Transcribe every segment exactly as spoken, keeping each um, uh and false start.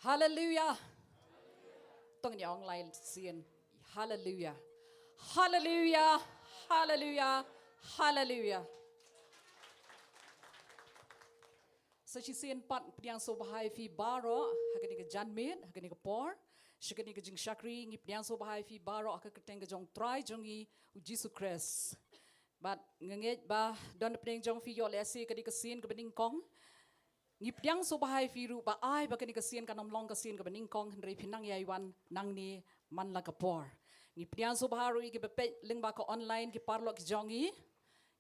Haleluya. To ngin ong lai sien. Haleluya. Haleluya. Haleluya. Haleluya. Sa shisien pat pdiang sngewbha ïa phi baroh ha kane ka janmiet, ha kane ka por, sha kane ka jingshakri. Ngi pdiang sngewbha ïa phi baroh ha ka kyrteng ka jong u Trai jong ngi u Jisu Khrist. Bad nga ngeit ba don napdeng jong phi ïoh lehse ka dei ka sien kaba nyngkong. Ngi pdiang sngewbha ïa phi ruh ba ai ba kane ka sien kan ym long ka sien kaba nyngkong, hynrei phin nang ïai wan nangne man la ka por. Ngi pdiang sngewbha ruh ïa kiba peit lyngba ka online, ki paralok ki jong ngi.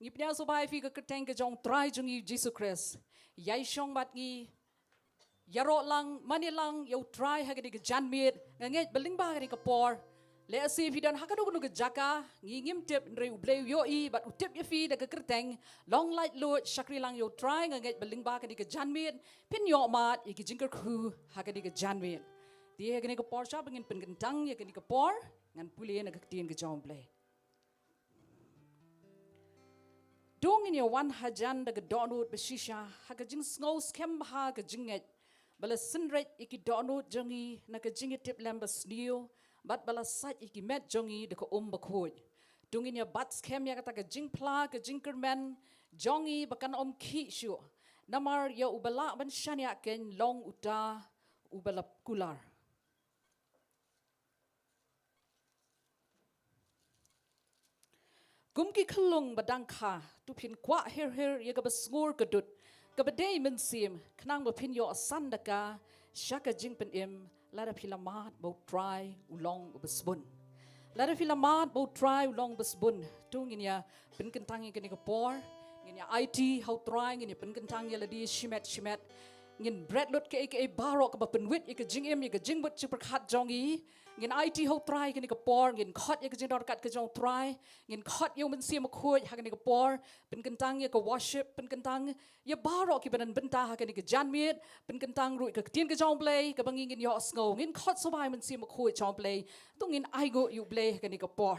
Ngi pdiang sngewbha ïa phi ha ka kyrteng ka jong u Trai jong ngi u Jisu Khrist. Ïai shong bad ngi, ïaroh lang, mane lang ïa u Trai ha kane ka janmiet. Nga ngeit ba lyngba kane ka por, lehse phi don ha kano kano ka jaka, ngi ngim tip, hynrei u Blei u ïohi bad u tip ïa phi da ka kyrteng. Long laitluid, shakri lang ïa u Trai. Nga ngeit ba lyngba kane ka janmiet phin ïoh mad ïa ki jingkyrkhu ha kane ka janmiet. Te ha kane ka por, sha ba ngin pynkyntang ïa kane ka por, ngan pule na ka ktien ka jong u Blei. To ngin ïa wan hajan da ka dohnud ba shisha ha ka jingsngew skhem bha ka jingngeit, ba la synreit ïa ki dohnud jong ngi na ka jingïatiplem ba sniew, bad ba la sait ïa ki met jong ngi da ka um bakhuid. To ngin ïa bat skhem ïa kata ka jingphla, ka jingkyrmen jong ngi ba kan ym khih shuh. Namar ïa uba lah ban shaniah keiñ long uta uba la kular. Kum ki khyllung ba dang kha, to phin kwah her her ïa kaba sngur ka dud, kaba dei mynsiem, khnang ba phin ïoh san da ka sha ka jingpynim, lada phi la mad ba u Trai u long uba sbun. Lada phi la mad ba u Trai u long uba sbun. To ngin ïa pynkyntang ïa kane ka por, ngin ïa aiti ha u Trai, ngin ïa pynkyntang ïa lade shimet shimet. Ngin bret lut kaei kaei baroh kaba pynwit ïa ka jingim, ïa ka jingmut jingpyrkhat jong ngi. Ngin aiti ha u Trai kane ka por, ngin khot ïa ka jingdon ryngkat ka jong u Trai, ngin khot ïa u Mynsiem Bakhuid ha kane ka por, pynkyntang ïa ka worship, pynkyntang ïa baroh kiba don bynta ha kane ka janmiet, pynkyntang ruh ïa ka ktien ka jong u Blei, kaba ngi ngin ïohsngew. Ngin khot sngewbha ïa u Mynsiem Bakhuid jong u Blei, to ngin ainguh ïa u Blei ha kane ka por.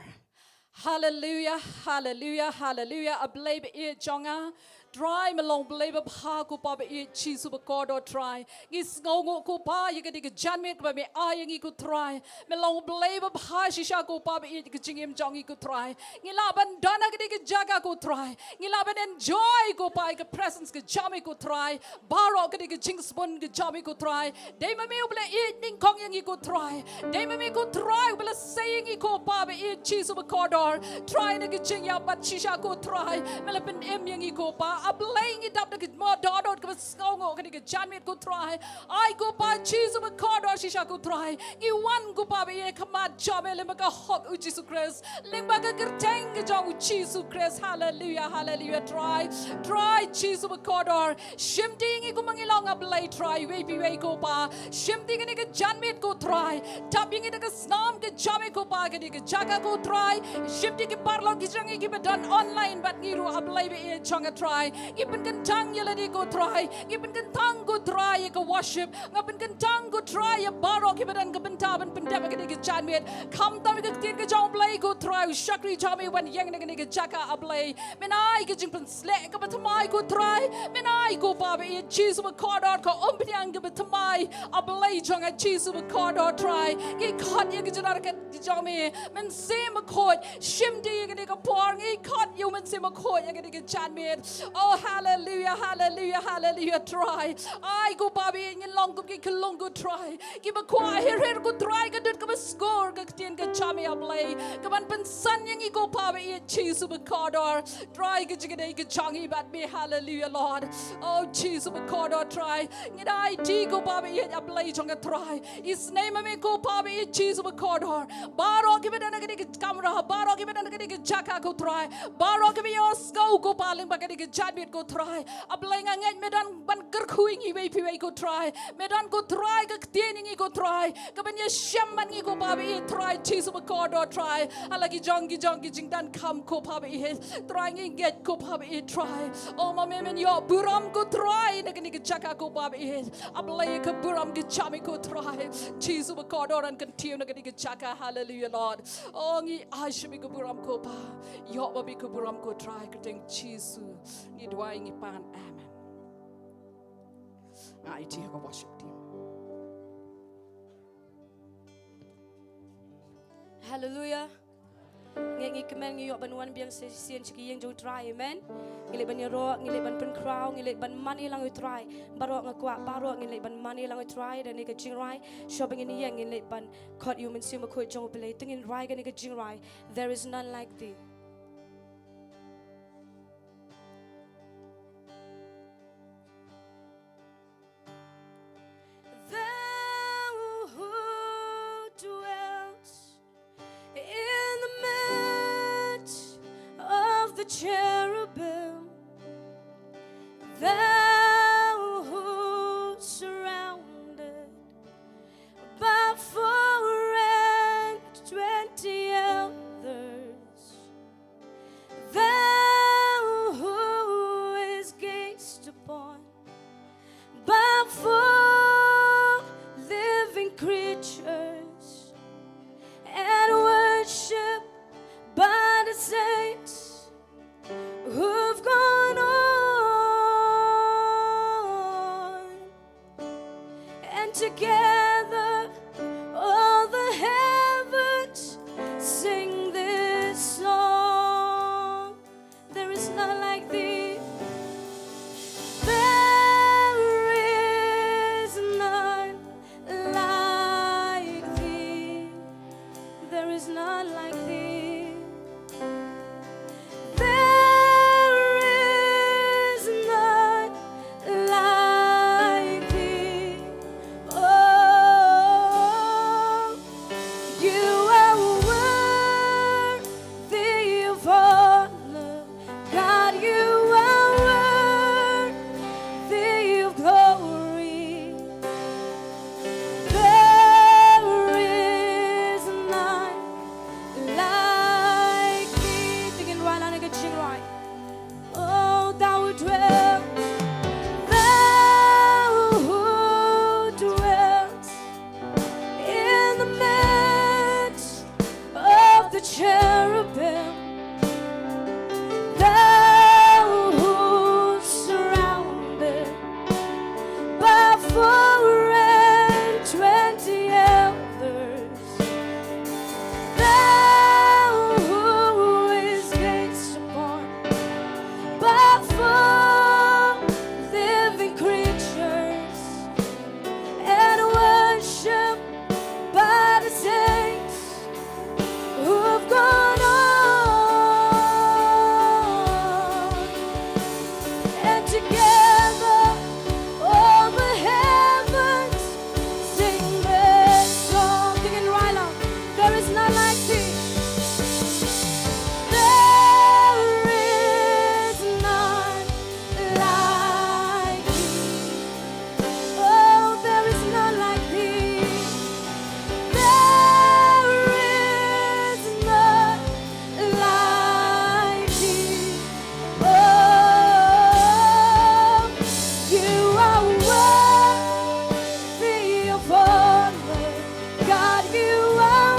Haleluya, haleluya, haleluya. A Blei ba ïeit jong nga, Trai, me long Blei babha ko Pa ba ïeit, Jisu ba kordor Trai. Ngi sngewnguh ko Pa ïa kane ka janmiet kaba me ai ïa ngi ko Trai. Me long Blei babha shisha ko Pa ba ïeit, ka jingim jong ngi ko Trai. Ngi lah ban don ha kane ka jaka ko Trai. Ngi lah ban enjoy ko Pa ïa ka presence ka jong me ko Trai. Baroh kane ka jingsbun ka jong me ko Trai. Dei ma me uba la ïeit nyngkong ïa ngi ko Trai. Dei ma me ko Trai uba la sei ïa ngi ko Pa ba ïeit, Jisu ba kordor. Trai, na ka jingïap bad shisha ko Trai, me la pynim ïa ngi ko Pa. A Blei, ngi dap da ka mo dohnud kaba sngewnguh kane ka janmiet ko Trai. Ai ko Pa Jisu ba kordor shisha ko Trai. Ngi wan ko Pa ba ïeit ha khmat jong me lyngba ka hok u Jisu Khrist, lyngba ka kyrteng ka jong u Jisu Khrist. Haleluya, haleluya Trai. Trai Jisu ba kordor, shimti ïa ngi kumba ngi long, a Blei Trai, iwei pa iwei ko Pa. Shimti kane ka janmiet ko Trai. Tap ïa ngi da ka snam ka jong me ko Pa, kane ka jaka ko Trai. Shimti ki paralok ki jong ngi kiba don online bad ngi ruh, a Blei ba ïeit jong nga Trai. Ngi pynkyntang ïa lade ko Trai. Ngi pynkyntang ko Trai ïa ka worship. Nga pynkyntang ko Trai ïa baroh kiba don ka bynta ban pyndep ïa kane ka janmiet. Khamtam ïa ka ktien ka jong u Blei ko Trai, u shakri jong me u wan ïeng na kane ka jaka, a Blei. Men ai ka jingpynsleh kaba thymmai ko Trai. Men ai ko Pa ba ïeit, Jisu ba kordor, ka umphniang kaba thymmai, a Blei jong nga, Jisu ba kordor Trai. Ngi khot ïa ka jingdon ryngkat ka jong me, Mynsiem Bakhuid, shimti ïa kane ka por. Ngi khot ïa u Mynsiem Bakhuid ïa kane ka janmiet. Oh, haleluya, haleluya, haleluya Trai. Ai ko Pa ba ïeit, ngin long kum ki khyllung ko Trai, kiba kwah her her ko Trai ka dud kaba sngur ka ktien ka jong me, a Blei, kaban pynsan ïa ngi ko Pa ba ïeit, Jisu ba kordor. Trai, ka jingïadei ka jong ngi bad me, haleluya Lord. Oh Jisu ba kordor Trai, ngi da aiti ko Pa ba ïeit, a Blei jong nga Trai, isynei ma me ko Pa ba ïeit, Jisu ba kordor. Baroh kiba don ha kane ka kamra, baroh kiba don ha kane ka jaka ko Trai, baroh kiba ïohsngew ko Pa lyngba kane ka janmiet ko Trai, a Blei, nga ngeit me don ban kyrkhu ïa ngi iwei pa iwei ko Trai. Me don ko Trai ka ktien ïa ngi ko Trai, kaban ïashem bad ngi ko Pa ba ïeit, Trai Jisu ba kordor Trai. Ha la ki jong ki jong ki jingdonkam ko Pa ba ïeit, Trai, ngi ngeit ko Pa ba ïeit Trai. Oh, ma me men ïoh burom ko Trai na kane ka jaka ko Pa ba ïeit. A Blei, ka burom ka jong me ko Trai, Jisu ba kordor, yn kyntiew na kane ka jaka. Haleluya Lord. Oh, ngi ai sha me ka burom ko Pa. Ïoh ma me ka burom ko Trai, ha ka kyrteng Jisu ngi duwai, ngi pan. Amen. Nga aiti ha ka worship team. Hallelujah. Ngi, ngi kmen ngi ïoh ban wan biang shisien sha ki ïing jong u Trai, amen. Ngi leh ban ïaroh, ngi leh ban pynkhraw, ngi leh ban mane lang u Trai. Baroh nga kwah, baroh ngi leh ban mane lang u Trai da kane ka jingrwai. Shuwa ba ngin ïeng ngi leh ban khot ïa u Mynsiem Bakhuid jong u Blei. To ngin rwai kane ka jingrwai, There is none like thee. Thou who dwells in the midst of the cherubim, thou who surrounded by four and twenty elders, thou who is gazed upon by four living creatures and worshipped by the saints who've gone on. And together all the heavens sing this song. There is none like thee. There is none like thee. There is none like thee. There is none like thee. Oh, you are worthy of honor. God, you are worthy of glory. There is none like thee. To ngin rwai lang ïa ka jingrwai. Oh, thou who dwells, thou who dwells in the midst of the cherubim, thou who surrounded by four and twenty elders, thou who is gazed upon by four living creatures and worshipped by the saints who've gone on. And together all the heavens sing this song. Sing it right out. There is none like thee. There is none like thee. Oh, there is none like thee. There is none like thee. Oh, you are worthy of honor. God, you are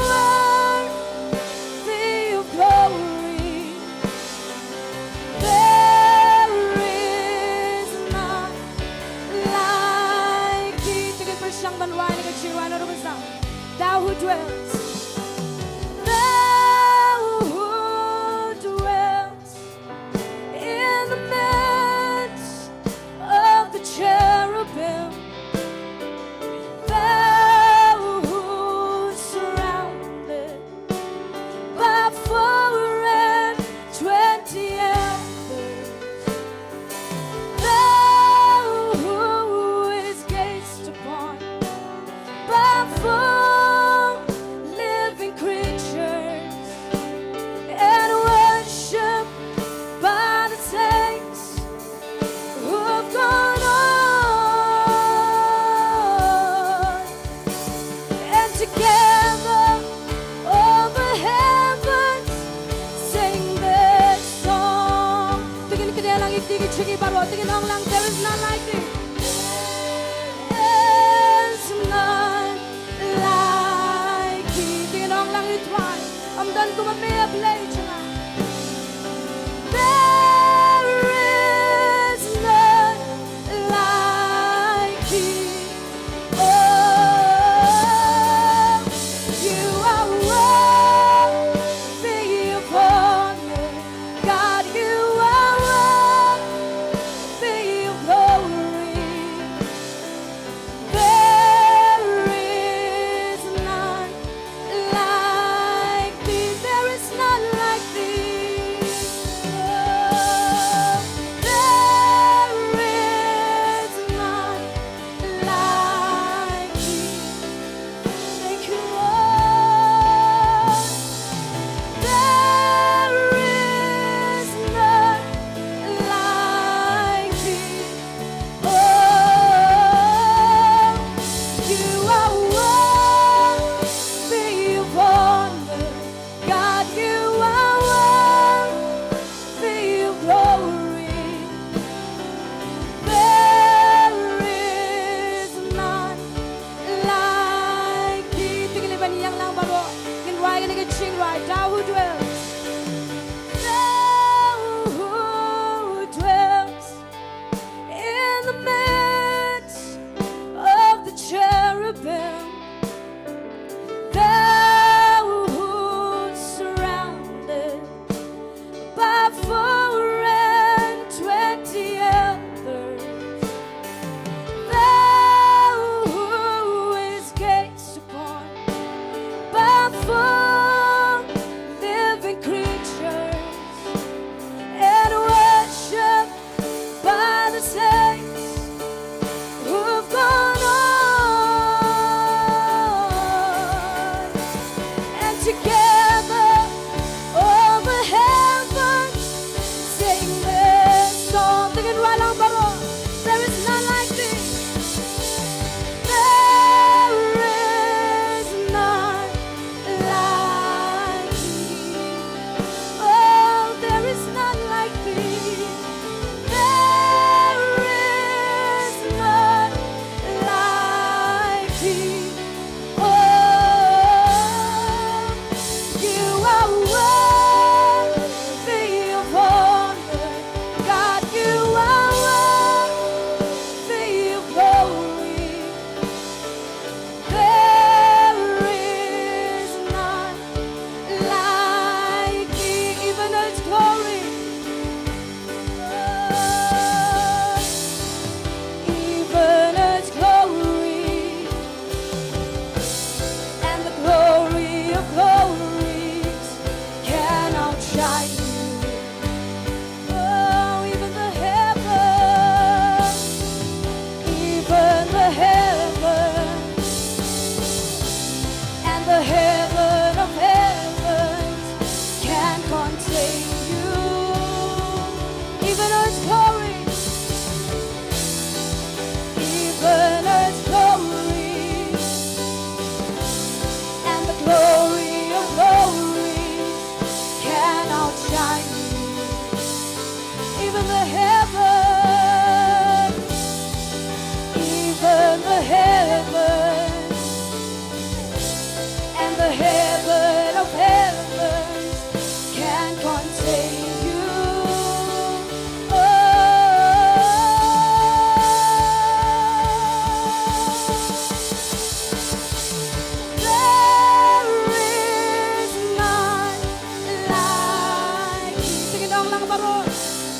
worthy of glory. There is none like thee. To ngin pyrshang ban rwai ïa ka jingrwai naduh mynstep. Thou who dwells, thou who dwells in the midst of the cherubim, thou who surrounded by four and twenty elders, thou who is gazed upon by four living creatures and worshipped by the saints who have gone on. And together all the heavens sing this song. To ngin kdew lang ïa ki jingim baroh, to ngin ong lang, there is none like thee. There is none like thee. To ngin ong lang, ïa u Trai. Ym don kumba me, a Blei jong nga. There is none like thee. Oh, you are worthy.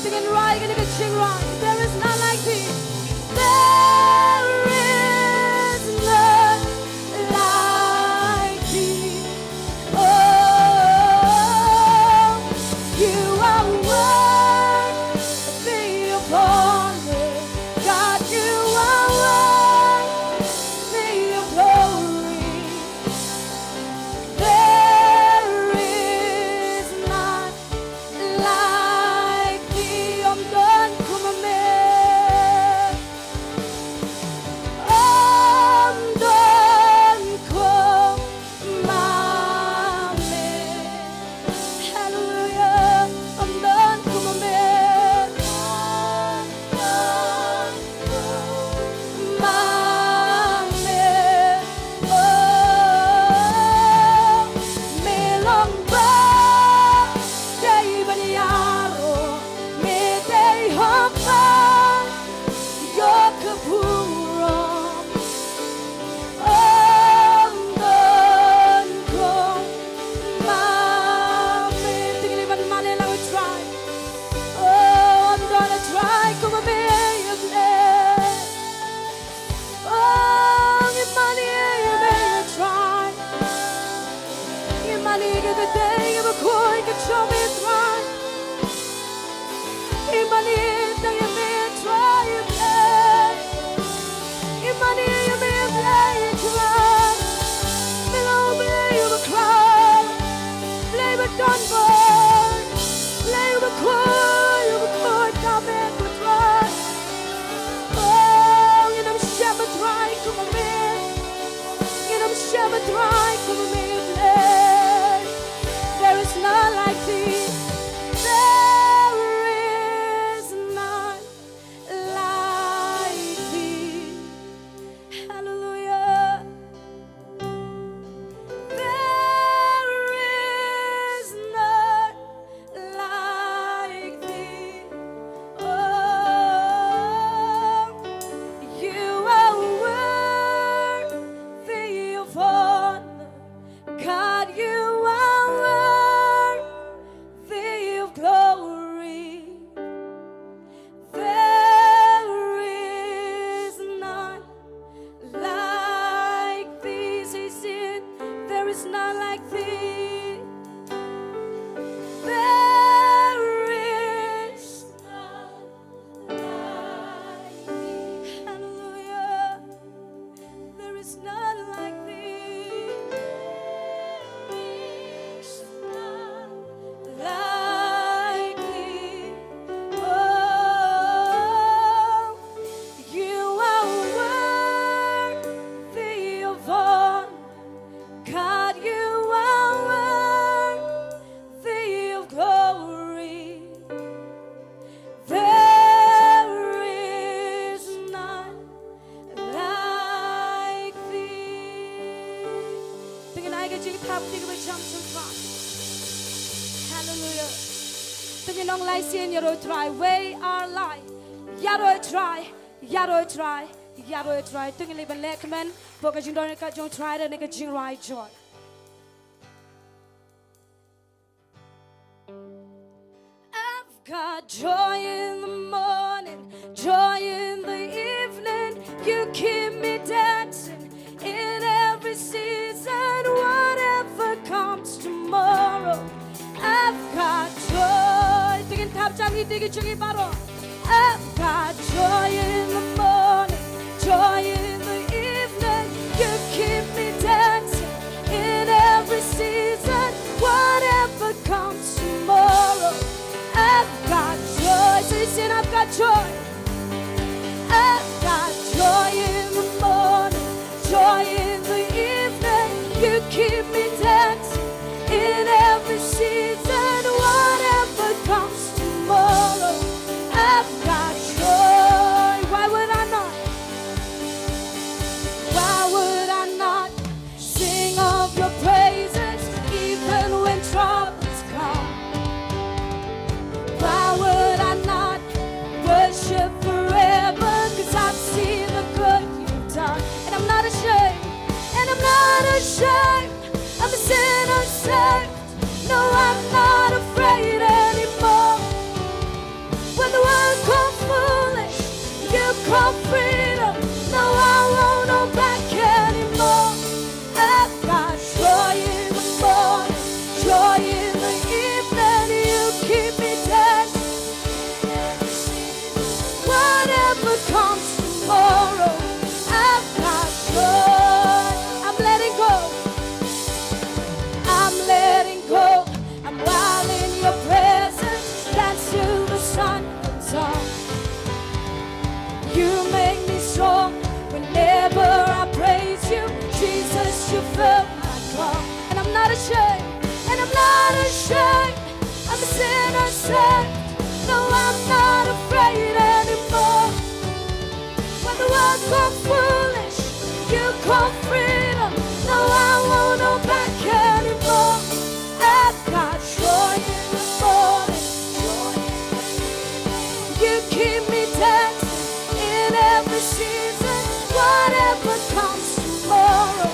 Te ngin rwai kane ka jingrwai. There is none like thee. There is none like thee. Oh, you are worthy of honor. God, you are worthy of glory. There is none like thee. Ym don kum ma me. Ym don kum ma me. Hallelujah. Ym don kum ma me. Ma me. Oh, me long ba dei ban ïaroh, me dei hok ba ïoh ka burom. Ym don kum ma me. Te ngin ïa mane lang u Trai. Oh, ym don u Trai kum ma me ïa me. Oh, ngi mane ïa me ïa Trai. Ngi mane ïa ka dei ïa ka khuid ka jong me Trai. Ngi mane tang ïa me Trai ïa me. Ngi mane ïa me ïa me ïa Trai. Me long Blei uba khraw. Blei ba don bor. Blei uba khuid, uba khuid ka me ko Trai. Oh, ngin ym shym Trai kum ma me. Ngin ym shym Trai kum ma me Blei. There is none like thee. There is none like thee. Hallelujah. There is none like thee. Oh, you are worthy of honor. God, you are worthy of glory. There is none like thee. Say, sing. There is none like thee. There is none like thee. Hallelujah. There is none like thee. There is none like thee. Oh, you are worthy of honor. God, you are worthy of glory. There is none like thee. Te ngin ai ka jingthap ïa ka ba jam sngewthuh. Hallelujah. Te ngin ong lai sien, ïaroh Trai, we are like. Ïaroh Trai, ïaroh Trai, ïaroh Trai. Te ngin leit ban leh kmen hapoh ka jingdon ka jong Trai da kane ka jingrwai joy. I've got joy in the morning, joy in the evening. You keep me dancing in every season, whatever comes tomorrow. I've got joy. Te ngin thap jam ïa ki jong ngi baroh. I've got joy in the morning, joy in the evening. You keep me dancing in every season, whatever comes tomorrow. I've got joy. Say, sing, I've got joy. I've got joy in the morning, joy in the evening. You keep me dancing in every season, whatever comes tomorrow. I've got joy. Why would I not? Why would I not sing of your praises even when troubles come? Why would I not worship forever? 'Cause I've seen the good you've done. And I'm not ashamed. And I'm not ashamed. I'm a sinner saved. No, I'm not afraid anymore. tomorrow. I've got joy. I'm letting go. I'm letting go. I'm wild in your presence. Dance till the sun comes up. You make me strong whenever I praise you. Jesus, you fill my cup. And I'm not ashamed. And I'm not ashamed. I'm a sinner saved. No, I'm not afraid anymore. When the world called foolish, you called freedom. No, I won't hold back anymore. I've got joy in the morning. You keep me dancing in every season. Whatever comes tomorrow,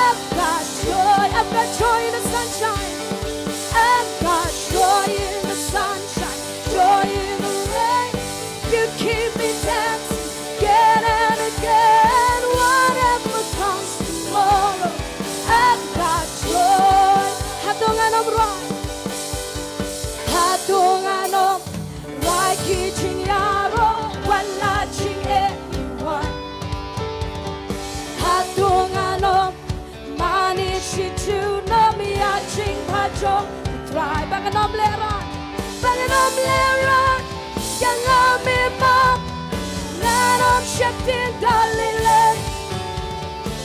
I've got joy. I've got joy in the sunshine. I've got joy in the sunshine. Joy in the rain. You keep me dancing again and again. Whatever comes tomorrow, I've got joy. Hato ngan ym roi. Hato ngan ym roi ki jingïaroh wat la jingeh. Hato ngan ym mane shi junom ïa jingpynjot U Trai. Ba ngan ym lehraiñ, ba ngan ym lehraiñ. Ïa nga me map, ngan ym sheptieng da lei lei.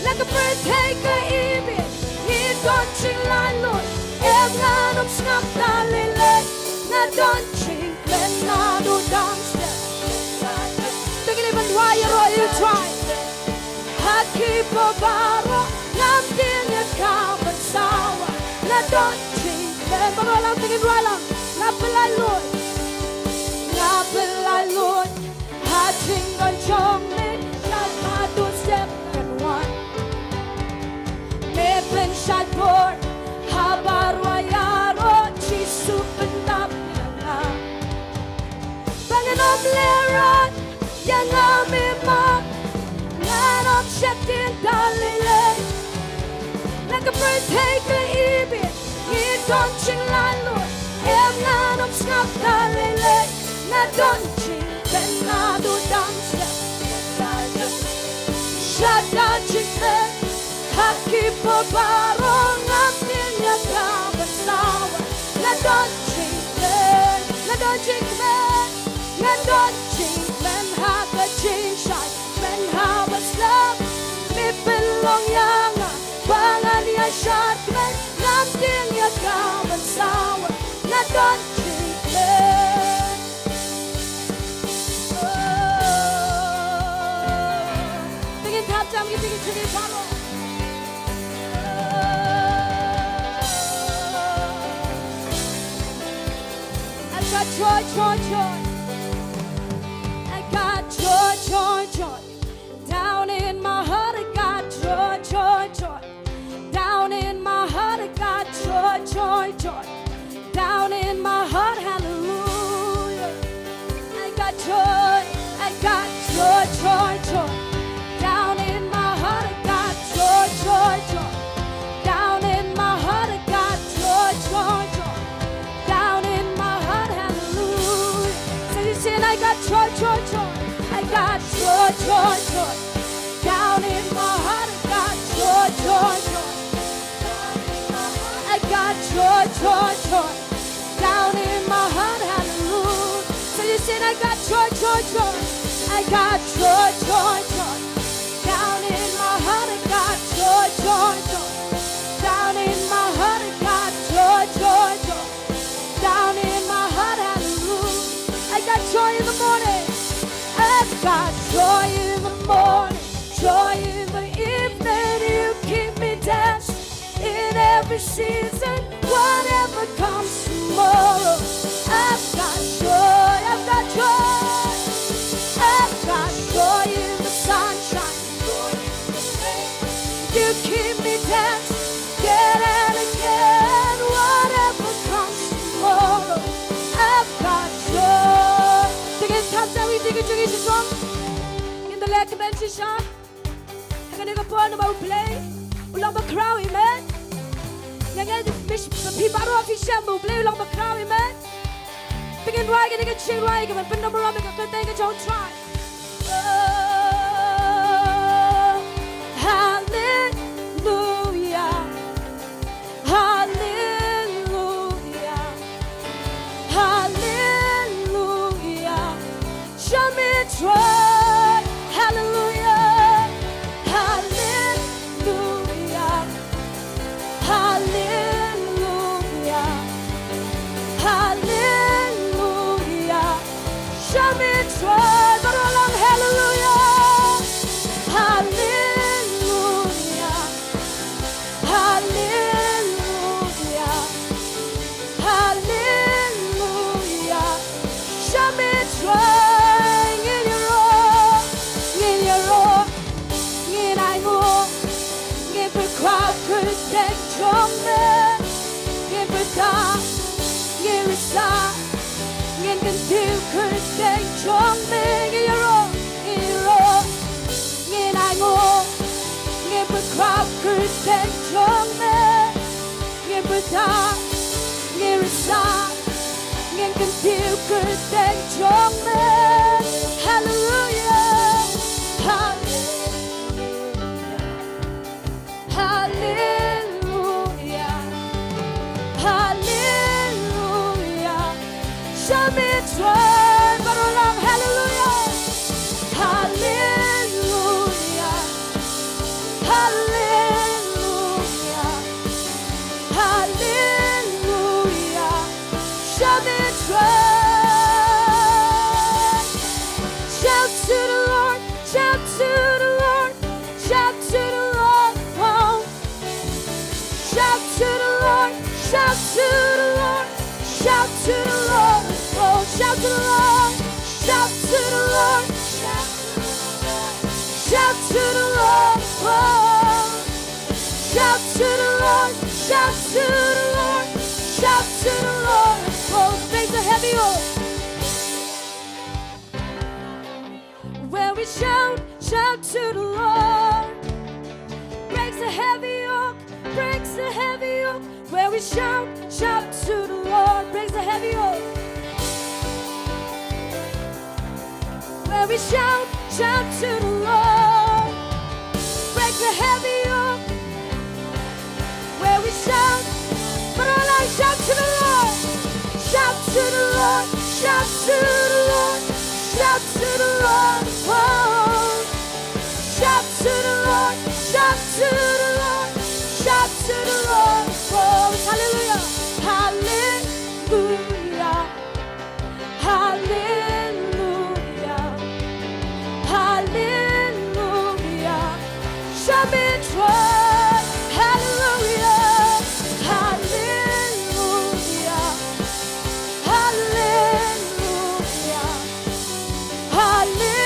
La ka pyrthei ka ibit, ngi don jinglaitluid. Em, ngan ym sngap da lei lei. Nga don jingkmen naduh dang step. Te ngin ïa pynrwai ïaroh ïa U Trai. Ha ki por baroh ngam tieng ïa ka ban sawa. Nga don jingkmen. Baroh lang te ngin rwai lang. Nga pynlaitluid. Nga pynlaitluid ha jingdon jong me. Shad haduh step kan wan. Me pynshait bor ha baroh ïaroh, Jisu pyndap ïa nga. Ba ngan ym lehraiñ, ïa nga me map. Ngan ym sheptieng da lei lei. La ka pyrthei ka ibit, ngi don jinglaitluid. Em, ngan ym sngap da lei lei. Nga don jingkmen naduh dang step. Shada jingkmen ha ki por baroh ngam tieng ïa ka ban sawa. Nga don jingkmen, nga don jingkmen, nga don jingkmen ha ka jingshai. Kmen haba slap me pynlong ïa nga ba ngan ïa shad kmen. Ngam tieng ïa ka ban sawa. Nga don jingkmen. Oh. Te ngin thap jam ki, te ngin jingim baroh. I got joy, joy, joy. I got joy, joy, joy. Down in my heart, I got joy, joy, joy. Down in my heart, I got joy, joy, joy. Down in my heart, hallelujah. I got joy, I got joy, joy, joy. Down in my heart, I got joy, joy, joy. Down in my heart, I got joy, joy, joy. Down in my heart, hallelujah. So you sing, I got joy, joy, joy. I got joy, joy, joy. Down in my heart, I got joy, joy, joy. I got joy, joy, joy. Down in my heart, hallelujah. So you sing, I got joy, joy, joy. I got joy, joy, joy. Down in my heart, I got joy, joy, joy. Down in my heart, I got joy, joy, joy. Down in my heart, hallelujah. I got joy in the morning. I've got joy in the morning, joy in the evening. You keep me dancing in every season. Whatever comes tomorrow, I've got joy, I've got joy. I've got joy in the sunshine. You keep me dancing again and again. Whatever comes tomorrow, I've got joy. Te ngin thap jam ïa ki jingim shisha. Ngin da leh kmen shisha. Ha kane ka por namar U Blei u long bakhraw, amen. Ïa ngi, phi baroh phi shem ba U Blei u long bakhraw, amen. Te ngin rwai kane ka jingrwai kaba pyndonkam ïa ka kyrteng ka jong U Trai. Trai baroh lang, haleluya. Haleluya. Haleluya. Haleluya. Sha me Trai ngin ïaroh, ngin ïaroh, ngin ainguh, ngin pyrkhat kyrteng jong me, ngin pyrta, ngin risa, ngin kyntiew kyrteng jong me, ngin ïaroh, ngin ïaroh, ngin ainguh, ngin pyrkhat kyrteng jong me, ngin pyrta, ngin risa, ngin kyntiew kyrteng jong me. Haleluya. Haleluya. Haleluya. Haleluya. Sha me Trai baroh lang, haleluya. Haleluya. Haleluya. Haleluya. Sha me Trai. Shout to the Lord, shout to the Lord, shout to the Lord. Oh. Shout to the Lord, shout to the Lord, shout to the Lord. Oh, shout to the Lord, shout to the Lord, shout to the Lord. Shout to the Lord, oh. Shout to the Lord, shout to the Lord, shout to the Lord. Oh, break the heavy yoke. Where we shout, shout to the Lord. Breaks the heavy yoke, breaks the heavy yoke. Where we shout, shout to the Lord. Breaks the heavy yoke. Where we shout, shout to the Lord. Break the heavy yoke. Where we shout, baroh lang, shout to the Lord. Shout to the Lord. Shout to the Lord. Shout to the Lord. Oh. Shout to the Lord. Shout to the Lord. Shout to the Lord. Oh, hallelujah. Hallelujah. Hallelujah. Hallelujah. Sha me Trai. Hallelujah. Hallelujah. Hallelujah.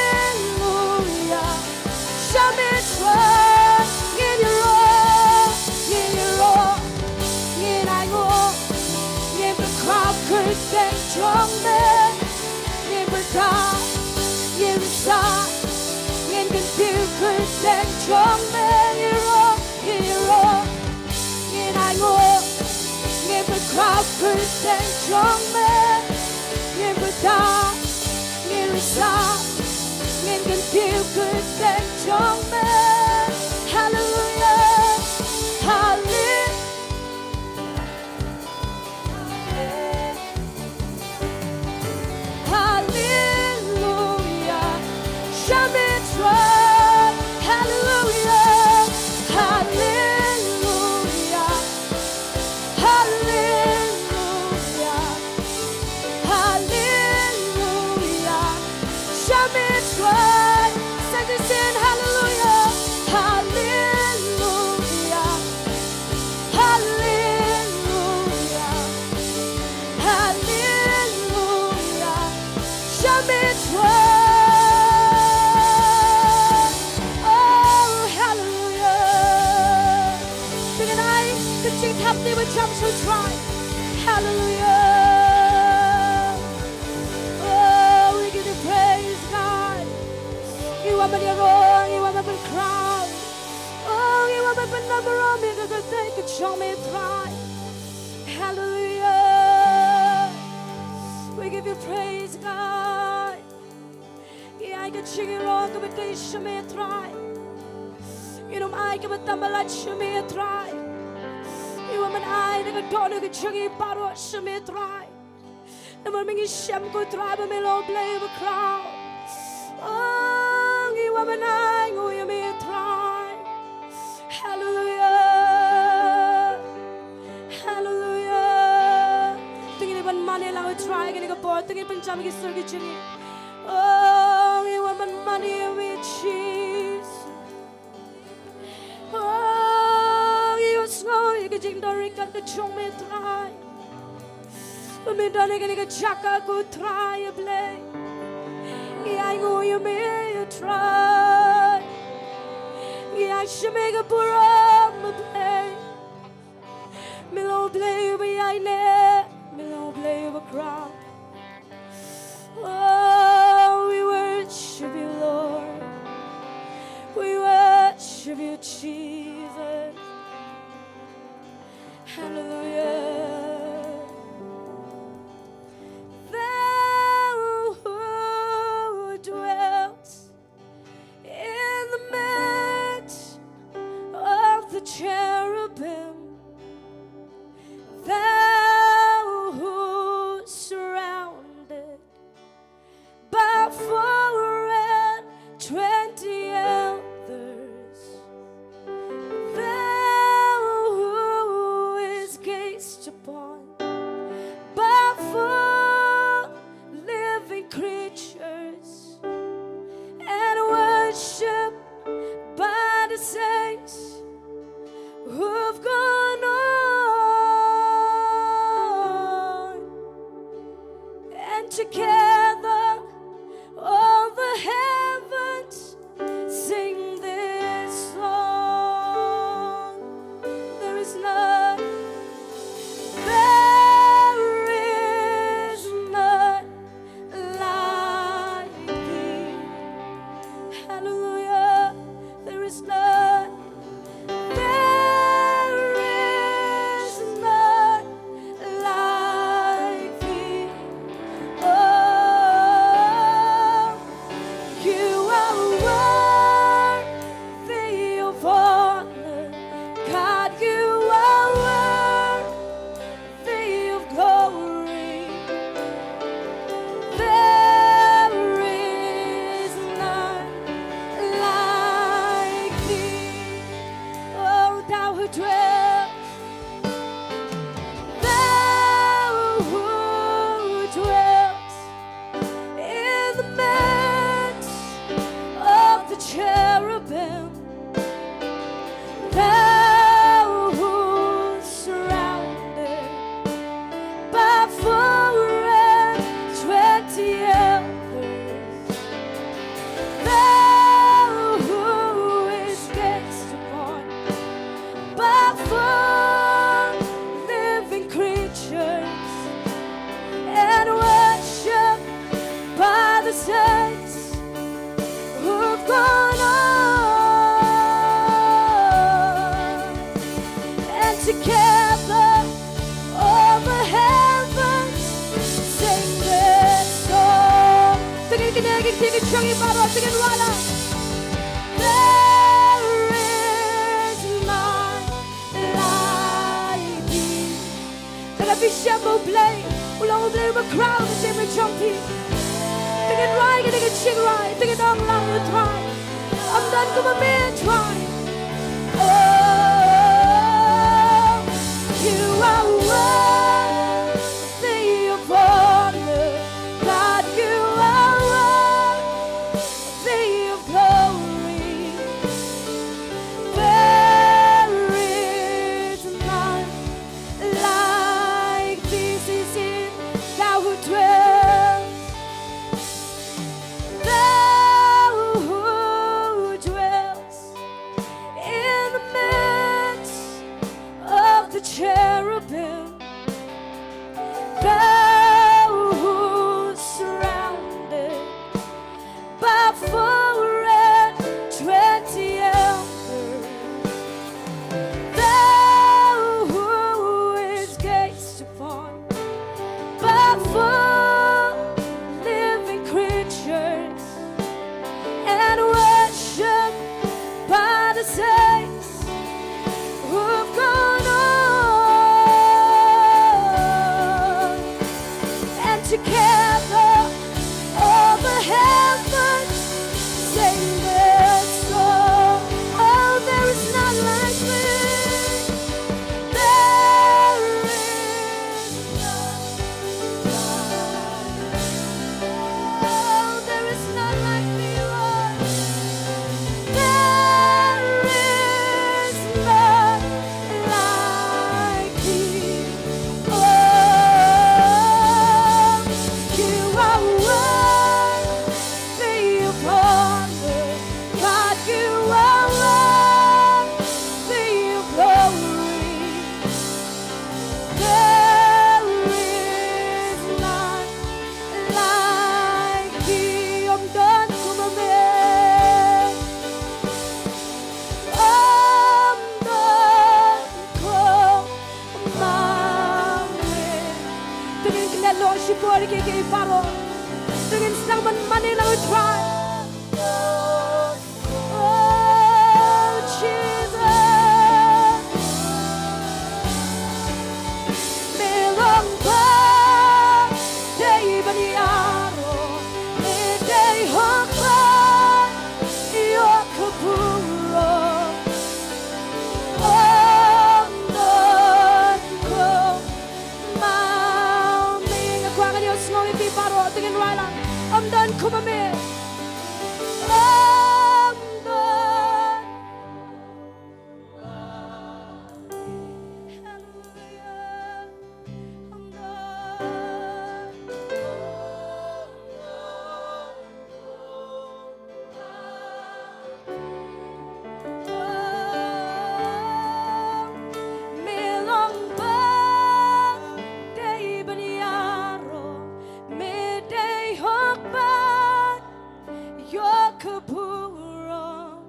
Hallelujah. Sha me Trai, ngin ïaroh, ngin ïaroh, ngin ainguh, ngin pyrkhat kyrteng jong me, ngin pyrta, ngin risa, ngin kyntiew kyrteng jong me, ngin ïaroh, ngin ïaroh, ngin ainguh, ngin pyrkhat kyrteng jong me, ngin pyrta, ngin risa, ngin kyntiew kyrteng jong me. Hallelujah. Hallelujah. Hallelujah. Sha me Trai. Hallelujah. Hallelujah. Hallelujah. Hallelujah. Sha me Trai. Sing this in. Hallelujah. Hallelujah. Hallelujah. Hallelujah. Sha me Trai. Oh, hallelujah. Te ngin ai ka jingthap ne ba jam sha u Trai. Hallelujah. Oh, we give you praise, God. Ngi wan ban ïaroh, ngi wan ban pynkhraw. Oh, ngi wan ban pyndonkam ïa ka kyrteng ka jong me Trai. Hallelujah. We give you praise, God. Ngi ai ka jingïaroh kaba dei sha me Trai. Ngin ym ai kaba tam palat sha me Trai. Ngi wan ban ai da ka dohnud ka jong ngi baroh sha me Trai. Namar me ngi shem ko Trai ba me long Blei ba khraw. Oh, ngi wan ban ainguh ïa me Trai. Hallelujah. Hallelujah. Te ngin ïa ban mane lang Trai kane ka por, te ngin pynjam ki sur ki jong ngi. Oh, ngi wan ban mane ïa me, Jisu. Oh, ngi wan sngew ïa ka jingdon ryngkat ka jong me, Trai. Ba me don ha kane ka jaka, ko Trai, a Blei. Ngi ainguh ïa me, a Trai. Ngi ai sha me ka burom, a Blei. Me long Blei uba ïaineh, me long Blei uba khraw. Oh, we worship you, Lord. We worship you, Jesus. Hallelujah. Thou who dwells in the midst of the cherubim, thou who surrounded by four and twenty elders, thou who is gazed upon by four living creatures and worshipped by the saints who've gone on. And together all the heavens sing this song. There is none, there is none like thee. Hallelujah. There is none, there is none like thee. Oh, you are worthy of honor. God, you are worthy of glory. There is none like thee. Oh, thou who dwells, thou who dwells in the midst of the cherubim, thou who surrounded by four and twenty elders, thou who is gazed upon by four living creatures and worshipped by the saints who've gone on. And together all the heavens sing this song. Tyngen kane ka ktien ka jong ngi baroh, tyngen wala. There is none like thee. Te lada phi shem ba U Blei u long U Blei uba khraw ha ka jingim jong phi, tyngen rai kane ka jingrwai, tyngen ong lang ïa U Trai. Ym don kum ma me, Trai. Oh, you are worthy of honor. God, you are worthy of glory. There is none like thee. Sing, sing, thou who dwells, thou who dwells in the midst of the cherubim, Mane lang u Trai. Oh, Jesus. Me long ba dei ban ïaroh, me dei hok ban ïoh ka burom. Ym don kum ma me. Nga kwah ngan ïohsngew ïa phi baroh, te ngin rwai lang. Ym don kum ma me. Ym don. Hallelujah. Ym don. Me long ba dei ban ïaroh, me dei hok ban ïoh ka burom.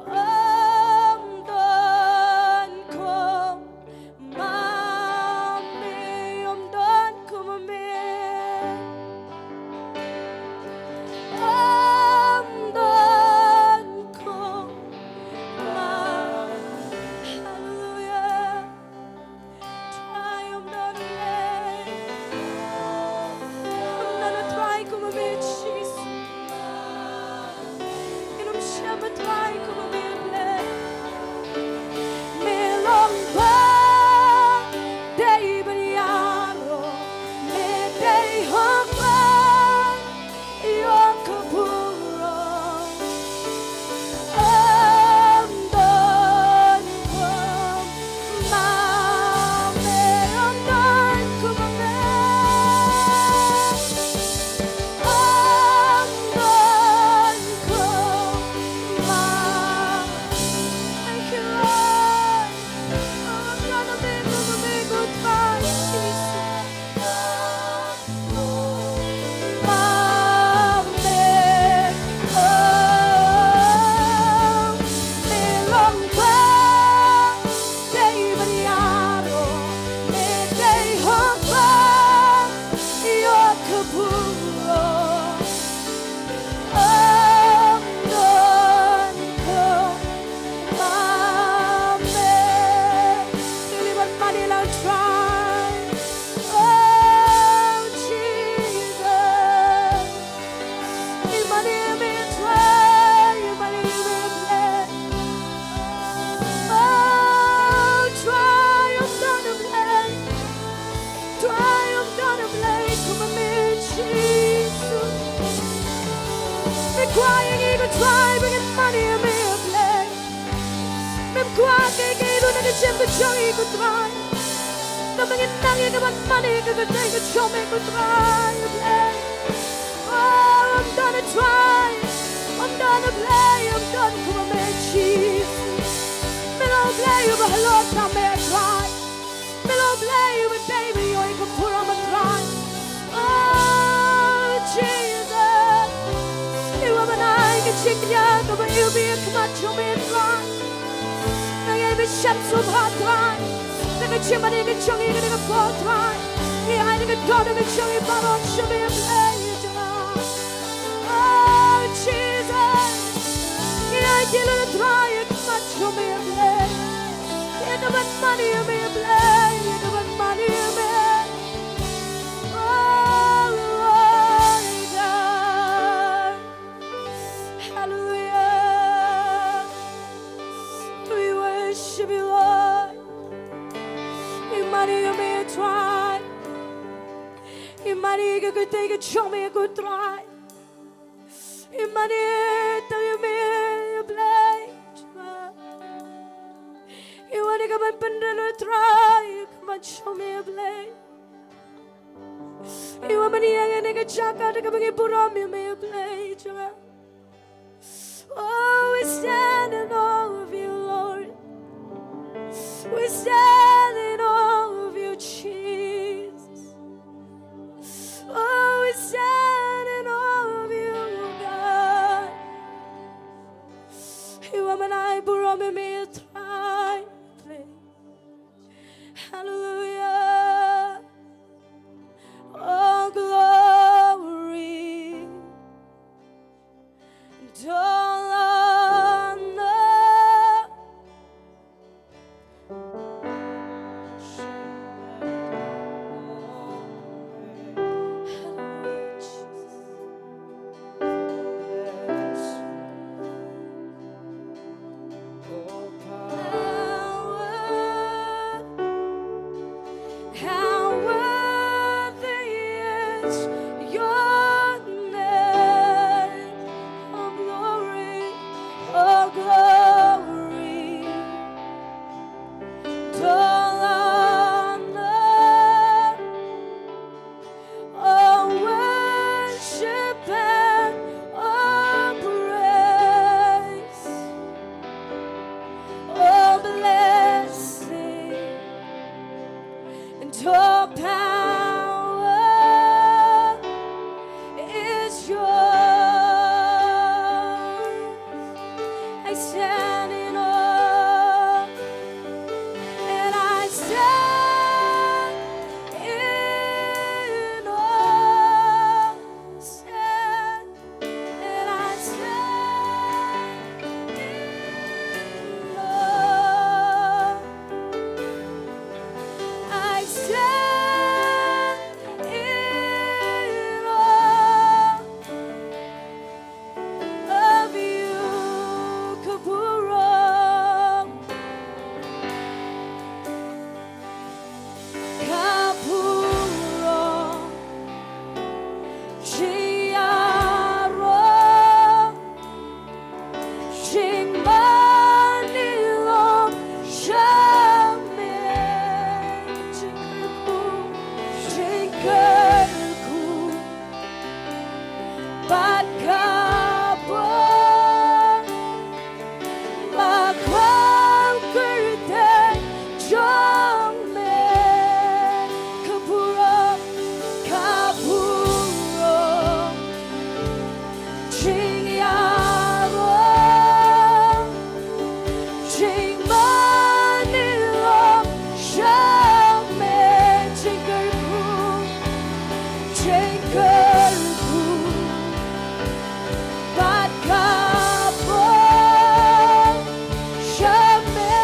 Ym don kum ma me, ym don kum ma me. Ym don kum ma. Hallelujah. Trai, ym don u Blei. Ym don u Trai kum ma me, Jisu. Ngin ym shym Trai kum ma me, Blei. Me long ba dei ban ïaroh, me dei hok ban ïoh ka burom. Ym don kum ma me, ym don kum ma me. Ym don kum ma. Thank you, Lord. Ym don u Blei kum ma me, ko Trai Jisu. Ma me, oh, me long ba dei ban ïaroh, me dei hok ban ïoh ka burom. Ym don kum ma me. Te ngin ïa mane lang, Trai. Oh, Jesus. Ïa mane ïa me, Trai, ïa mane ïa me, Blei. Oh, Trai, ym don u Blei. Trai, ym don u Blei kum ma me, Jisu. Me kwah ïa ngi, ko Trai, ba ngin mane ïa me, Blei. Mem kwah ïa ngi ruh na ka jingim ka jong ngi, ko Trai, ba ngin nang ïa ka ban mane ka kyrteng ka jong me, ko Trai, Blei. Oh, ym don u Trai, ym don u Blei, ym don kum ma me, Jisu. Me long u Blei uba halor ïa me, Trai. Me long u Blei uba dei ban ïoh ïa ka burom, Trai. Oh, Jesus. Ngi wan ban ai ka jingkñia kaba iwbih ha khmat jong me, Trai. Ngi ïai bishar sngewbha, Trai, da ka jingmane ka jong ngi kane ka por, Trai. Ngi ai da ka dohnud ka jong ngi baroh sha me, Blei jong nga. Oh, Jesus. Ngi ai kylliang, Trai, ha khmat jong me, Blei. Ïa ka ban mane ïa me, Blei, ïa ka ban mane ïa me. Oh, Lord God. Hallelujah. We worship you, Lord. Ngi mane ïa me, Trai. Ngi mane ïa ka kyrteng ka jong me, ko Trai. Ngi mane tang ïa me, ïa Blei jong nga. Ngi wan ïa ka ban pynrit, Trai, ha khmat jong me, ïa Blei. Ngi wan ban ïeng ha kane ka jaka da kaba ngi burom ïa me, ïa Blei jong nga. Oh, we stand in awe of you, Lord. We stand in awe of you, Jesus. Oh, we stand in awe of you, God. Ngi wan ban ai burom ïa me, Trai. Hallelujah. Oh, glory. Ka bor ba kham kyrteng jong me ka burom, ka burom. Jingïaroh, jingmane long sha me, jingkyrkhu, jingkyrkhu bad ka bor sha me.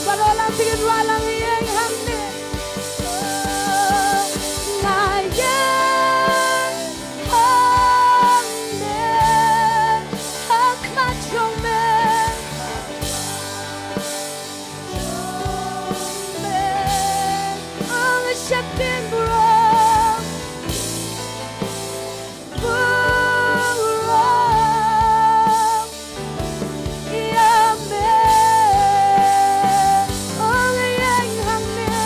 Baroh lang, phin ïa lang ïeng hangne. Nga ïeng hangne ha khmat jong me. Jong me. Ong sheptieng burom, burom ïa me. Ong ïeng hangne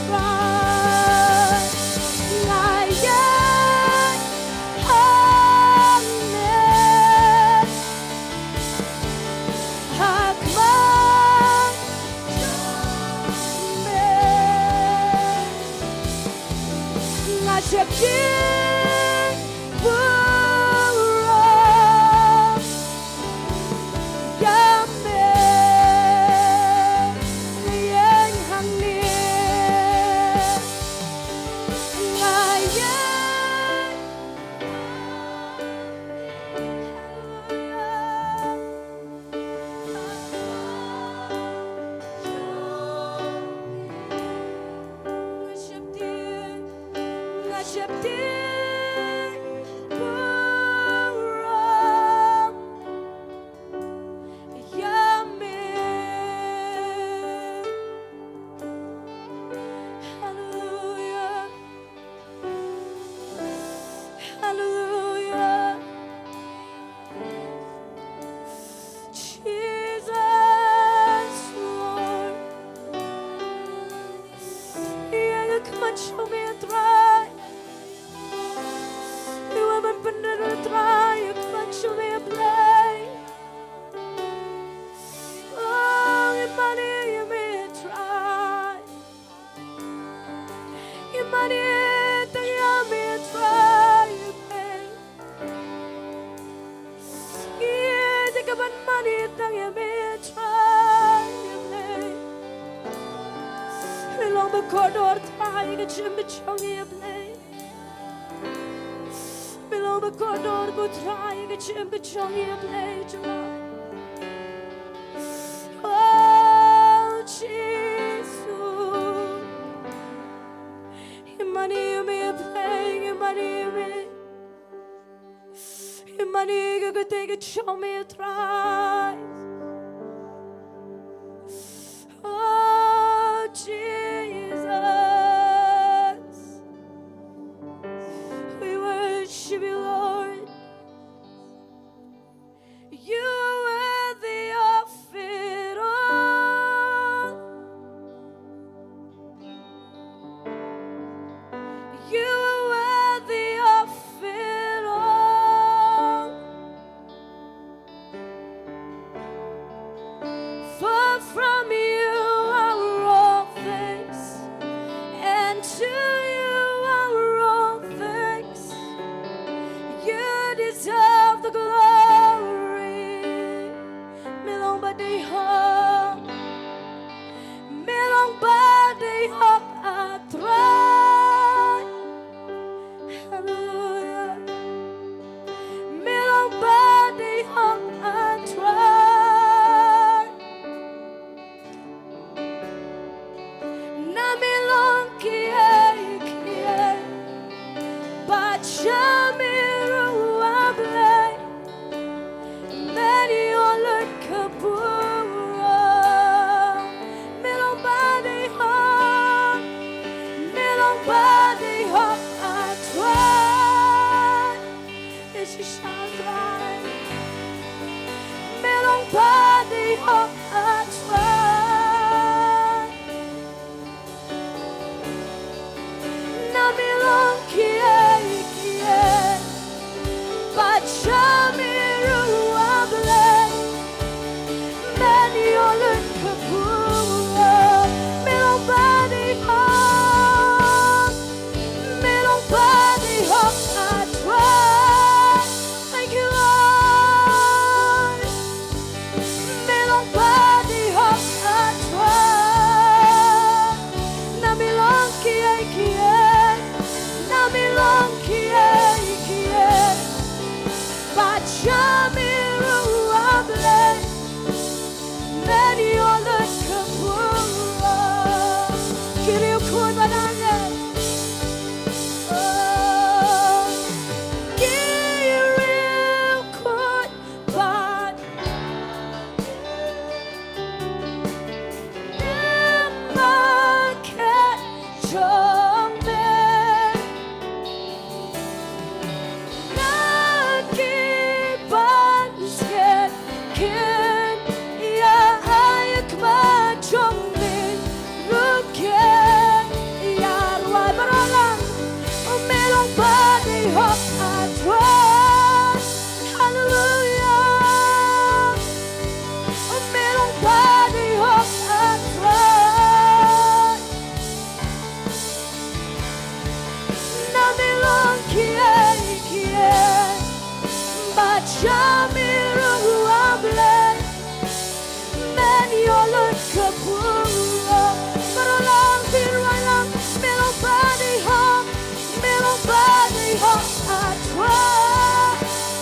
Trai. Nga ïeng hangne ha khmat jong me. Nga sheptieng burom ïa me. Nga ïeng hangne. Nga ïeng. Haleluya. Nga sheptieng, nga sheptieng burom ïa me. Haleluya. Haleluya. Jesus, Lord. Ïeng ha khmat jong me Trai. Ïeng ban pyndonkam Trai ha khmat jong me Blei. Oh, ïa mane ïa me Trai. Ïa mane tang ïa me Trai ïa me. Ïa te ka ban mane tang ïa me Trai ïa me. Me long ba kordor Trai ka jingim ka jong ngi ïa Blei. Me long ba kordor ko Trai ka jingim ka jong ngi ïa Blei Trai. Oh, Jisu. Ïa mane ïa me Blei, ïa mane ïa me. Ïa mane ïa ka kyrteng ka jong me Trai. Oh, Jesus. We worship you, Lord. You are worthy of it all. You are worthy of it all. For from you are all things, and to you are all things. You deserve the glory. Me long ba dei hok. Me long ba dei hok, ah Trai. Haleluya. Me long ba dei hok, ah Trai. Na me long kiei kiei bad sha me ruh, ah Blei. Mano ïoh lut ka burom? Me long ba dei hok, me long ba dei hok, ah Trai. Ïa shisha Trai. Me long ba dei hok, ah Trai. Na me long kiei kiei Hok A Trai. Hallelujah. Me long ba dei hok A Trai. Na me long kiei kiei bad sha me ruh A Blei. Men ïoh lut ka pura. Baroh lang phi rwai lang. Me long ba dei hok. Me long ba dei hok A Trai.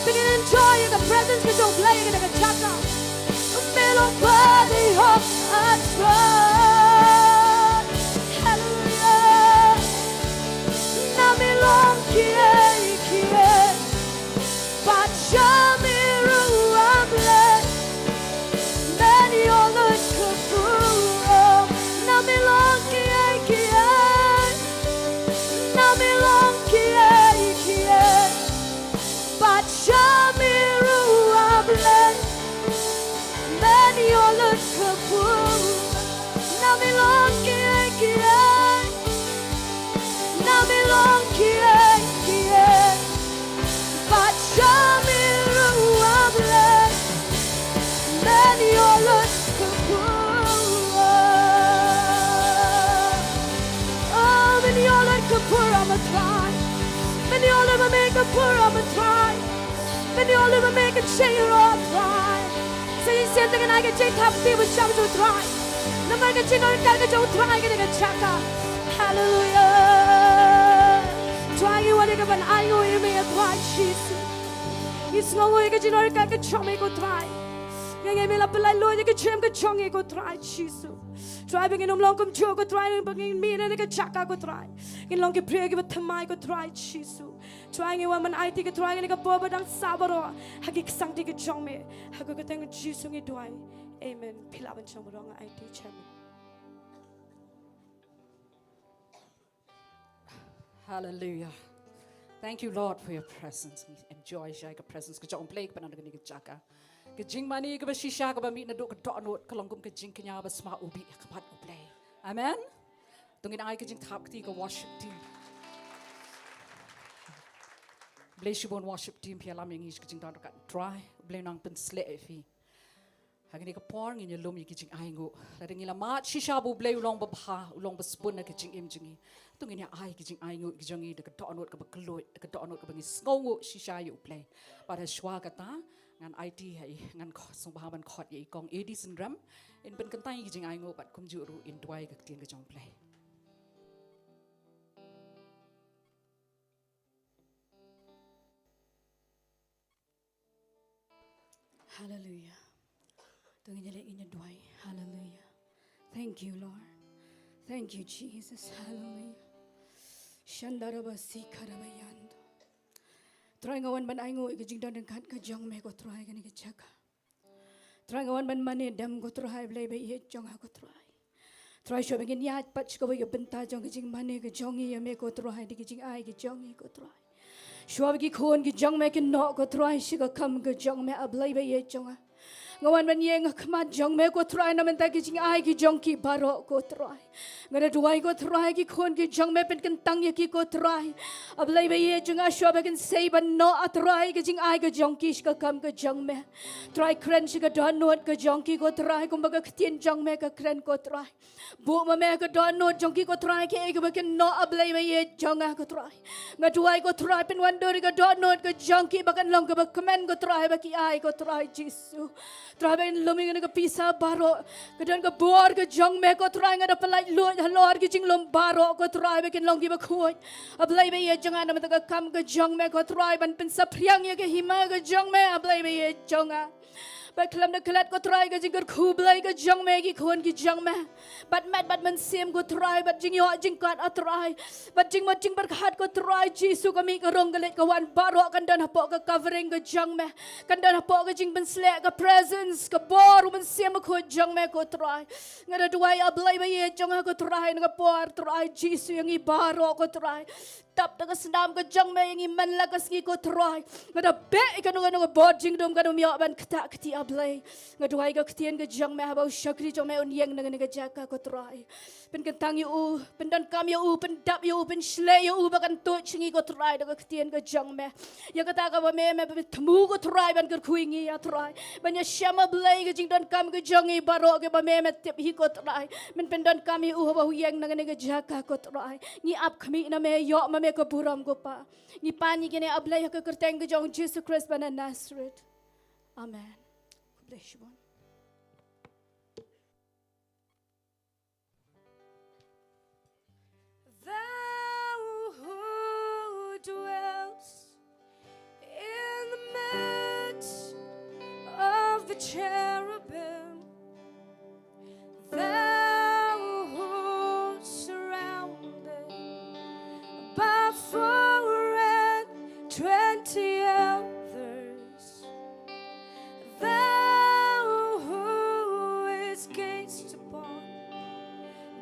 Phi enjoy ïa ka presence ka jong U Blei ha kane ka jaka. Me long ba dei hok A Trai. Hallelujah. Na me long kiei kiei bad sha me ruh A Blei. Men ïoh lut ka pura. Na me long kiei kiei. Na me long kiei kiei bad sha me ruh A Blei. Men ïoh lut ka pura. Na me long kiei kiei. Na me long kiei kiei bad sha me ruh A Blei. Men ïoh lut ka pura. Oh, men ïoh lut ka pura ma Trai. Men ïoh lut ma me ka pura ma Trai. Men ïoh lut ma me ka jingïaroh Trai. Sa shisien te ngan ai ka jingthap kti ba shisha sha U Trai. Namar ka jingdonkam ka jong U Trai ha kane ka jaka. Hallelujah. Trai ngi wan ïa ka ban ainguh ïa me ïa Trai Jisu. Ngi sngewnguh ïa ka jingdonkam ka jong me ko Trai. Nga ngeit me la pynlait lut ïa ka jingim ka jong ngi ko Trai Jisu. Trai ba ngin ym long kumjuh ko Trai ba ngin mih na ka jaka ko Trai. Ngin long ki briew kiba thymmai ko Trai Jisu. Trai ngi wan ban aiti ko Trai ïa kane ka por ba dang sah baroh ha ki ksangti ki jong me. Ha ka kyrteng Jisu ngi duwai. Amen. Phi lah ban shong baroh, nga aiti, amen. Hallelujah. Thank you, Lord, for your presence. Ngi enjoy shai ka presence ka jong U Blei kaba na kane ka jaka. Ka jingmane kaba shisha kaba mih naduh ka dohnud ka long kum ka jingkñia ba sma u bih ha khmat U Blei. Amen. To ngin ai ka jingthap kti ka worship team. Blei shibun worship team, phi ïalam ïa ngi sha ka jingdon ryngkat Trai. Blei nang pynshlur ïa phi. Ha kane ka por ngin ïalum ïa ki jingainguh. Lada ngi la mad shisha ba U Blei u long babha, u long ba sbun ha ka jingim jong ngi. To ngin ïa ai ki jingainguh ki jong ngi da ka dohnud kaba kylluid, da ka dohnud kaba ngi sngewnguh shisha ïa U Blei. Bad ha shuwa kata ngan aiti ha i, ngan kho-, sngewbha ban khot ïa i kong Edi Synrem in pynkyntait ïa ki jingainguh bad kumjuh ruh in duwai ka ktien ka jong U Blei. Hallelujah. To ngin ïaleh ngin ïaduwai. Hallelujah. Thank you, Lord. Thank you, Jesus. Hallelujah. Shandaraba sikarabayando. Trai nga wan ban ainguh ïa ka jingdon ryngkat ka jong me ko Trai kane ka jaka. Trai nga wan ban mane dem ko Trai Blei ba ïeit jong nga ko Trai. Trai shuwa ba ngin ïaid pat sha kawei ka bynta jong ka jingmane ka jong ngi ïa me ko Trai da ki jingai ka jong ngi ko Trai. Shuwa ba ki khun ki jong me kin noh ko Trai sha ka kam ka jong me A Blei ba ïeit jong nga. Nga wan ban ïeng ha khmat jong me ko Trai na bynta ki jingai ki jong ki baroh ko Trai. Nga da duwai ko Trai ki khun ki jong me pynkyntang ïa ki ko Trai. A Blei ba ïeit jong nga shuwa ba kin sei ban noh A Trai ka jingai ka jong ki sha ka kam ka jong me. Trai kren sha ka dohnud ka jong ki ko Trai kumba ka ktien jong me ka kren ko Trai. Buh ma me ka dohnud jong ki ko Trai kiei kiba kin noh A Blei ba ïeit jong nga ko Trai. Nga duwai ko Trai pynwandur ïa ka dohnud ka jong ki ba kan long kaba kmen ko Trai ba ki ai ko Trai Jisu. Trai ba ngin lum ïa kane ka pisa baroh. Ka don ka bor ka jong me ko Trai nga da pynlait lut halor ki jinglum baroh ko Trai ba kin long kiba khuid. A Blei ba ïeit jong nga na bynta ka kam ka jong me ko Trai ban pynsaphriang ïa ka hima ka jong me A Blei ba ïeit jong nga. Bad khlem da klet ko Trai ka jingkyrkhu Blei ka jong me ki khun ki jong me. Bad met bad mynsiem ko Trai bad jingïoh jingkot A Trai. Bad jingmut jingpyrkhat ko Trai Jisu ka mih ka rung ka leit ka wan baroh kan don hapoh ka covering ka jong me. Kan don hapoh ka jingpynsleh ka presence ka bor u Mynsiem Bakhuid jong me ko Trai. Nga da duwai A Blei ba ïeit jong nga ko Trai na ka por Trai Jisu ïa ngi baroh ko Trai. tap da ka snam ka jong me ïa ngi man la ka sngi ko Trai. Nga da beh ïa kano kano ka bor jingdum kan ym ïoh ban ktah kti A Blei. Nga duwai ka ktien ka jong me haba u shakri jong me un ïeng na kane ka jaka ko Trai. Pynkyntang ïa u, pyndonkam ïa u, pyndap ïa u, pynshlei ïa u ba kan tuid sha ngi ko Trai da ka ktien ka jong me. Ïa kata kaba me me thmu ko Trai ban kyrkhu ïa ngi ïa Trai. Ban ïashem A Blei ka jingdonkam ka jong ngi baroh kaba me me tip hi ko Trai. Men pyndonkam ïa u haba u ïeng na kane ka jaka ko Trai. Ngi ap khmih na me, ïoh ma me ka burom ko Pa. Ngi pan ïa kine A Blei ha ka kyrteng ka jong Jisu Khrist ba na Nasareth. Amen. God bless you all. Thou who dwells in the midst of the cherubim, thou who surrounded by four and twenty elders, thou who is gazed upon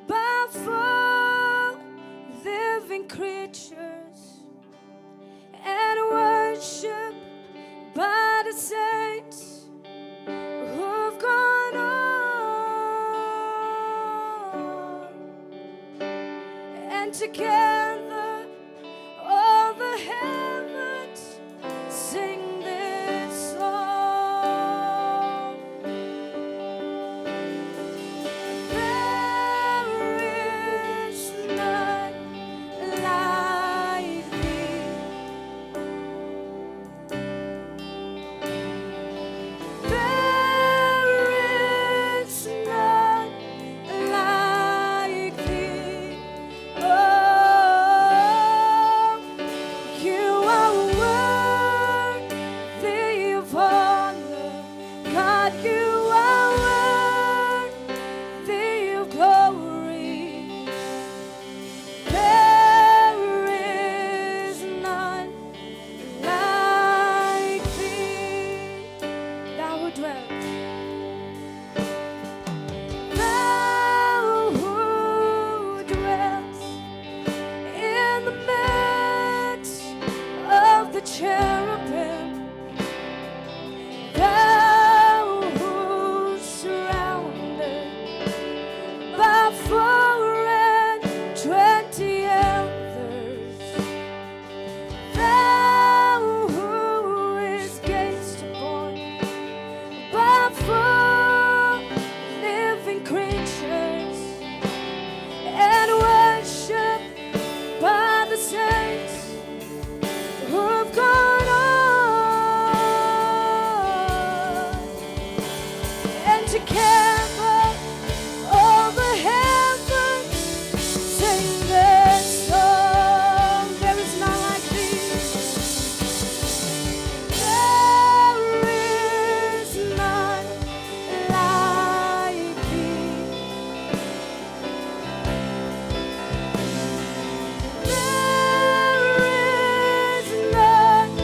by four living creatures and worshipped by the saints who've gone on, and together all the heavens sing this song. There is none like thee. There is none like thee. Oh, you are worthy of honor. God, you are worthy of glory. There is none like thee. Thou who dwells, thou who dwells in the midst of the cherubim, thou who surrounded by four and twenty elders, thou who is gazed upon by four living creatures and worshipped by the saints who've gone on, and together all the heavens sing this song. There is none like thee. There is none like thee. There is none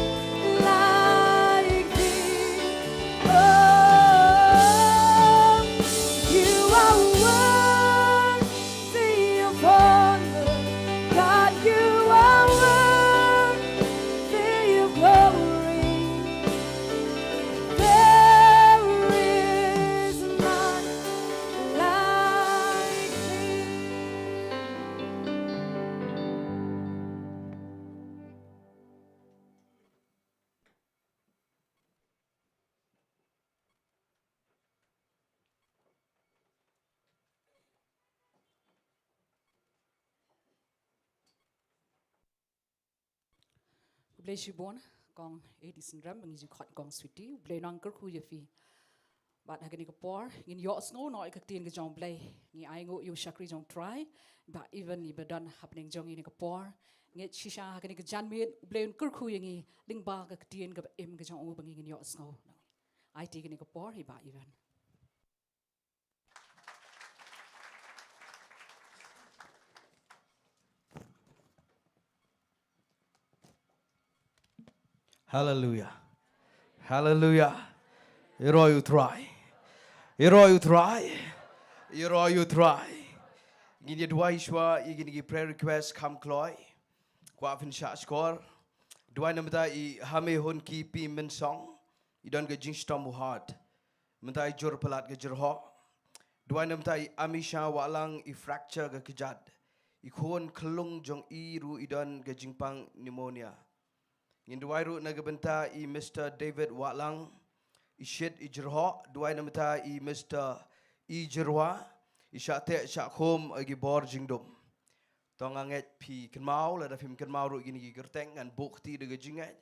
like thee. Oh, you are worthy of honor. God, you are worthy of glory. There is none like thee. Khublei shibun, Kong Edi Synrem, ba ngi ju khot Kong Sweety, U Blei un nang kyrkhu ïa phi. Bad ha kane ka por, ngin ïohsngew noh ïa ka ktien ka jong U Blei, ngi ainguh ïa u shakri jong U Trai, Bah Evan, iba don hapdeng jong ngi ha kane ka por, ngeit shisha ha kane ka janmiet, U Blei un kyrkhu ïa ngi, lyngba ka ktien kaba im ka jong u ba ngi ngin ïohsngew. Aiti kane ka por, ïa Bah Evan. Hallelujah. Hallelujah. Ïaroh ïa U Trai. Ïaroh ïa U Trai. Ïaroh ïa U Trai. Ngin ïa duwai shuwa ïa kine ki prayer request kham kloi. Kwah phin shah shkor. Duwai na mynta i Hame Hun Ki Pi Mynsong, i don ka jingshitom u heart. Mynta i jur palat ka jyrhoh. Duwai na mynta i Amisha Wahlang, i fracture ka kjat. I khun khyllung jong i ruh i don ka jingpang pneumonia. Ngin duwai ruh na ka bynta i Mister David Wahlang, i shit i jyrhoh. Duwai na mynta i Mister I Jyrwa, i shah teh shah khum ha ki bor jingdum. To nga ngeit phi kynmaw, lada phim kynmaw ruh kine ki kyrteng, ngan buh kti da ka jingngeit.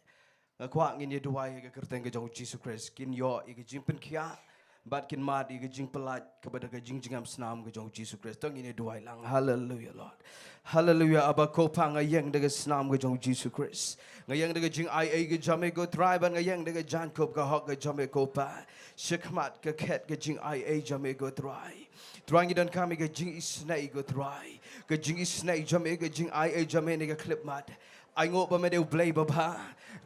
Nga kwah ngin ïa duwai ha ka kyrteng ka jong u Jisu Khrist, kin ïoh ïa ka jingpynkhiah bad kin mad ïa ka jingpyllait kaba da ka jingjngem snam ka jong u Jisu Khrist. To ngin ïa duwai lang. Hallelujah, Lord. Hallelujah, Aba Ko Pa, nga ïeng da ka snam ka jong u Jisu Khrist. Nga ïeng da ka jingaiei ka jong me ko Trai, bad nga ïeng da ka jaiñkup ka hok ka jong me ko Pa. Shakhmat ka khet ka jingaiei jong me ko Trai. Trai, ngi donkam ïa ka jingisynei ko Trai. Ka jingisynei jong me, ka jingaiei jong me ha kane ka khyllipmat. Ai nguh ba me dei u Blei babha.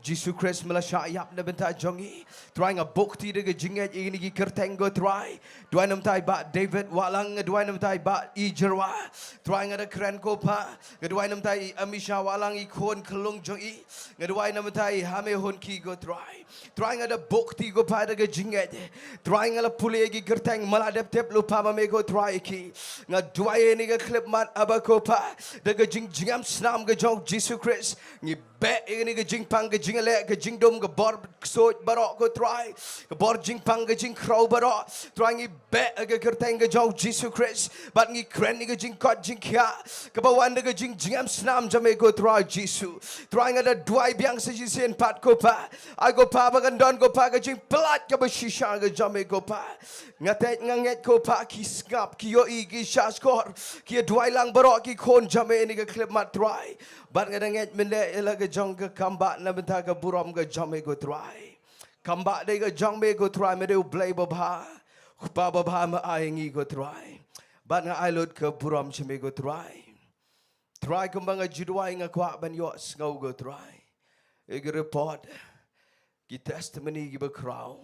Jisu Khrist, me la shah ïap na bynta jong ngi. Trai, nga buh kti da ka jingngeit ïa kine ki kyrteng ko Trai. Duwai na bynta i Bah David Wahlang, nga duwai na bynta i Bah I Jyrwa. Trai, nga da kren ko Pa. Nga duwai na bynta i Amisha Wahlang, i khun khyllung jong i. Nga duwai na bynta i Hame Hun Ki ko Trai. Trai, nga da buh kti ko Pa da ka jingngeit. Trai, nga la pule ïa ki kyrteng, me la dep tip lypa ma me ko Trai ïa ki. Nga duwai ha kane ka khyllipmat Aba ko Pa, da ka jingjngem snam ka jong u Jisu Khrist. Ngi beh ïa kane ka jingpang ka jingleh ka jingdum, ka bor ksuid baroh ko Trai. Ka bor jingpang ka jingkhraw baroh. Trai, ngi beh ha ka kyrteng ka jong u Jisu Khrist. Bad ngi kren ïa ka jingkoit jingkhiah kaba wan da ka jingjngem snam jong me ko Trai Jisu. Trai, nga da duwai biang sa shisien pat ko Pa. Ai ko Pa, ba kan don ko Pa ka jingpyllait kaba shisha ka jong me ko Pa. Nga tip, nga ngeit ko Pa, ki sngap, ki ïohi, ki shah shkor, ki ïa duwai lang baroh ki khun jong me ha kane ka khyllipmat Trai. Bad nga da ngeit mynne ïa la ka jong ka kam bah na bynta ka burom ka jong me ko Trai. Kam bah dei ka jong me ko Trai, me dei u Blei babha. Kpa babha, me ai ngi ko Trai. Bad nga ai lut ka burom sha me ko Trai. Trai, kumba nga ju duwai nga kwah ban ïohsngew ko Trai ïa ki report, ki testimony kiba khraw,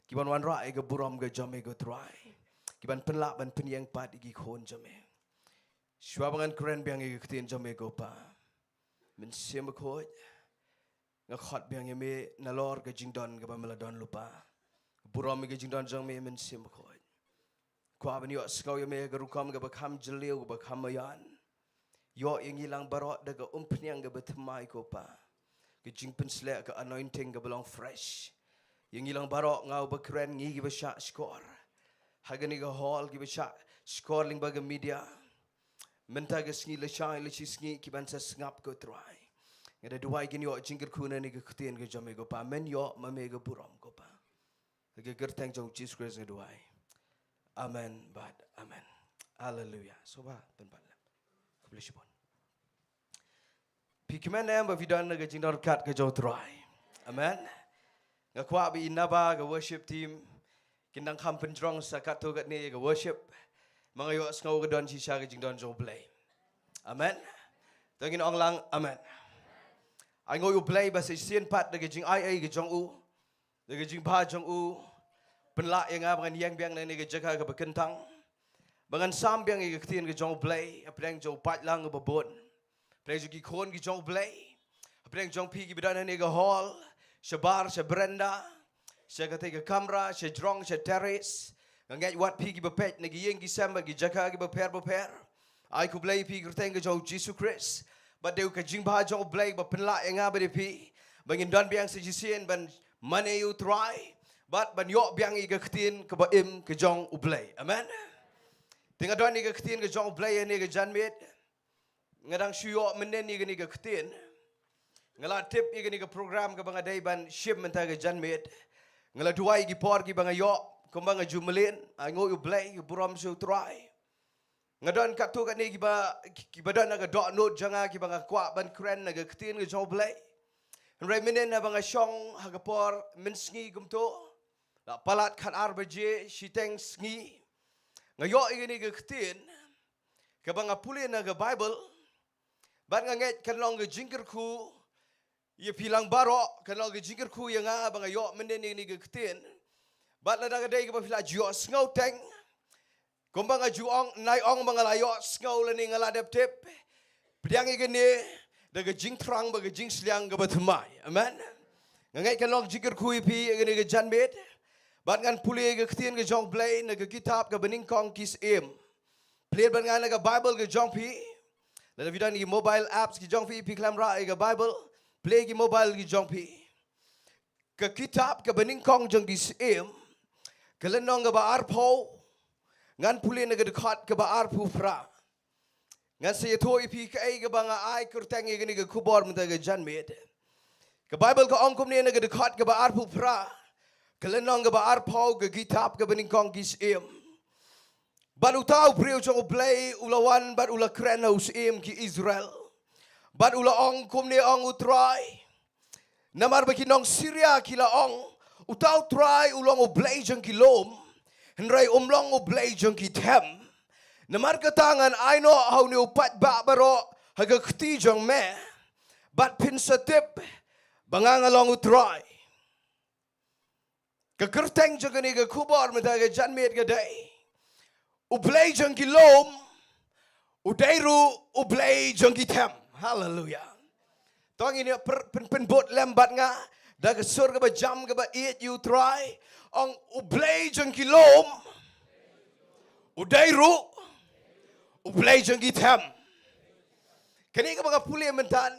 kiban wanrah ïa ka burom ka jong me ko Trai, kiban pynlah ban pynïeng pat ïa ki khun jong me. Shuwa ba ngan kren biang ïa ka ktien jong me ko Pa, Mynsiem Bakhuid, nga khot biang ïa me nalor ka jingdon kaba me la don lypa. Burom ïa ka jingdon jong me Mynsiem Bakhuid. Kwah ban ïohsngew ïa me ha ka rukom kaba kham jylliew, kaba kham maïan. Ïoh ïa ngi lang baroh da ka umphniang kaba thymmai ko Pa. Ka jingpynsleh, ka anointing kaba long fresh. Ïa ngi lang baroh, nga uba kren, ngi kiba shah shkor ha kane ka hall, kiba shah shkor lyngba ka media. Mynta ka sngi lashai lashisngi kiban sa sngap ko Trai. Nga da duwai kin ïoh jingkyrkhu na kane ka ktien ka jong me ko Pa, men ïoh ma me ka burom ko Pa. Ha ka kyrteng jong u Jisu Khrist nga duwai. Amen bad amen. Hallelujah. Sngewbha pynban lem. Khublei shibun. Phi kmen em ba phi don ha ka jingdon ryngkat ka jong u Trai? Amen. Nga kwah ba i Naba, ka worship team, kin nang kham pynjrong sa katto katne ïa ka worship. Ma nga ïohsngew ka don shisha ka jingdon jong u Blei. Amen. To ngin ong lang amen. Ai nguh ïa u Blei ba sa shisien pat da ka jingaiei ka jong u, da ka jingbha jong u, pynlah ïa nga ba ngan ïeng biang na kane ka jaka kaba kyntang, ba ngan sam biang ïa ka ktien ka jong u Blei hapdeng jong u paidlang uba bun, hapdeng jong ki khun ki jong u Blei, hapdeng jong phi kiba don ha kane ka hall, shabar, sha veranda, sha katei ka kamra, sha jrong, sha terrace. Nga ngeit wat phi kiba peit na ki ïing ki sem bad ki jaka kiba pher bapher. Ai khublei ïa phi ha ka kyrteng ka jong u Jisu Khrist. Bad dei ka jingbha jong u Blei ba pynlah ïa nga bad ïa phi ba ngin don biang sa shisien ban mane ïa u Trai bad ban ïoh biang ïa ka ktien kaba im ka jong u Blei. Amen. Te nga don ïa ka ktien ka jong u Blei ha kane ka janmiet. Nga dang shu ïoh mynnin ïa kane ka ktien. Nga la tip ïa kane ka program kaba nga dei ban shim mynta ka janmiet. Nga la duwai ïa ki por kiba nga ïoh, kumba nga ju mlien, ai nguh ïa u Blei, ïa u burom sha u Trai. Nga don katto katne kiba, kiba don ha ka dohnud jong nga kiba nga kwah ban kren na ka ktien ka jong u Blei. Hynrei mynnin haba nga shong ha ka por mynsngi kumto, la palat khatar baje shiteng sngi, nga ïoh ïa kane ka ktien kaba nga pule na ka Baibl. Bad nga ngeit kan long ka jingkyrkhu ïa phi lang baroh, kan long ka jingkyrkhu ïa nga ba nga ïoh mynnin ïa kane ka ktien. Bad lada ka dei kaba phi la ju ïohsngew teng, kumba nga ju ong, nai ong ba nga la ïohsngew lane nga la dep tip. Pdiang ïa kane, da ka jingthrang bad ka jingsliang kaba thymmai. Amen. Nga ngeit kan long jingkyrkhu ïa phi ïa kane ka janmiet. Bad ngan pule ïa ka ktien ka jong U Blei na ka kitab kaba nyngkong Ki Syiem. Plie bad nga na ka Bible ka jong phi. Lada phi don ïa ki mobile apps ki jong phi, phi khlem rah ïa ka Bible, plie ïa ki mobile ki jong phi. Ka kitab kaba nyngkong jong Ki Syiem, ka lynnong kaba arphew, ngan pule na ka dkhot kaba arphew phra. Ngan sa ïathuh ïa phi kaei kaba nga ai kyrteng ïa kane ka khubor mynta ka janmiet. Ka Bible ka ong kumne na ka dkhot kaba arphew phra, ka lynnong kaba arphew, ka kitab kaba nyngkong Ki Syiem. Bad uta u briew jong U Blei u la wan bad u la kren ha u syiem ki Israel. Bad u la ong kumne, ong U Trai: Namar ba ki nong Syria ki la ong, 'Uta U Trai u long U Blei jong ki lum, hynrei um long U Blei jong ki them.' Namar kata ngan ai noh ha une u paidbah baroh ha ka kti jong me, bad phin sa tip ba nga nga long U Trai. Ka kyrteng jong kane ka khubor mynta ka janmiet ka dei: U Blei jong ki lum u dei ruh U Blei jong ki them. Haleluia. To ngin ïa pyn, pyn, pynbud lem bad nga da ka sur kaba jam kaba ïeit ïa U Trai. Ong: U Blei jong ki lum u dei ruh U Blei jong ki them. Kane kaba nga pule mynta,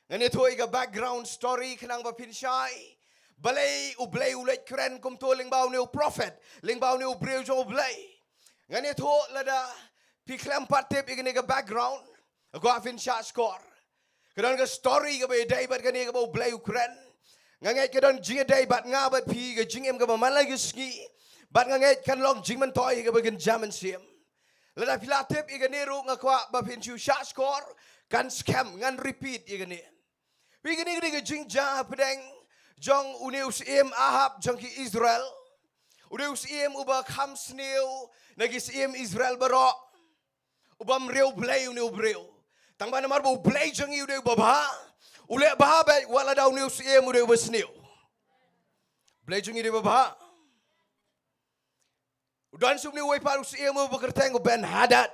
ngan ïathuh ïa ka background story khnang ba phin shai balei U Blei u leit kren kumto lyngba une u prophet, lyngba une u briew jong U Blei. Ngan ïathuh, lada phi khlem pat tip ïa kane ka background, nga kwah phin shah shkor. Ka don ka story kaba ïadei bad kane kaba U Blei u kren. Nga ngeit ka don jingïadei bad nga bad phi, ka jingim kaba man la ka sngi. Bad nga ngeit kan long jingmyntoi kaba kynja mynsiem. Lada phi la tip ïa kane ruh, nga kwah ba phin shu shah shkor, kan skhem, ngan repeat ïa kane. Phi, kane ka dei ka jingjia hapdeng jong une u syiem Ahab jong ki Israel. Une u syiem uba kham sniew na ki syiem Israel baroh. Uba ym riewblei une u briew. Tang ba namar ba U Blei jong ngi u dei uba bha, u leh bha beit wat lada une u syiem u dei uba sniew. U Blei jong ngi u dei uba bha. U don shuh une uwei pat u syiem uba kyrteng u Ben-hadad.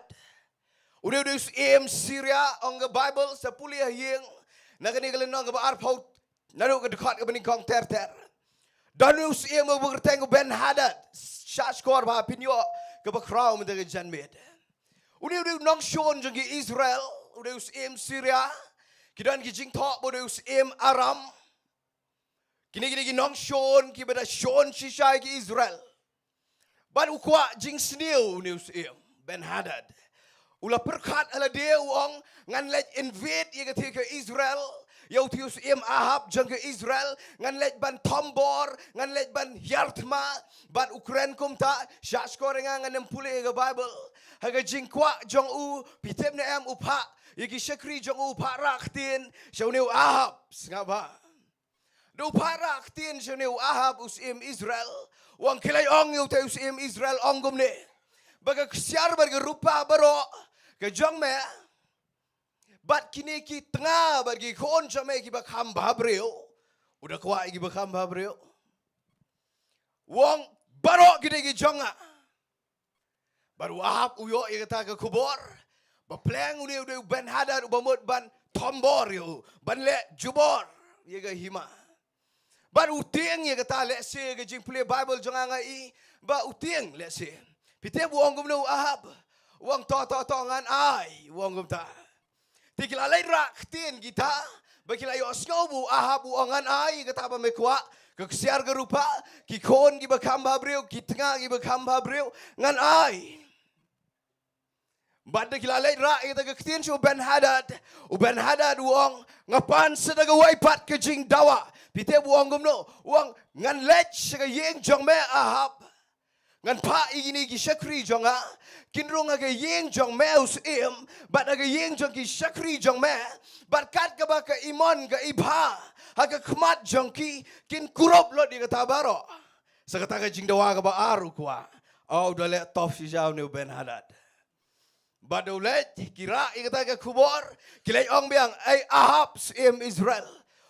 Une u dei u syiem Syria, ong ka Bible, sa pule ha ïing na kane ka lynnong kaba arphew, naduh ka dkhot kaba nyngkong ter ter. Don une u syiem uba kyrteng u Ben-hadad. Shah shkor bha, phin ïoh kaba khraw mynta ka janmiet. Une u dei u nongshun jong ki Israel, u dei u syiem Syria. Ki don ki jingthoh ba u dei u syiem Aram. Kine ki dei ki nongshun kiba da shun shisha ïa ki Israel. Bad u kwah jingsniew une u syiem Ben-hadad. U la pyrkhat ha lade, u ong, ngan leit invade ïa katei ka Israel, ïa utei u syiem Ahab jong ka Israel, ngan leit ban thombor, ngan leit ban hiar thma. Bad u kren kumta. Shah shkor ïa nga, ngan ym pule ïa ka Bible. Ha ka jingkwah jong u, phi tip ne em, u phah ïa ki shakri jong u, u phah rah ktien sha une u Ahab. Sngap bha. Da u phah rah ktien sha une u Ahab u syiem Israel, u ong, khie leit ong ïa utei u syiem Israel, ong kumne, ba ka ksiar bad ka rupa baroh ka jong me, bad kine ki tnga bad ki khun jong me kiba kham bhabriew. U da kwah ïa kiba kham bhabriew. U ong, baroh ki dei ki jong nga. Bad u Ahab u ïoh ïa kata ka khubor ba pleng une u dei u Ben-hadad uba mut ban thombor ïa u, ban leh jubor ïa ka hima. Bad u tieng ïa kata, lehse ka jingpule Bible jong nga nga i ba u tieng lehse. Phi tip u ong kumno u Ahab? U ong, to, to, to, ngan ai, u ong kumta. Te ki la leit rah ktien kita, ba ki la ïohsngew ba u Ahab u ong, ngan ai kata ba me kwah, ka ksiar ka rupa, ki khun kiba kham bhabriew, ki tnga kiba kham bhabriew, ngan ai. Bad da ki la leit rah ïa kata ka ktien sha u Ben-hadad, u Ben-hadad u ong, nga pan sa da kawei pat ka jingdawa. Phi tip u ong kumno? U ong, ngan leit sha ka ïing jong me Ahab. Ngan phah ïa kine ki shakri jong nga, kin rung ha ka ïing jong me u syiem, bad ha ka ïing jong ki shakri jong me, bad kat kaba ka imon ka ibha ha ka khmat jong ki, kin kurup lut ïa kata baroh. Sa kata ka jingdawa kaba ar u kwah. Oh, u da leh tough shisha une u Ben-hadad. Bad da u leit, ki rah ïa kata ka khubor, ki leit ong biang, ei Ahab, syiem Israel,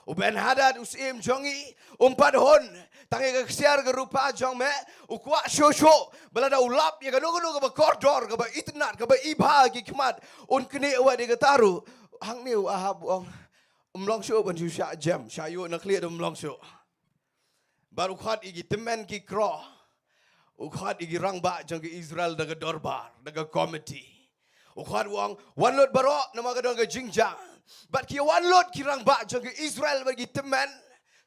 u Ben-hadad u syiem jong ngi um pat hun tang ïa ka ksiar ka rupa jong me. U kwah shuh shuh ba lada u lap ïa kano kano kaba kordor, kaba itynnad, kaba ibha ha ki khmat, un knieh wat ïa kata ruh. Hangne u Ahab u ong, um long shuh ban shu shah jem, shah ïuh na khlieh, um long shuh. Bad u khot ïa ki tymmen ki kro. U khot ïa ki rangbah jong ki Israel da ka dorbar, da ka komiti. U khot u ong, wan lut baroh namar ka don ka jingjia. Bad ki wan lut ki rangbah jong ki Israel bad ki tymmen.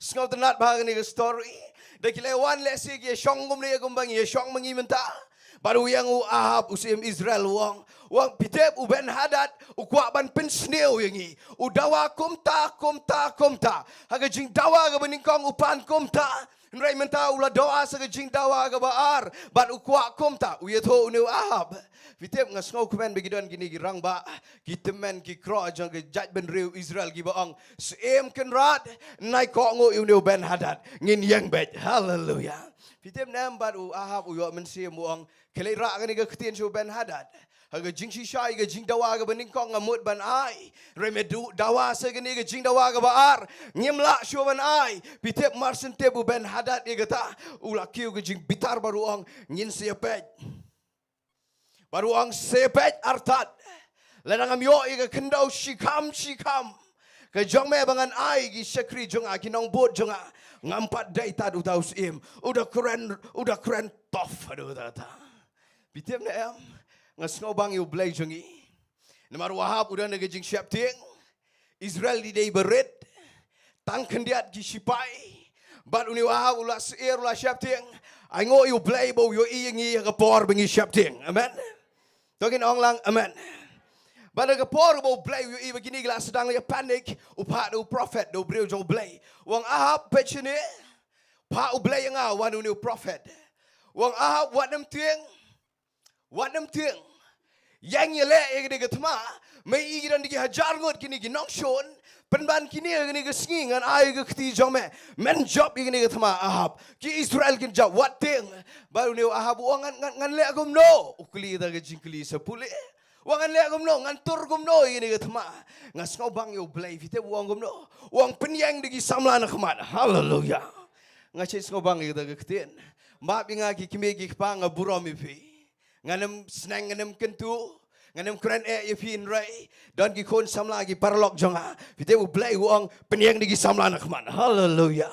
Sngewtynnat bha kane ka story. Da ki la wan lehse ki ïa shong kumne kumba ngi ïa shong ma ngi mynta. Bad u ïeng u Ahab u syiem Israel u ong, u ong, phi tip u Ben Hadad u kwah ban pynsniew ïa ngi. U dawa kumta, kumta, kumta. Ha ka jingdawa kaba nyngkong u pan kumta. Hynrei mynta u la dawa sa ka jingdawa kaba ar. Bad u kwah kumta. U ïathuh une u Ahab. Phi tip, nga sngewkmen ba ki don kine ki rangbah, ki tymmen ki kro jong ka jaitbynriew Israel kiba ong, Syiem Kynrad, nai kohnguh ïa une u Ben Hadad. Ngin ïeng beit. Haleluya. Phi tip ne em, bad u Ahab u ïoh mynsiem u ong, khie leit rah kane ka ktien sha u Ben Hadad. Ha ka jingshisha ïa ka jingdawa kaba nyngkong nga mut ban ai. Hynrei me dawa sa kane ka jingdawa kaba ar, ngim lah shuh ban ai. Phi tip, mar shen tip u Ben Hadad ïa kata, u la kiew ka jingbitar bad u ong, ngin sa ïa peit. Bad u ong, sa peit artat. Lada ngam ïoh ïa ka khyndew shikham shikham ka jong me ba ngan ai ki shakri jong nga, ki nongbud jong nga, ngam pat dei tad uta u syiem. U da kren, u da kren tough haduh katta katta. Phi tip ne em, nga sngewbang ïa u Blei jong ngi. Namar u Ahab u don ha ka jingsheptieng. Israel ki dei ba rit, tang khyndiat ki shipai. Bad une u Ahab u la syier, u la sheptieng. Ainguh ïa u Blei ba u ïohi ïa ngi ha ka por ba ngi sheptieng. Amen. To ngin ong lang amen. Bad ha ka por ba u Blei u ïohi ba kine ki la sdang ïa panic, u phah da u prophet, da u briew jong u Blei. U ong, Ahab, peit shane. Phah u Blei ïa nga, wan une u prophet. U ong, Ahab, wat nym tieng. Wat nym tieng. Ïeng ïaleh ïa kane ka thma. Me i ki don da ki hajar ngut kine ki nongshun. Pynban kine ha kane ka sngi ngan ai ka kti jong me. Men jop ïa kane ka thma, Ahab. Ki Israel kin jop, wat tieng. Bad une u Ahab u ong, ngan, ngan, ngan leh kumno? U kylli da ka jingkylli sa pule. U ong, ngan leh kumno, ngan tur kumno ïa kane ka thma? Nga sngewbang ïa u Blei, phi tip u ong kumno? U ong, pynïeng da ki samla na khmat. Haleluya. Nga sngewbang ïa kata ka ktien. Map ïa nga ki kmie ki kpa, nga burom ïa phi. Ngam sneng, ngam kyntu, ngam kren eh ïa phi, hynrei don ki khun samla ki paralok jong nga. Phi tip u Blei u ong pynïeng da ki samla na khmat. Haleluya.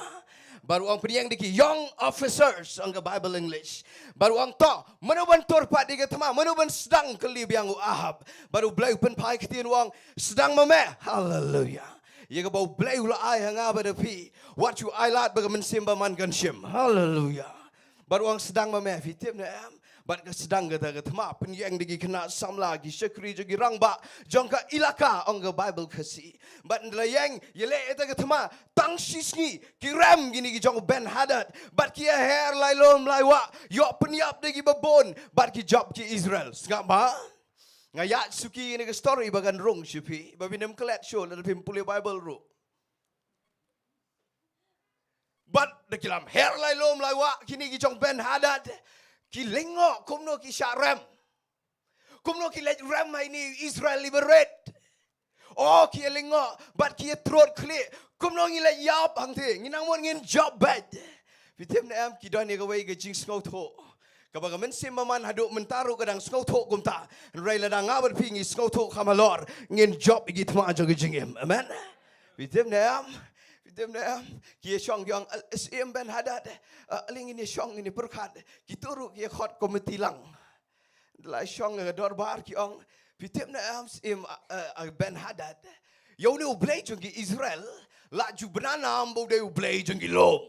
Bad u ong pynïeng da ki young officers, ong ka Bible English. Bad u ong to, mano ban tur pat ïa ka thma, mano ban sdang, kylli biang u Ahab. Bad u Blei u pynphai ktien u ong, sdang ma me. Haleluya. Ïa kaba u Blei u la ai ha nga bad ha phi, wat shu ai lad ba ka mynsiem bymman kan shim. Haleluya. Bad u ong sdang ma me, phi tip ne em? Bad ka sdang kata ka thma, pynïeng da ki khynnah samla, ki shakri jong ki rangbah jong ka ilaka, ong ka Bible Khasi. Bad ynda la ïeng ïaleh ïa kata ka thma, tang shi sngi ki rem kine ki jong u Ben Hadad. Bad ki ïaher lai lum lai wah, ïoh pynïap da kiba bun, bad ki jop ki Israel. Sngap bha. Nga ïaid suki ïa kane ka story ba kan rung sha phi, ba phin ym klet shuh lada phim pule Bible ruh. Bad da ki lam her lai lum lai wah kine ki jong Ben Hadad, ki lyngngoh kumno ki shah rem. Kumno ki leit rem ha ine i Israel iba rit. O, ki ïa lyngngoh bad ki ïa trud khlieh. Kumno ngi leit ïap hangtei? Ngi nang mut ngin jop beit. Phi tip ne em, ki don ïa kawei ka jingsngewthuh kaba ka mynsiem bymman haduh mynta ruh ka dang sngewthuh kumta. Hynrei lada nga bad phi ngi sngewthuh kham halor, ngin jop ïa ki thma jong ka jingim. Amen. Phi tip ne em? Phi tip ne em? Ki ïa shong ki ong, eh, Syiem Ben Hadad, eh, ale ngin ïa shong ngin ïa pyrkhat. Kito ruh ki ïa khot komiti lang. La shong ha ka dorbar ki ong, phi tip ne em Syiem, eh, eh, Ben Hadad? Ïa une u Blei jong ki Israel la ju bna nam ba u dei u Blei jong ki lum.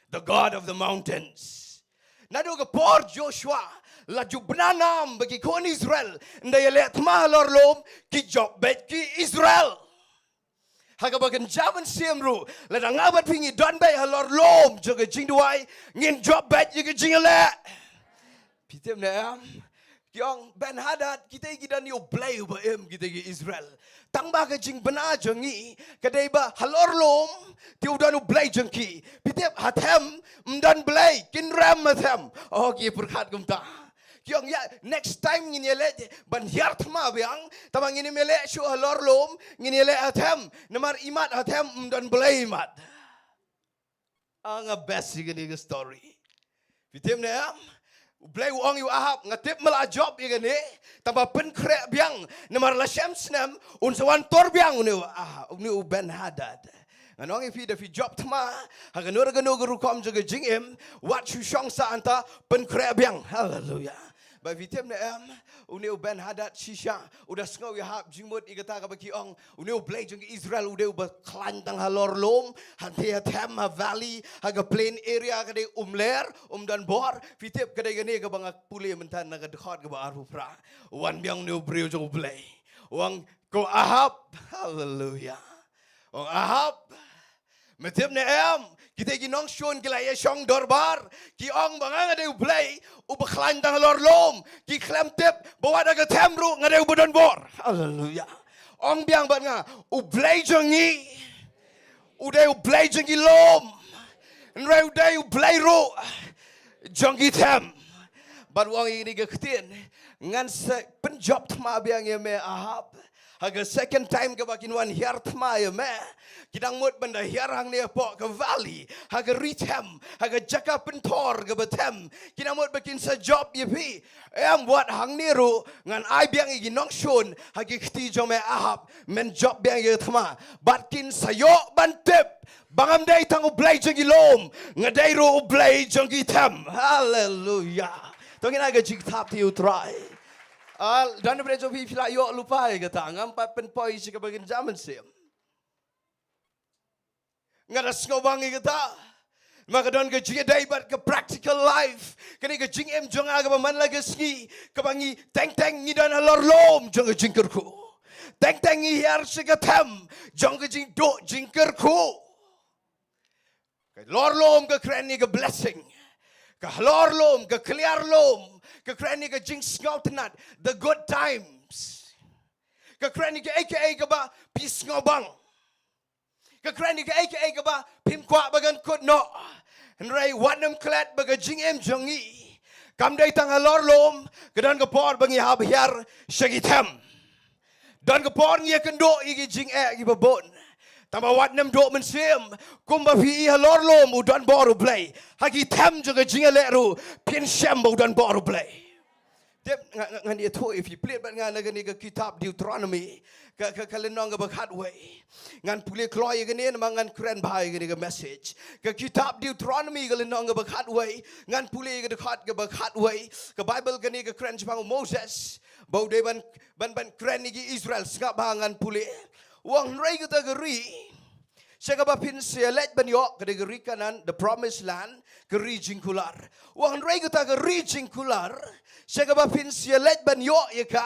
The God of the mountains. Naduh ka por Joshua la ju bna nam ba ki khun Israel ynda ïaleh thma halor lum ki jop beit ki Israel. Ha kaba kynja mynsiem ruh, lada nga bad phi ngi don beit halor lum jong ka jingduwai, ngin jop beit ïa ka jingïaleh. Phi tip ne em? Ki ong Ben Hadad, kita ki don ïa u Blei uba im, kita ki Israel. Tang ba ka jingbna jong ngi ka dei ba halor lum te u don u Blei jong ki. Phi tip, ha them ym don Blei, kin rem ha them. O, ki pyrkhat kumta. Ki ong ïa, next time ngin ïaleh ban hiar thma biang, tangba ngin ym ïaleh shuh halor lum, ngin ïaleh ha them, namar imat ha them ym don Blei imat. Anga best ïa kane ka story. Phi tip ne em? U Blei u ong ïa u Ahab, nga tip me la jop ïa kane, tangba pynkhreh biang, namar la shem snem un sa wan tur biang une u Ahab, une u Ben Hadad. Ngan ong ïa phi, da phi jop thma ha kano kano ka rukom jong ka jingim, wat shu shong sah hangta, pynkhreh biang. Haleluya. Ba phi tip ne em, une u Ben Hadad shisha u da sngew ïahap jingmut ïa kata kaba ki ong, une u Blei jong ki Israel u dei uba khlaiñ tang halor lum, hangta ha them, ha valley, ha ka plain area ka dei um ler, um don bor. Phi tip ka dei kane kaba nga pule mynta na ka dkhot kaba arphew phra. Wan biang une u briew jong u Blei, u ong, ko Ahab. Haleluya. Ong, Ahab, me tip ne em, kita ki nongshun ki la ïa shong dorbar, ki ong ba nga nga dei u Blei uba khlaiñ tang halor lum, ki khlem tip ba wat ha ka them ruh nga dei uba don bor. Haleluya. Ong biang bad nga, u Blei jong ngi u dei u Blei jong ki lum, hynrei u dei u Blei ruh jong ki them. Bad u ong ïa kane ka ktien, ngan sa pynjop thma biang ïa me Ahab. Ha ka second time kaba kin wan hiar thma ïa me, ki dang mut ban da hiar hangne hapoh ka valley, ha ka ri them, ha ka jaka pynthor kaba them. Ki dang mut ba kin sa jop ïa phi. Em, wat hangne ruh ngan ai biang ïa ki nongshun ha ki kti jong me Ahab, men jop biang ïa ka thma. Bad kin sa ïoh ban tip ba ngam dei tang u Blei jong ki lum, nga dei ruh u Blei jong ki them. Haleluya. To ngin ai ka jingthap ïa u Trai. Ah, don ba jong phi phi la ïoh lypa ïa kata, ngam pat pynpoi sha kaba kynja mynsiem. Nga da sngewbang ïa kata. Ma ka don ka jingïadei bad ka practical life, kane ka jingim jong nga kaba man la ka sngi, kaba ngi teng teng ngi don halor lum jong ka jingkyrkhu. Teng teng ngi hiar sha ka them jong ka jingduh jingkyrkhu. Ka halor lum ka kren ïa ka blessing. Ka halor lum, ka kliar lum ka kren ïa ka jingsngewtynnat, the good times. Ka kren ïa kaei kaei kaba phi sngewbang. Ka kren ïa kaei kaei kaba phim kwah ba kan kut noh. Hynrei wat nym klet ba ka jingim jong ngi kam dei tang halor lum, ka don ka por ba ngi hap hiar sha ki them. Don ka por ngi ïakynduh ïa ki jingeh kiba bun. Tangba wat nym duh mynsiem, kumba phi i halor lum u don bor u Blei, ha ki them jong ka jingïaleh ruh phin shem ba u don bor u Blei. Tip, nga, nga, ngan ïathuh ïa phi, plie bad nga na kane ka kitab Deuteronomy, ka, ka, ka lynnong kaba khatwei. Ngan pule kloi ïa kane namar ngan kren bha ïa kane ka message. Ka kitab Deuteronomy ka lynnong kaba khatwei, ngan pule ïa ka dkhot kaba khatwei. Ka Bible kane ka kren shaphang u Moses, ba u dei ban, ban, ban kren ïa ki Israel, sngap bha, ngan pule. U ong, hynrei kata ka ri sha kaba phin sa ïaleit ban ïoh, ka dei ka ri Kanaan, the promised land, ka ri jingkular. U ong, hynrei kata ka ri jingkular sha kaba phin sa ïaleit ban ïoh ïa ka,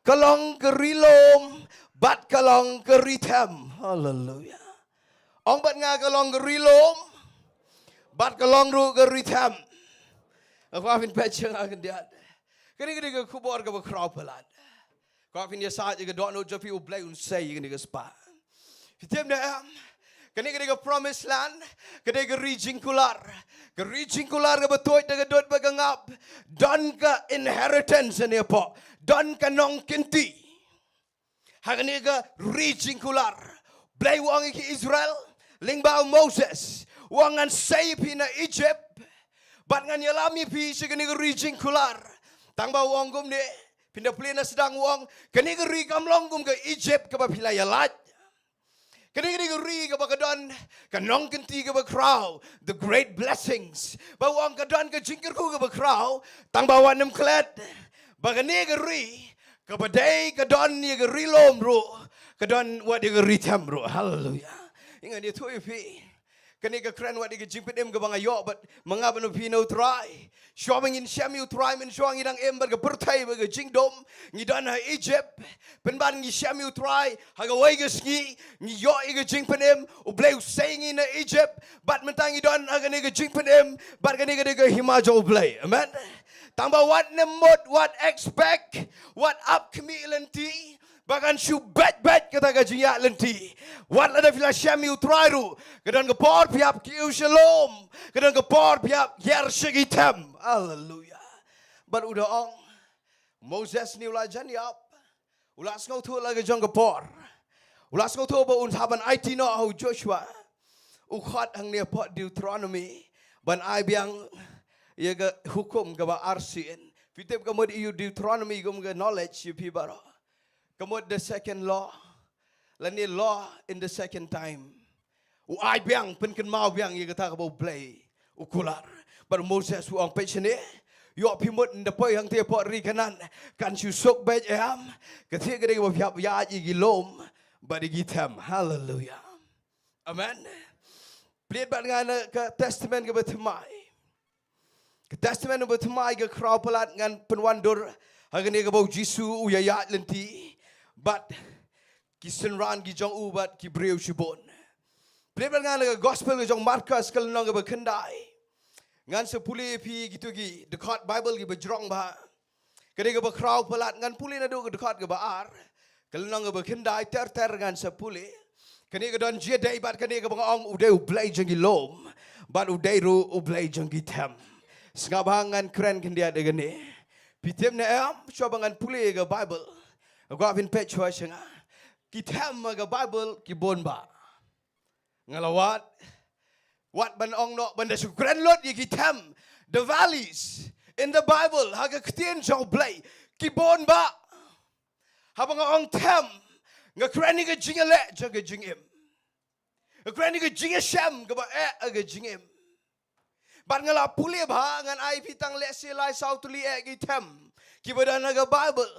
ka long ka ri lum bad ka long ka ri them. Haleluya. Ong bad nga, ka long ka ri lum bad ka long ruh ka ri them. Nga kwah phin peit sha nga khyndiat. Kane ka dei ka khubor kaba khraw palat. Kwah phin ïasaid ïa ka dohnud jong phi, u Blei un sei ïa kane ka spah. Phi tip ne em, kane ka dei ka promised land, ka dei ka ri jingkular. Ka ri jingkular kaba tuid da ka dud bad ka ngap. Don ka inheritance hangne hapoh, don ka nongkynti ha kane ka ri jingkular. Blei u ong ïa ki Israel lyngba u Moses, u ong, ngan sei ïa phi na Egypt bad ngan ïalam ïa phi sha kane ka ri jingkular. Tangba u ong kumne, phin da plie na sdang, u ong, kane ka ri kam long kum ka Egypt kaba phi la ïalait. Kane ka dei ka ri kaba ka don ka nongkynti kaba khraw, the great blessings. Ba u ong ka don ka jingkyrkhu kaba khraw, tangba wat nym klet ba kane ka ri kaba dei ka don ïa ka ri lum ruh, ka don wat ïa ka ri them ruh. Haleluya. Ngan ïathuh ïa phi, kane ka kren wat ïa ka jingpynim kaba nga ïoh bad ma nga bad ma phi na u Trai. Shuwa ba ngin shem ïa u Trai, mynshuwa ngi dang im bad ka pyrthei bad ka jingdum. Ngi don ha Egypt, pynban ngi shem ïa u Trai ha kawei ka sngi, ngi ïoh ïa ka jingpynim. U Blei u sei ngi na Egypt, bad mynta ngi don ha kane ka jingpynim, bad kane ka dei ka hima jong u Blei. Amen. Tangba wat nym mut, wat expect, wat ap khmih lynti ba kan shu beit beit kata ka jingïaid lynti. Wat lada phi la shem ïa u Trai ruh, ka don ka por phi hap kiew sha lum, ka don ka por phi hap hiar sha ki them. Haleluya. Bad u da ong, Moses ne u la jan ïap, u la sngewthuh la ka jong ka por. U la sngewthuh ba un hap ban aiti noh ha u Joshua. U khot hangne hapoh Deuteronomy ban ai biang ïa ka hukum kaba arsien. Phi tip ka mut ïa u Deuteronomy kum ka knowledge ïa phi baroh. Ka mut the second law. Lane law in the second time. U ai biang, pynkynmaw biang ïa kata kaba U Blei u kular. Bad u Moses u ong, peit shane, ïoh phi mut ynda poi hangtei hapoh ri Kanaan, kan shu suk beit em, ka thiah ka dei kaba phi hap ïaid ïa ki lum bad ïa ki them. Hallelujah. Amen. Plie bad nga na ka Testament kaba thymmai. Ka Testament kaba thymmai, ka Khraw Palat, ngan pynwandur ha kane kaba u Jisu u ïaid lynti bad ki synran ki jong u bad ki briew shibun. Plie bad nga na ka Gospel ka jong Markos, ka lynnong kaba khyndai. Ngan sa pule ïa phi kito ki dkhot Bible kiba jrong bha. Kane kaba Khraw Palat, ngan pule naduh ka dkhot kaba ar, ka lynnong kaba khyndai ter ter ngan sa pule. Kane ka don jingïadei bad kane kaba nga ong, u dei U Blei jong ki lum bad u dei ruh U Blei jong ki them. Sngap bha, ngan kren khyndiat ïa kane. Phi tip ne em, shuwa ba ngan pule ïa ka Bible, nga kwah phin peit shuwa sha nga. Ki them ha ka Bible ki bun bha. Nga la wad, wad ban ong noh, ban da shu kren lut ïa ki them, the valleys in the Bible, ha ka ktien jong U Blei, ki bun bha. Haba nga ong them, nga kren ïa ka jingïaleh jong ka jingim. Nga kren ïa ka jingïashem kaba eh ha ka jingim. Bad nga la pule bha, ngan ai phi tang lehse lai saw tylli eh ki them kiba don ha ka Bible.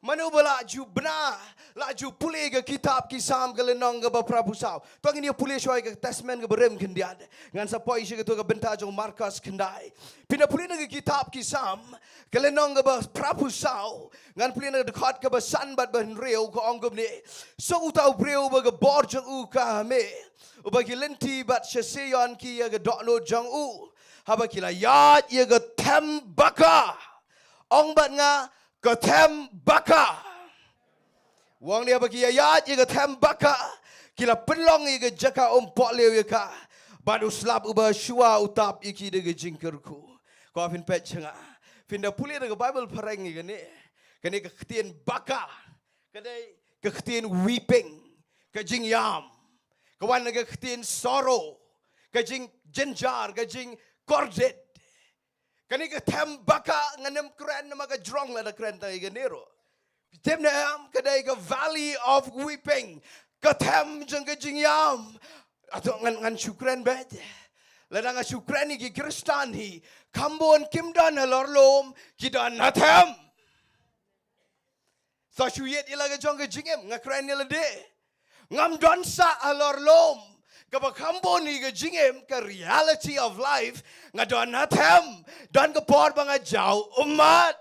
Mano ba la ju bna, la ju pule ka kitab ki Salm ka lynnong kaba phra phew saw. To ngin ïa pule shuwa ïa ka Testament kaba rim khyndiat. Ngan sa poi sha kato ka bynta jong Markos khyndai. Phin da pule na ka kitab ki Salm ka lynnong kaba phra phew saw, ngan pule na ka dkhot kaba san bad ba hynriew, ka ong kumne: Suk uta u briew uba ka bor jong u ka ha me, uba ki lynti bad sha Sion ki ïa ka dohnud jong u. Haba ki la ïaid ïa ka them baka. Ong bad nga, ka them baka. U ong ne haba ki ïaid ïa ka them baka, ki la pynlong ïa ka jaka um pohliew ïa ka, bad u slap uba shuwa u tap ïa ki da ka jingkyrkhu. Ko phin peit sha nga, phin da pule da ka Bible phareng ïa kane, kane ka ktien baka, ka dei ka ktien weeping, ka jingïam. Ka wan na ka ktien sorrow, ka jingjynjar, ka jingkordit. Kane ka them baka, ngam kren namar ka jrong lada kren tang ïa kane ruh. Phi tip ne em, ka dei ka valley of weeping, ka them jong ka jingïam. Ato ngan, ngan shu kren beit. Lada nga shu kren ïa ki Khristan hi, kham bun kim don halor lum, ki don ha them. Sa shu ïeit ïa la ka jong ka jingim, nga kren ïa lade. Ngam don sah halor lum, kaba kham bun hi ka jingim, ka reality of life, nga don ha them. Don ka por ba nga jaw ummat.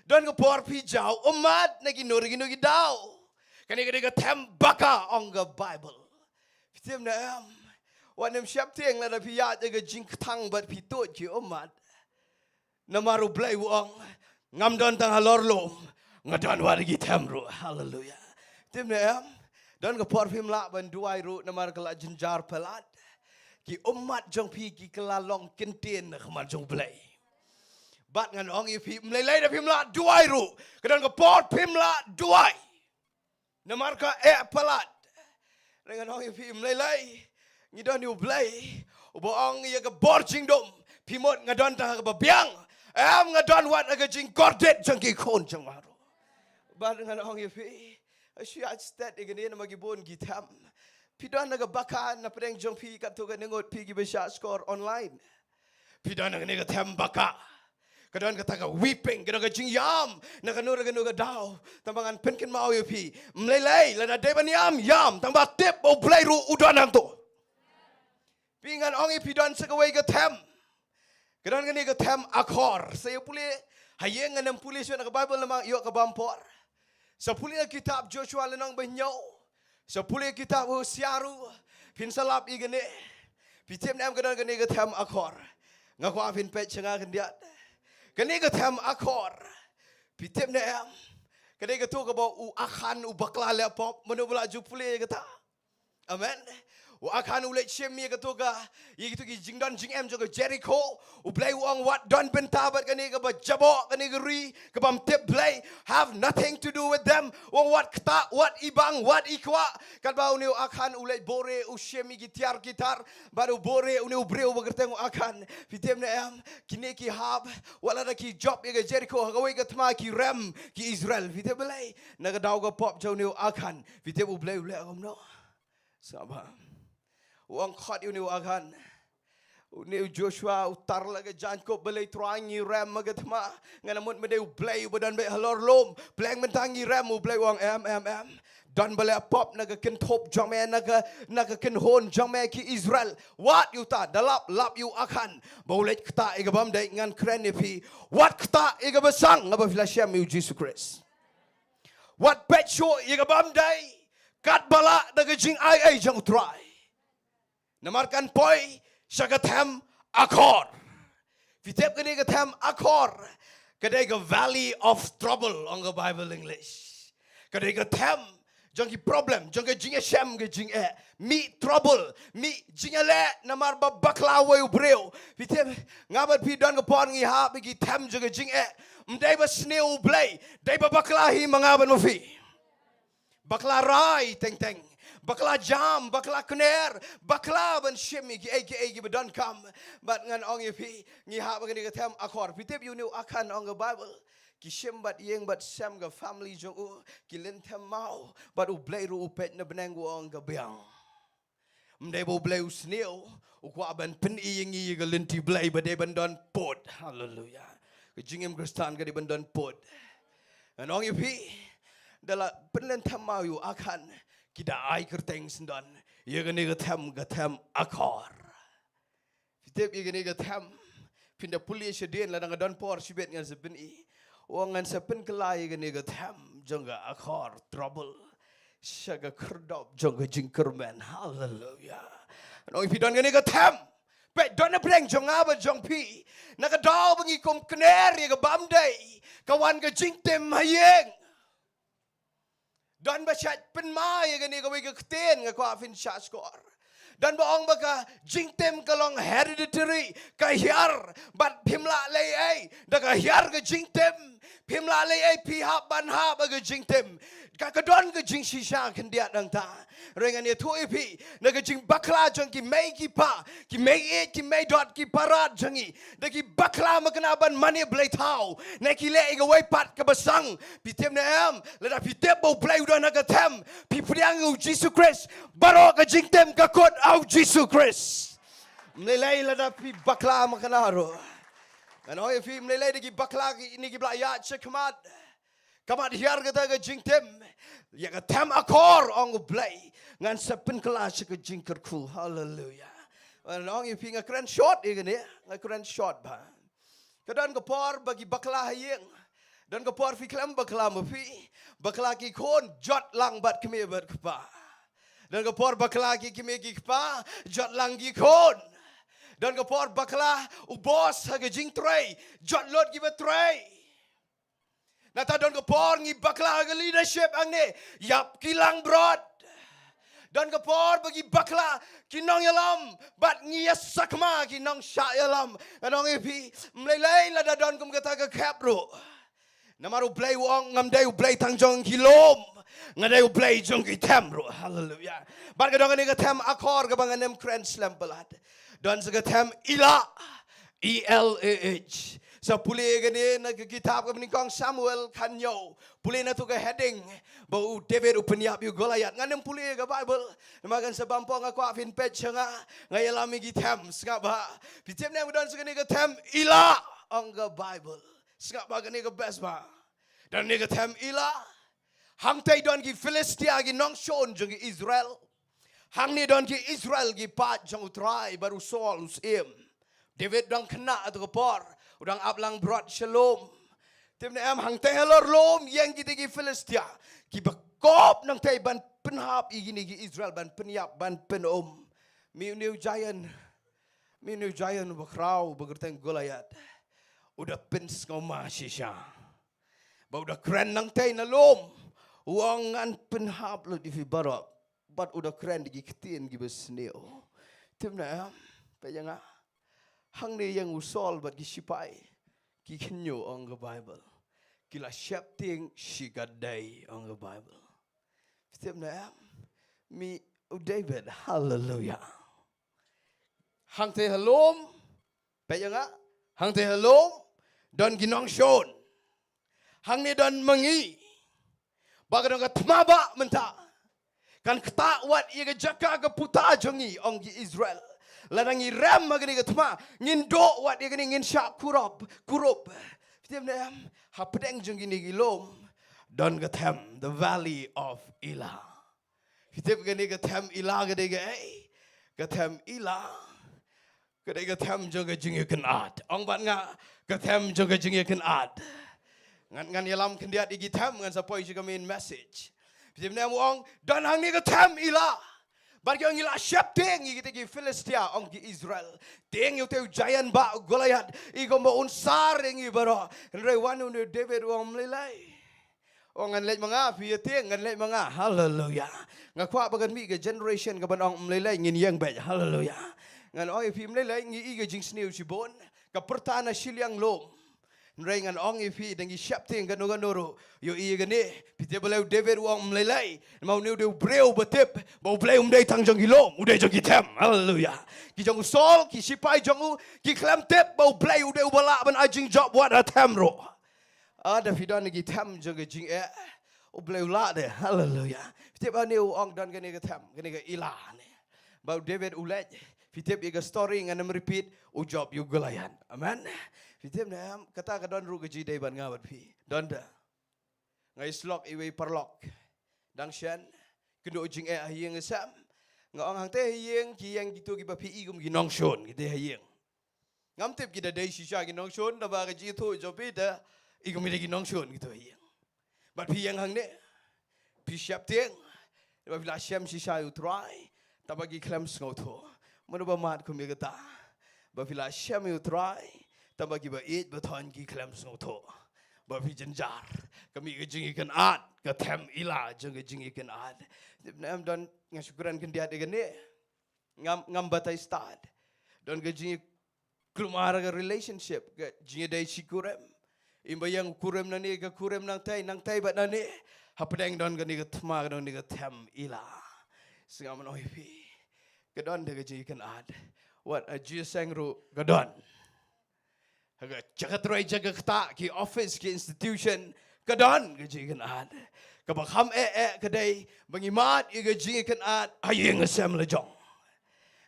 Don ka por phi jaw ummat na kino kino ki daw. Kane ka dei ka them baka, ong ka Bible. Phi tip ne em, wat nym sheptieng lada phi ïaid ïa ka jingkthang bad phi tuid ki ummat. Namar U Blei u ong, ngam don tang halor lum, nga don wat ha ki them ruh. Haleluia. Tip ne em, don ka por phim lah ban duwai ruh namar ka la jynjar palat. Ki ummat jong phi ki kylla long kyntien na khmat jong U Blei. Bad ngan ong ïa phi, ym lei lei da phim lah duwai ruh, ka don ka por phim lah duwai. Namar ka eh palat. Ngan ong ïa phi, ym lei lei. Ngi don ïa U Blei uba ong ïa ka bor jingdum, phi mut nga don tang ha kaba biang. Em, nga don wat ha ka jingkordit jong ki khun jong nga ruh. Bad ngan ong ïa phi, shu ïaid stet ïa kane namar ki bun ki them. Phi don ha ka baka na pdeng jong phi, katto katne ngut phi kiba shah score online. Phi don ha kane ka them baka. Ka don kata ka weeping, ka don ka jingïam na kano kano ka daw. Tangba ngan pynkynmaw ïa phi, ym lei lei, lada dei ban ïam, ïam, tangba tip ba U Blei ruh u don hangto. Phi, ngan ong ïa phi, don sa kawei ka them. Ka don kane ka them Akhor. Sa ïa pule ha ïing, ngan ym pule shuh na ka Bible namar ïoh ka bam por. Sa pule ha kitab Joshua lynnong ba hynñiew. Sa pule ha kitab Hosea ruh. Phin sa lap ïa kane. Phi tip ne em, ka don kane ka them Akhor. Nga kwah phin peit sha nga khyndiat. Kane ka them Akhor, phi tip ne em, ka dei kato kaba u Akhan u bakla leh pop. Mano ba la ju pule ïa kata? Amen. U Akhan u leit shim ïa kato ka, ïa kito ki jingdon jingem jong ka Jerikho. U Blei u ong wat don bynta bad kane kaba jaboh, kane ka ri kabym tip Blei. Have nothing to do with them. U ong wat ktah, wat ibang, wat ikwah. Katba une u Akhan u leit bore, u shim ïa ki tiar ki tar. Bad u bore une u briew ba kyrteng u Akhan. Phi tip ne em, kine ki hap, wat lada ki jop ïa ka Jerikho, ha kawei ka thma ki rem ki Israel. Phi tip balei? Na ka daw ka pop jong une u Akhan. Phi tip U Blei u leh kumno? Sngap bha. U ong khot ïa une u Akhan. Une u Joshua u tar la ka jaiñkup, balei Trai ngi rem ha ka thma? Nga namut ma dei U Blei uba don beit halor lum. Pleng mynta ngi rem. U Blei u ong em, em, em. Don ba leh pop na ka kynthup jong me, na ka, na ka kynhun jong me ki Israel. Wat ïa uta, da lap, lap ïa u Akhan. Ba u leit ktah ïa ka bym dei. Ngan kren ïa phi. Wat ktah ïa ka basang haba phi la shem ïa u Jisu Khrist. Wat peit shuh ïa ka bym dei. Katba lah da ka jingai ei jong U Trai. Namar kan poi sha ka them Akhor. Phi tip kane ka them Akhor, ka dei ka valley of trouble, ong ka Bible English. Ka dei ka them jong ki problem, jong ka jingïashem ka jingeh. Mih trouble, mih jingïaleh namar ba bakla uwei u briew. Phi tip, nga bad phi don ka por ngi hap ïa ki them jong ka jingeh. Ym dei ba sniew U Blei, dei ba bakla hi ma nga bad ma phi. Bakla rai teng teng. Bakla jam, bakla kner, bakla ban shim ïa kiei kiei kiba donkam. Bad ngan ong ïa phi, ngi hap ha kane ka them Akhor. Phi tip ïa une u Akhan, ong ka Bible, ki shim bad ïing bad sem ka family jong u, ki lynthem maw, bad U Blei ruh u peit na bneng, u ong ka biang. Ym dei ba U Blei u sniew, u kwah ban pyni ïa ngi ïa ka lynti Blei ba dei ban don pud. Haleluya. Ka jingim Khristan ka dei ban don pud. Ngan ong ïa phi, da la pynlynthem maw ïa u Akhan, ki da ai kyrteng syndon ïa kane ka them, ka them Akhor. Phi tip ïa kane ka them, phin da pule shadien, lada nga don por shibit ngan sa pyni. U ong ngan sa pynkylla ïa kane ka them jong ka Akhor, trouble, sha ka khyrdop jong ka jingkyrmen. Haleluya. Ngan ong ïa phi, don kane ka them. Peit, don na pdeng jong nga bad jong phi. Na ka daw ba ngi kum kner ïa ka bym dei, ka wan ka jingtim ha ïing. Don ba shait pynma ïa kane kawei ka ktien, nga kwah phin shah shkor. Don ba ong ba ka jingtim ka long hereditary, ka hiar, bad phim lah leh ei da ka hiar ka jingtim. Phim lah leh ei, phi hap ban hap ha ka jingtim. Ka, ka don ka jingshisha khyndiat nangta. Hynrei ngan ïathuh ïa phi, na ka jingbakla jong ki mei ki pa, ki mei ïeit, ki mei dot, ki parad jong ngi, da ki bakla makna ban mane blei thaw, ne ki leh ïa kawei pat ka basang. Phi tip ne em, lada phi tip ba U Blei u don ha ka them, phi pdiang ïa u Jisu Khrist, baroh ka jingtim ka kut ha u Jisu Khrist. Ym lei lei lada phi bakla makna ruh. Ngan ong ïa phi, ym lei lei da ki bakla kine kiba la ïaid shakhmat. Ka mat hiar kata ka jingtim. Ïa ka them Akhor, ong U Blei, ngan sa pynkylla sha ka jingkyrkhu. Haleluya. Ngan ong ïa phi, nga kren short ïa kane, nga kren short bha. Ka don ka por ba ki bakla ha ïing. Don ka por phi khlem bakla ma phi. Bakla ki khun, jot lang bad kmie bad kpa. Don ka por bakla ki kmie ki kpa, jot lang ki khun. Don ka por bakla u boss ha ka jingtrei, jot lut kiba trei. Nangta don ka por ngi bakla ha ka leadership hangne, ïap ki langbrot. Don ka por ba ki bakla ki nongïalam, bad ngi ïa sakma ki nongshah ïalam. Ngan ong ïa phi, ym lei lei lada don kum kata ka khep ruh. Namar U Blei u ong, ngam dei U Blei tang jong ki lum, nga dei U Blei jong ki them ruh. Haleluya. Bad ka don kane ka them Akhor kaba ngan ym kren slem palat. Don sa ka them Elah, E L A H. Sa pule kane na ka kitab kaba nyngkong Samuel khathynñiew. Pule na tu ka heading ba u David u pynïap ïa u Goliath. Ngan ym pule ka Bible. Namar kan sa bam pong, nga kwah phin peit sha nga. Nga ïalam ïa ki them, sngap bha. Phi tip ne em, don sa kane ka them Elah, ong ka Bible. Sngap bha kane ka best bha. Don kane ka them Elah. Hangtei don ki Philistia, ki nongshun jong ki Israel. Hangne don ki Israel, ki paid jong U Trai bad u Saul u syiem. David u dang khynnah ha tu ka por, u dang ap langbrot sha lum. Tip ne em, hangtei halor lum ïeng kite ki Philistia, kiba kop nangtei ban pynhap ïa kine ki Israel, ban pynïap, ban pyn-um. Mih une u giant, mih une u giant uba khraw, uba kyrteng Goliath, u da pynsngewma shisha. Ba u da kren nangtei na lum, u ong ngan pynhap lut ïa phi baroh. bad u da kren da ki ktien kiba sniew. Tip ne em, peit ïa nga. Hangne ïeng u Saul bad ki shipai, ki khynñiuh, ong ka Baibl. Ki la sheptieng shikatdei, ong ka Baibl. Tip ne em, mih u David, haleluya. Hangtei ha lum, peit ïa nga, hangtei ha lum don ki nongshun. Hangne don ma ngi. Ba ka don ka thma ba mynta kan ktah wat ïa ka jaka ka puta jong ngi, ong ki Israel. Lada ngi rem ha kane ka thma, ngin duh wat ïa kane, ngin shah kurup, kurup. Phi tip ne em, hapdeng jong kine ki lum don ka them, the valley of Elah. Phi tip kane ka them Elah ka dei kaei? Ka them Elah ka dei ka them jong ka jingïakynad. Ong bad nga, ka them jong ka jingïakynad. Ngan, ngan ïalam khyndiat ïa ki them, ngan sa poi sha ka main message. Phi tip ne em, u ong, don hangne ka them Elah. Bad ki ong, ngi la sheptieng ïa kita ki Philistia, ong ki Israel. Tieng ïa uta u giant ba u Goliath, i kumba un sar ïa ngi baroh. Hynrei wan une u David u ong, ym lei lei. Ong, ngan leit ma nga, phi ïa tieng, ngan leit ma nga. Haleluya. Nga kwah ba kan mih ka generation kaban ong, ym lei lei, ngin ïeng beit. Haleluya. Ngan ong ïa phi, ym lei lei, ngi i ka jingsniew shibun, ka pyrta na shiliang lum. Hynrei ngan ong ïa phi, da ngi sheptieng kano kano ruh, ïohi ïa kane. Phi tip balei u David u ong, ym lei lei? Namar une u dei u briew ba tip ba U Blei um dei tang jong ki lum, u dei jong ki them. Haleluya. Ki jong u Saul, ki shipai jong u, ki khlem tip ba U Blei u dei uba lah ban ai jingjop wat ha them ruh. Ah, da phi don ki them jong ka jingeh, U Blei u lah de. Haleluya. Phi tip, hangne u ong don kane ka them, kane ka Elah ne. Ba u David u leit, phi tip ïa ka story, ngan ym repeat, u jop ïa u Goliath. Amen. Phi tip ne em, kata ka don ruh ka jingïadei bad nga bad phi. Don da. Nga ïasyllok iwei i paralok. Dang shen, kynduh jingeh ha ïing ha sem. Nga ong, hangtei ha ïing ki ïeng kito kiba phi i kum ki nongshun, kito ha ïing. Ngam tip ki da dei shisha ki nongshun, da ba ka jingïathuh jong phi da i kum ki dei ki nongshun kito ha ïing. Bad phi ïeng hangne, phi sheptieng ba phi la shem shisha ïa U Trai, tangba ki khlem sngewthuh. Mano ba mad kum ïa kata? Ba phi la shem ïa U Trai, tangba kiba ïeit ba thon ki khlem sngewthuh. Ba phi jynjar. Ka mih ka jingïakynad, ka them Elah jong ka jingïakynad. Tip ne em, don, nga shu kren khyndiat ïa kane. Ngam, ngam batai stad. Don ka jingïa kulmar ka relationship, ka jingïadei shi kurim. Ym ba ïeng u kurim nangne, ka kurim nangtei, nangtei bad nangne. Hapdeng don kane ka thma, ka don kane ka them Elah. Sngap, ngan ong ïa phi, ka don da ka jingïakynad. Wat ha jingïaseng ruh ka don. Ha ka jaka trei, jaka ktah, ki office, ki institution, ka don ka jingïakynad. Kaba kham eh eh ka dei ba ngi mad ïa ka jingïakynad ha ïing ha sem la jong.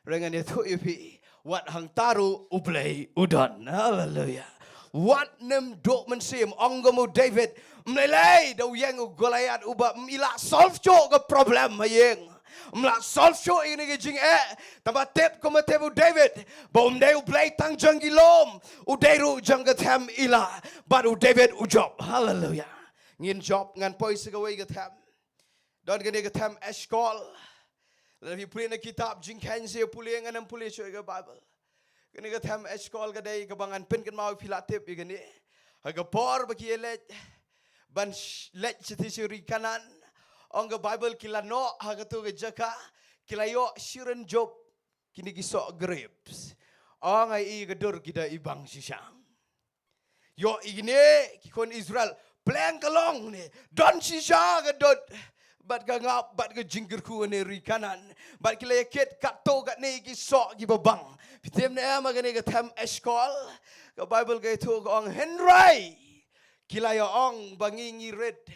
Hynrei ngan ïathuh ïa phi, wat hangta ruh U Blei u don. Haleluya. Wat nym duh mynsiem, ong kum u David, ym lei lei da u ïeng u Goliath uba ym lah solve shuh ka problem ha ïing. Ym lah solve shuh ïa kane ka jingeh. Tangba tip kumba tip u David, ba um dei U Blei tang jong ki lum, u dei ruh jong ka them Elah. Bad u David u jop. Haleluya. Ngin jop, ngan poi sa kawei ka them. Don kane ka them Eshkol. Lada phi pule na kitab Jingkheiñ, sa pule, ngan ym pule shuh ïa ka Baibl. Kane ka them Eshkol ka dei kaba ngan pynkynmaw, phi la tip ïa kane. Ha ka por ba ki ïaleit ban sh-, leit shatei sha ri Kanaan, ong ka Baibl, ki la noh ha kato ka jaka, ki la ïoh shirin jup kine ki soh grapes. Ong, ha i ka dur ki da ibang shisha. Ïoh i kine ki khun Israel, pleng ka long ne, don shisha ka dud bad ka ngap bad ka jingkyrkhu ha ne ri Kanaan. Bad ki la ïakit katto katne ki soh kiba bang. Phi tip ne em, ha kane ka them Eshkol, ka Baibl ka ïathuh, ka ong, hynrei ki la ïa-ong ba ngi, ngi rit,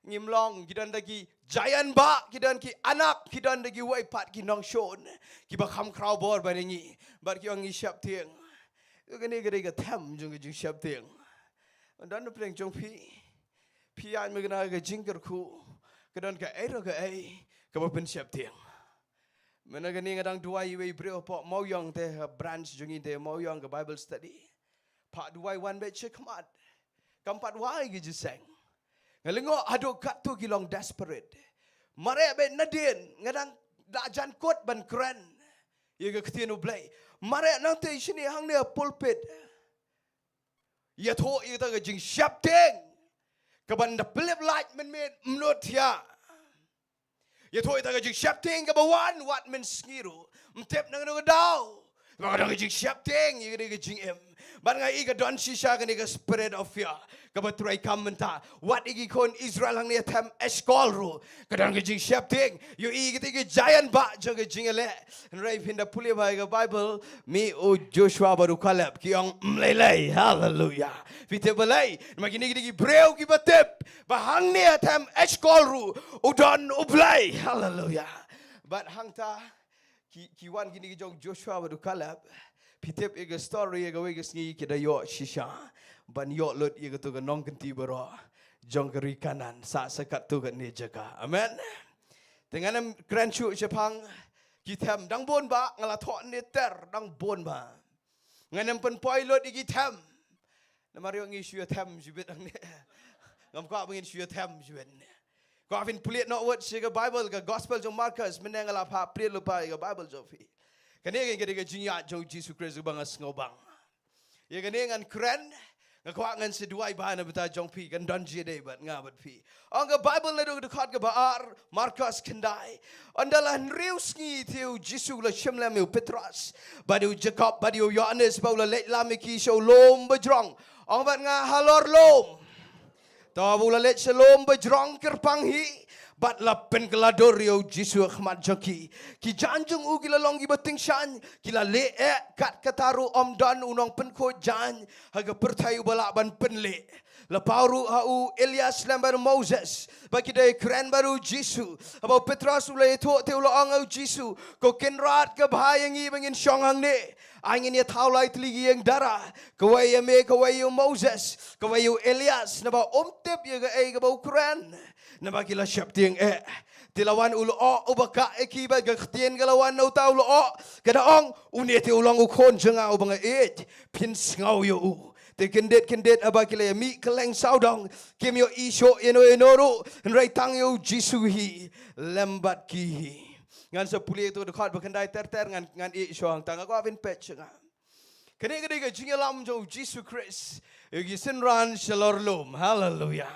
ngim long, ki don da ki giant ba, ki don ki Anak, ki don da kiwei pat ki nongshun kiba kham khraw bor ban ïa ngi. Bad ki ong, ngi sheptieng. Kane ka dei ka them jong ka jingsheptieng. Don na pdeng jong phi, phi ïaid mynta ha ka jingkyrkhu, ka don kaei re kaei kaba pynsheptieng. Mynta kane nga dang duwai ïa iwei i briew hapoh Mawiong te, ha branch jong ngi te Mawiong, ka Bible study. Phah duwai wan beit shakhmat. Kam pat wai ka jingïaseng. Nga lyngngoh haduh katto ki long desperate. Mareh beit nadien, nga dang da jan kut ban kren ïa ka ktien U Blei. Mareh nangtei shane hangne ha pulpit. Ïathuh ïa kata ka jingsheptieng kaban da pynlip lait mynmiet, mynno thiah. Ïathuh ïa ka jingsheptieng kaba wan wat mynsngi ruh. Ym tip na kano ka daw. Ba ka don ka jingsheptieng ïa kane ka jingim. Bad nga i ka don shisha kane ka spirit of fear. Kaba trei kam mynta. Wat ïa ki khun Israel hangne them Eshkol ruh. Ka don ka jingsheptieng. Ïohi ïa kita ki giant ba jong ka jingïaleh. Hynrei phin da pule bha ïa ka Bible. Mih u Joshua bad u Caleb. Ki ong ym lei lei. Haleluya. Phi tip balei. Namar kine ki dei ki briew kiba tip. Ba hangne ha them Eshkol ruh. U don U Blei. Haleluya. Bad hangta ki, ki wan kine ki jong Joshua bad u Caleb. Phi tip ïa ka story ïa kawei ka sngi ki da ïoh shisha. Ban ïoh lut ïa kato ka nongkynti baroh. Jong ka ri Kanaan. Sa sa katto katne jaka. Amen. Te ngan ym kren shuh shaphang. Ki them dang bun ba nga la thoh ne ter dang bun ba. Ngan ym pynpoi lut ïa ki them. Namar ïoh ngi shu ïa them shibit hangne. Ngam kwah ba ngin shu ïa them shibit. Kwah phin plie noh wat sha ka Bible ka Gospel jong Markus mynne nga la phah plie lypa ïa ka Bible jong phi. Kane ka dei ka jingïaid jong Jisu Khrist ba nga sngewbang. Ïa kane ngan kren, nga kwah ngan sa duwai bha na bynta jong phi, kan don jingïadei bad nga bad phi. Ong ka Bible naduh ka dkhot kaba ar, Markus khyndai. Ynda la hynriew sngi te u Jisu u la shim lem ïa u Petros, bad ïa u Jakob, bad ïa u Ïohannes, bad u la leit lam ïa ki sha u lum bajrong. Ong bad nga halor lum. Te haba u la leit sha lum bajrong kyrpang hi, bad la pynkylla dur ïa u Jisu ha khmat jong ki. Ki jaiñ jong u ki la long kiba tyngshaiñ, ki la leh eh kat kata ruh ym don u nongpynkhuid jaiñ ha ka pyrthei uba lah ban pynleh. La paw ruh ha u Elias lem bad u Moses, ba ki dei kren bad u Jisu. Haba u Petros u la ïathuh te u la ong ha u Jisu, ko Kynrad ka bha ïa ngi ba ngin shong hangne. Ai ngin ïa thaw lai tylli ki ïing dara. Kawei ïa me, kawei ïa u Moses, kawei ïa u Elias, naba um tip ïa kaei kaba u kren. Naba ki la sheptieng eh. Te la wan u lyoh uba kah ïa ki bad ka ktien ka la wan na uta u lyoh. Ka da ong, une te u long u khun jong nga uba nga ïeit. Phin sngew ïa u. Te kyndit kyndit haba ki la ïa mih kylleng sawdong. Kim ïohi shuh ïano ïano ruh. Hynrei tang ïa u Jisu hi. Lem bad ki hi. Ngan sa pule ïa kato ka dkhot ba khyndai ter ter ngan, ngan ïeh shuh hangta, nga kwah phin peit sha nga. Kane ka dei ka jingïalam jong u Jisu Khrist ïa ki synran shalor lum. Haleluya.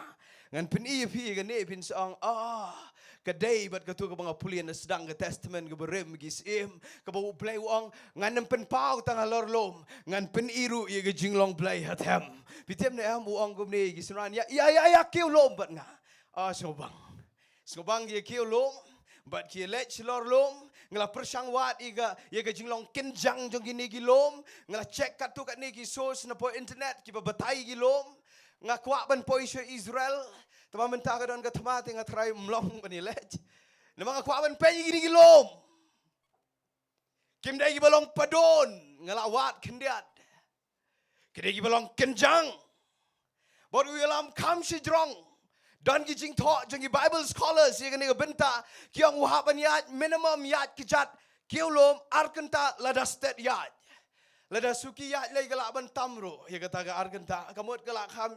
Ngan pyni ïa phi ïa kane phin sa ong, ah, ka dei bad kato kaba nga pule na sdang ka Testament kaba rim, ki Syiem, kaba u Blei u ong, ngan ym pynpaw tang halor lum, ngan pyni ruh ïa ka jinglong Blei ha them. Phi tip ne em, u ong kumne ïa ki synran, ïa, ïa, ïa, ïa kiew lum bad nga. Ah, sngewbang. Sngewbang ki ïa kiew lum, bad ki ïa leit shalor lum, nga la pyrshang wad ïa ka, ïa ka jinglong kynjang jong kine ki lum, nga la check katto katne ki source na poh internet, kiba batai ki lum, nga kwah ban poi sha Israel, tangba mynta ka don ka thma te nga tharai ym long ban ïa leit. Namar nga kwah ban peit ïa kine ki lum. Kim dei kiba long padun, nga la wad khyndiat. Ki dei kiba long kynjang. Bad u ïalam kham shajrong. Don ki jingthoh jong ki Bible scholars ïa kane ka bynta, ki ong u hap ban ïaid minimum ïaid kjat kiew lum ar kynta lada stet ïaid. Lada suki ïaid lei ka lah ban tam ruh ïa kata ka ar kynta, ka mut ka lah kham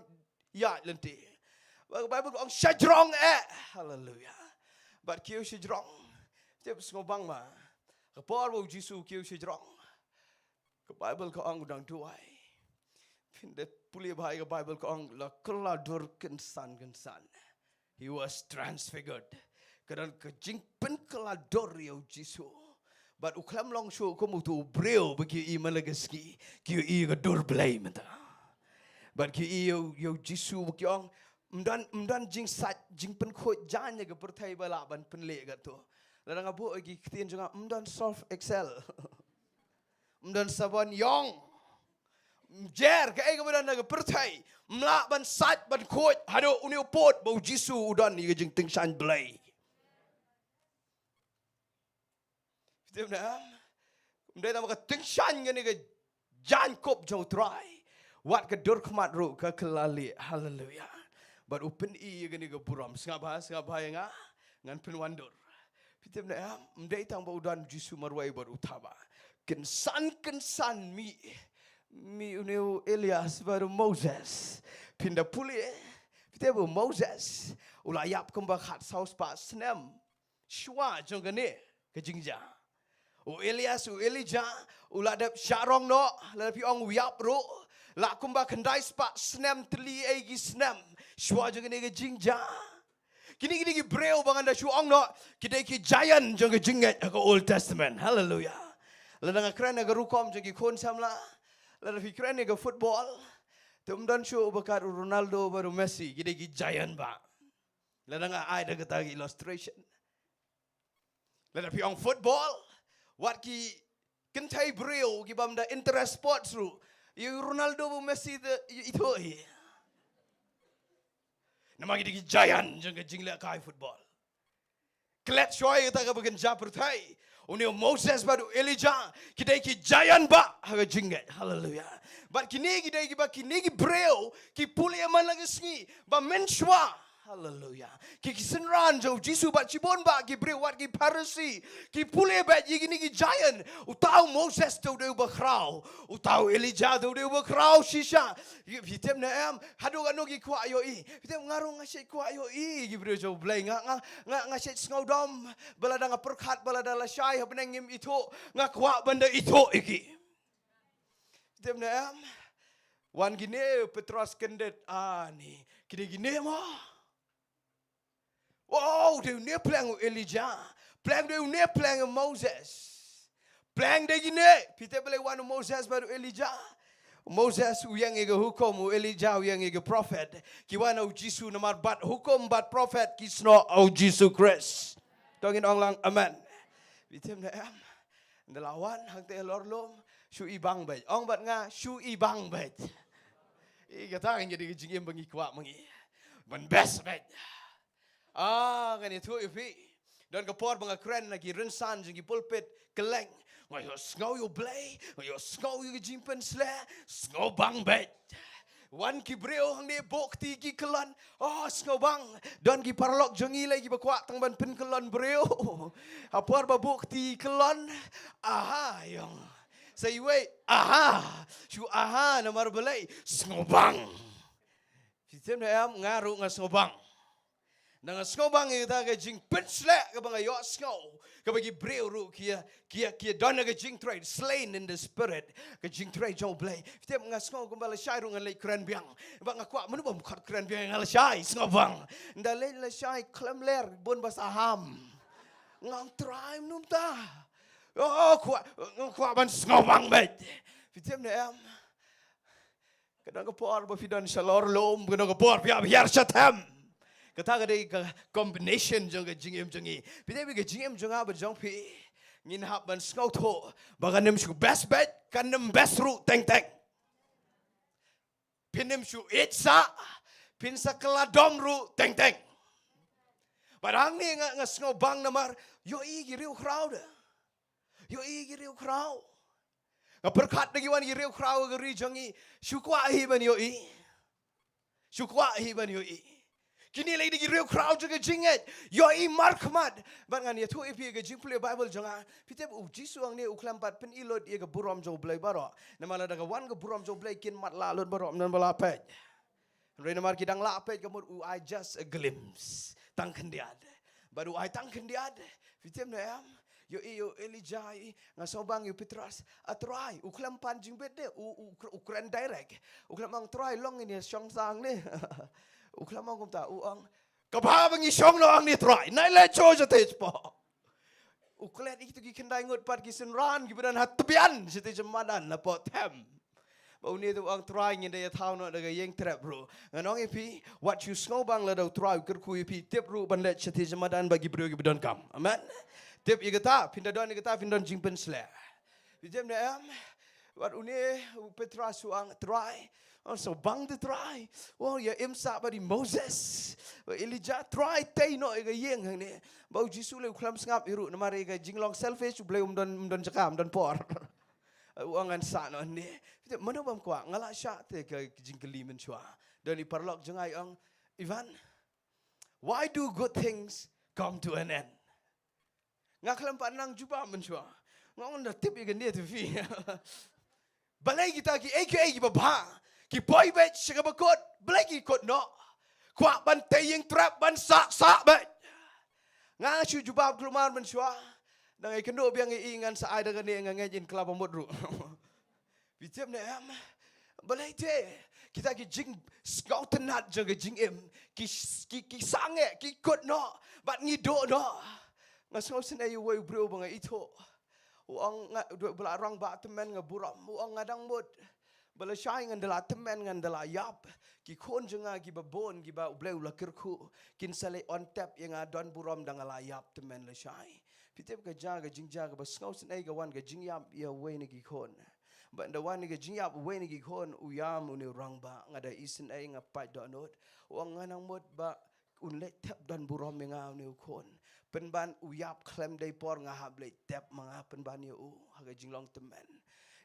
ïaid lynti. Bad ka Bible ka ong shajrong eh. Haleluya. Bad kiew shajrong. Tip sngewbang ma. Ka por ba u Jisu kiew shajrong. Ka Bible ka ong u dang duwai. Phin da pule bha ïa ka Bible ka ong la kylla dur kynsan kynsan. He was transfigured. Ka don ka jingpynkylla dur ïa u Jisu. Bad u khlem long shuh kum uto u briew ba ki ïohi man la ka sngi. Ki ïohi ka dur Blei mynta. Bad ki ïohi ïa u, ïa u Jisu ba ki ong ym don, ym don jingsait, jingpynkhuid jaiñ ïa ka pyrthei ba lah ban pynleh kato. Lada nga buh ïa ki ktien jong nga, ym don Surf Excel. Ym don sabon ïong. Ym jer kaei kaba don ha ka pyrthei. Ym lah ban sait ban khuid haduh une u pud ba u Jisu u don ïa ka jingtyngshaiñ Blei. Phi tip ne em? Ym dei tang ba ka tyngshaiñ kane ka jaiñkup jong u Trai. Wat ka dur khmat ruh ka kylla leh. Haleluya. Bad u pyni ïa kane ka burom. Sngap bha, sngap bha ïa nga. Ngan pynwan dur. Phi tip ne em, ym dei tang ba u don Jisu marwei bad u thaba. Kynsan kynsan mih, mih une u Elias bad u Moses. Phin da pule, phi tip u Moses u la ïap kumba khatsaw spah snem shuwa jong kane ka jingjia. U Elias, u Elijah, u la dep sharong noh, lada phi ong u ïap ruh, la kumba khyndai spah snem tylli ei ki snem shuwa jong kane ka jingjia. Kine, kine ki briew ba ngan da shu ong noh, ki dei ki giant jong ka jingngeit ha ka Old Testament. Hallelujah. Lada nga kren ha ka rukom jong ki khun samla, lada phi kren ha ka football, te ym don shuh uba kat u Ronaldo bad u Messi, ki dei ki giant bah. Lada nga ai da kata ka illustration. Lada phi ong football, wat ki kynthei briew kiba ym da interest sports ruh, ïa u Ronaldo bad u Messi te ïa ithuh hi. Namar ki dei ki giant jong ka jinglehkai football. Klet shuwa ïa kata kaba kynja pyrthei. Une u Moses bad u Elijah, ki dei ki giant bah ha ka jingngeit. Hallelujah. Bad kine ki dei kiba, kine ki briew ki pule man la ka sngi ba mynshuwa. Hallelujah. Ki, ki synran jong u Jisu bad shibun bah ki briew wat ki Pharisi, ki pule beit ïa kine ki giant. Uta u Moses te u dei uba khraw, uta u Elijah te u dei uba khraw shisha. Phi tip ne em, haduh katno ki kwah ïohi? Phi tip, nga ruh nga shait kwah ïohi ki briew jong U Blei. Nga, nga, nga, nga shait sngewdom ba lada nga pyrkhat ba lada lashai ha bneng ngim ithuh, nga kwah ban da ithuh ïa ki. Phi tip ne em, wan kine, u Petros kyndit, ani, kine, kine mo. Wow, dei une pleng u Elijah. Pleng, dei une pleng u Moses. Pleng, dei kine. Phi tip balei wan u Moses bad u Elijah? U Moses u ïeng ïa ka hukum, u Elijah u ïeng ïa ka prophet. Ki wan ha u Jisu namar bad hukum bad prophet ki snoh ha u Jisu Khrist. To ngin ong lang amen. Phi tip ne em? Ynda la wan hangta halor lum, shu ibang beit. Ong bad nga, shu ibang beit. Ïa kata kan ïa dei ka jingim ba ngi kwah ma ngi. Ban best beit. Ah, ngan ïathuh ïa phi. Don ka por ba nga kren na ki rynsan jong ki pulpit kylleng. Nga ïohsngew ïa U Blei, nga ïohsngew ïa ka jingpynshlur, sngewbang beit. Wan ki briew hangne buh kti ki kyllon. Oh, sngewbang. Don ki paralok jong ngi lei kiba kwah tang ban pynkyllon briew. Ha por ba buh kti kyllon. Aha, ïong. Sa iwei, aha. Shu aha, namar balei? Sngewbang. Phi tip ne em, nga ruh nga sngewbang. Nga sngewbang ïa kata ka jingpynshlur kaba nga ïohsngew, kaba ki briew ruh ki ïa, ki ïa, ki ïa don ka jingtrei, slain in the spirit, ka jingtrei jong U Blei. Phi tip, nga sngew kumba lashai ruh ngan leit kren biang. Ba nga kwah, mano bym khot kren biang ïa nga lashai, sngewbang. Ynda leit lashai khlem ler, bun ba saham. Nga ong Trai, mynta. Oh, kwah, nga kwah ban sngewbang beit. Phi tip ne em. Ka don ka por ba phi don shalor lum, ka don ka por phi hap hiar sha them. Kata ka dei ka combination jong ka jingim jong ngi. Phi dei, ka jingim jong nga bad jong phi, ngin hap ban sngewthuh ba kan ym shu best beit, kan ym best ruh teng teng. Phin ym shu ïeit sah, phin sa kylla dom ruh teng teng. Bad hangne nga, nga sngewbang namar ïohi ki riewkhraw de. Ïohi ki riewkhraw. Nga pyrkhat da ki wan ki riewkhraw ka ri jong ngi. Shu kwah hi ban ïohi. Shu kwah hi ban ïohi. Kine lei da ki riewkhraw jong ka jingngeit. Ïohi markhmat. Bad ngan ïathuh ïa phi ka jingpule Bible jong nga. Phi tip u Jisu hangne u khlem pat pynïoh lut ïa ka burom jong U Blei baroh. Namar lada ka wan ka burom jong U Blei kin matlah lut baroh, ym don ba lah peit. Hynrei namar ki dang lah peit, ka mut u ai just a glimpse. Tang khyndiat. Bad u ai tang khyndiat. Phi tip ne em? Ïohi ïa u Elijah, ïohi, nga sngewbang ïa u Petros. A Trai, u khlem pan jingbit de, u, u, u kren direct. U khlem ong Trai, long ngin ïa shong sa hangne. U khlem ong kumta, u ong, kaba bha ba ngi shong noh hangne Trai. Nai leit shuh shatei shapoh. U klet ïa kito ki khyndai ngut pat ki synran kiba don ha tbian shatei sha madan napoh them. Ba une te u ong Trai, ngin da ïathaw noh da ka ïing trep ruh. Ngan ong ïa phi, wat shu sngewbang lada u Trai u kyrkhu ïa phi, tip ruh ban leit shatei sha madan bad ki briew kiba donkam. Amen. Tip ïa kata, phin da don ïa kata, phin don jingpynshlur. Phi tip ne em? Wat une u Petros u ong Trai. Oh, sngewbang te Trai. Oh, ïa im sah bad i Moses, bad Elijah, Trai, tei noh ïa ka ïing hangne. Ba u Jisu lei u khlem sngap ïa ruh namar ïa ka jinglong selfish, U Blei um don, um don jaka, um don por. U ong ngan sah noh hangne. Phi tip, mano bym kwah, nga lah shah te ka jingkylli mynshuwa. Don i paralok jong nga i ong, Ivan, why do good things come to an end? Nga khlem pat nang jubab mynshuwa. Nga ong da tip ïa kane te phi. Balei kita kiei kiei kiba bha ki poi beit sha kaba kut, balei ki kut noh? Kwah ban tei ïing trep ban sah, sah beit. Nga shu jubab kulmar mynshuwa. Dang ïakynduh biang ïa i, ngan sa ai da kane, nga ngeit in kylla ba mut ruh. Phi tip ne em? Balei te kita ki jingsngewtynnat jong ka jingim ki, ki, ki sangeh, ki kut noh bad ngi duh noh. Nga sngewsynei ïa uwei u briew ba nga ithuh. U ong nga, u dei ba la rangbah tymmen, nga burom. U ong nga dang mut ba lashai ngan da la tymmen, ngan da la ïap. Ki khun jong nga kiba bun, kiba U Blei u la kyrkhu, kin sa leit on tep ïa nga, don burom da nga la ïap tymmen lashai. Phi tip ka jia, ka jingjia kaba sngewsynei ka wan ka jingïap ïa uwei na ki khun. Bad ynda wan ka jingïap uwei na ki khun, u ïam une u rangbah, nga da isynei, nga pait dohnud. U ong nga nang mut ba un leit tep, don burom ïa nga une u khun. Pynban u ïap khlem dei por nga hap leit tep ma nga pynban ïa u ha ka jinglong tymmen.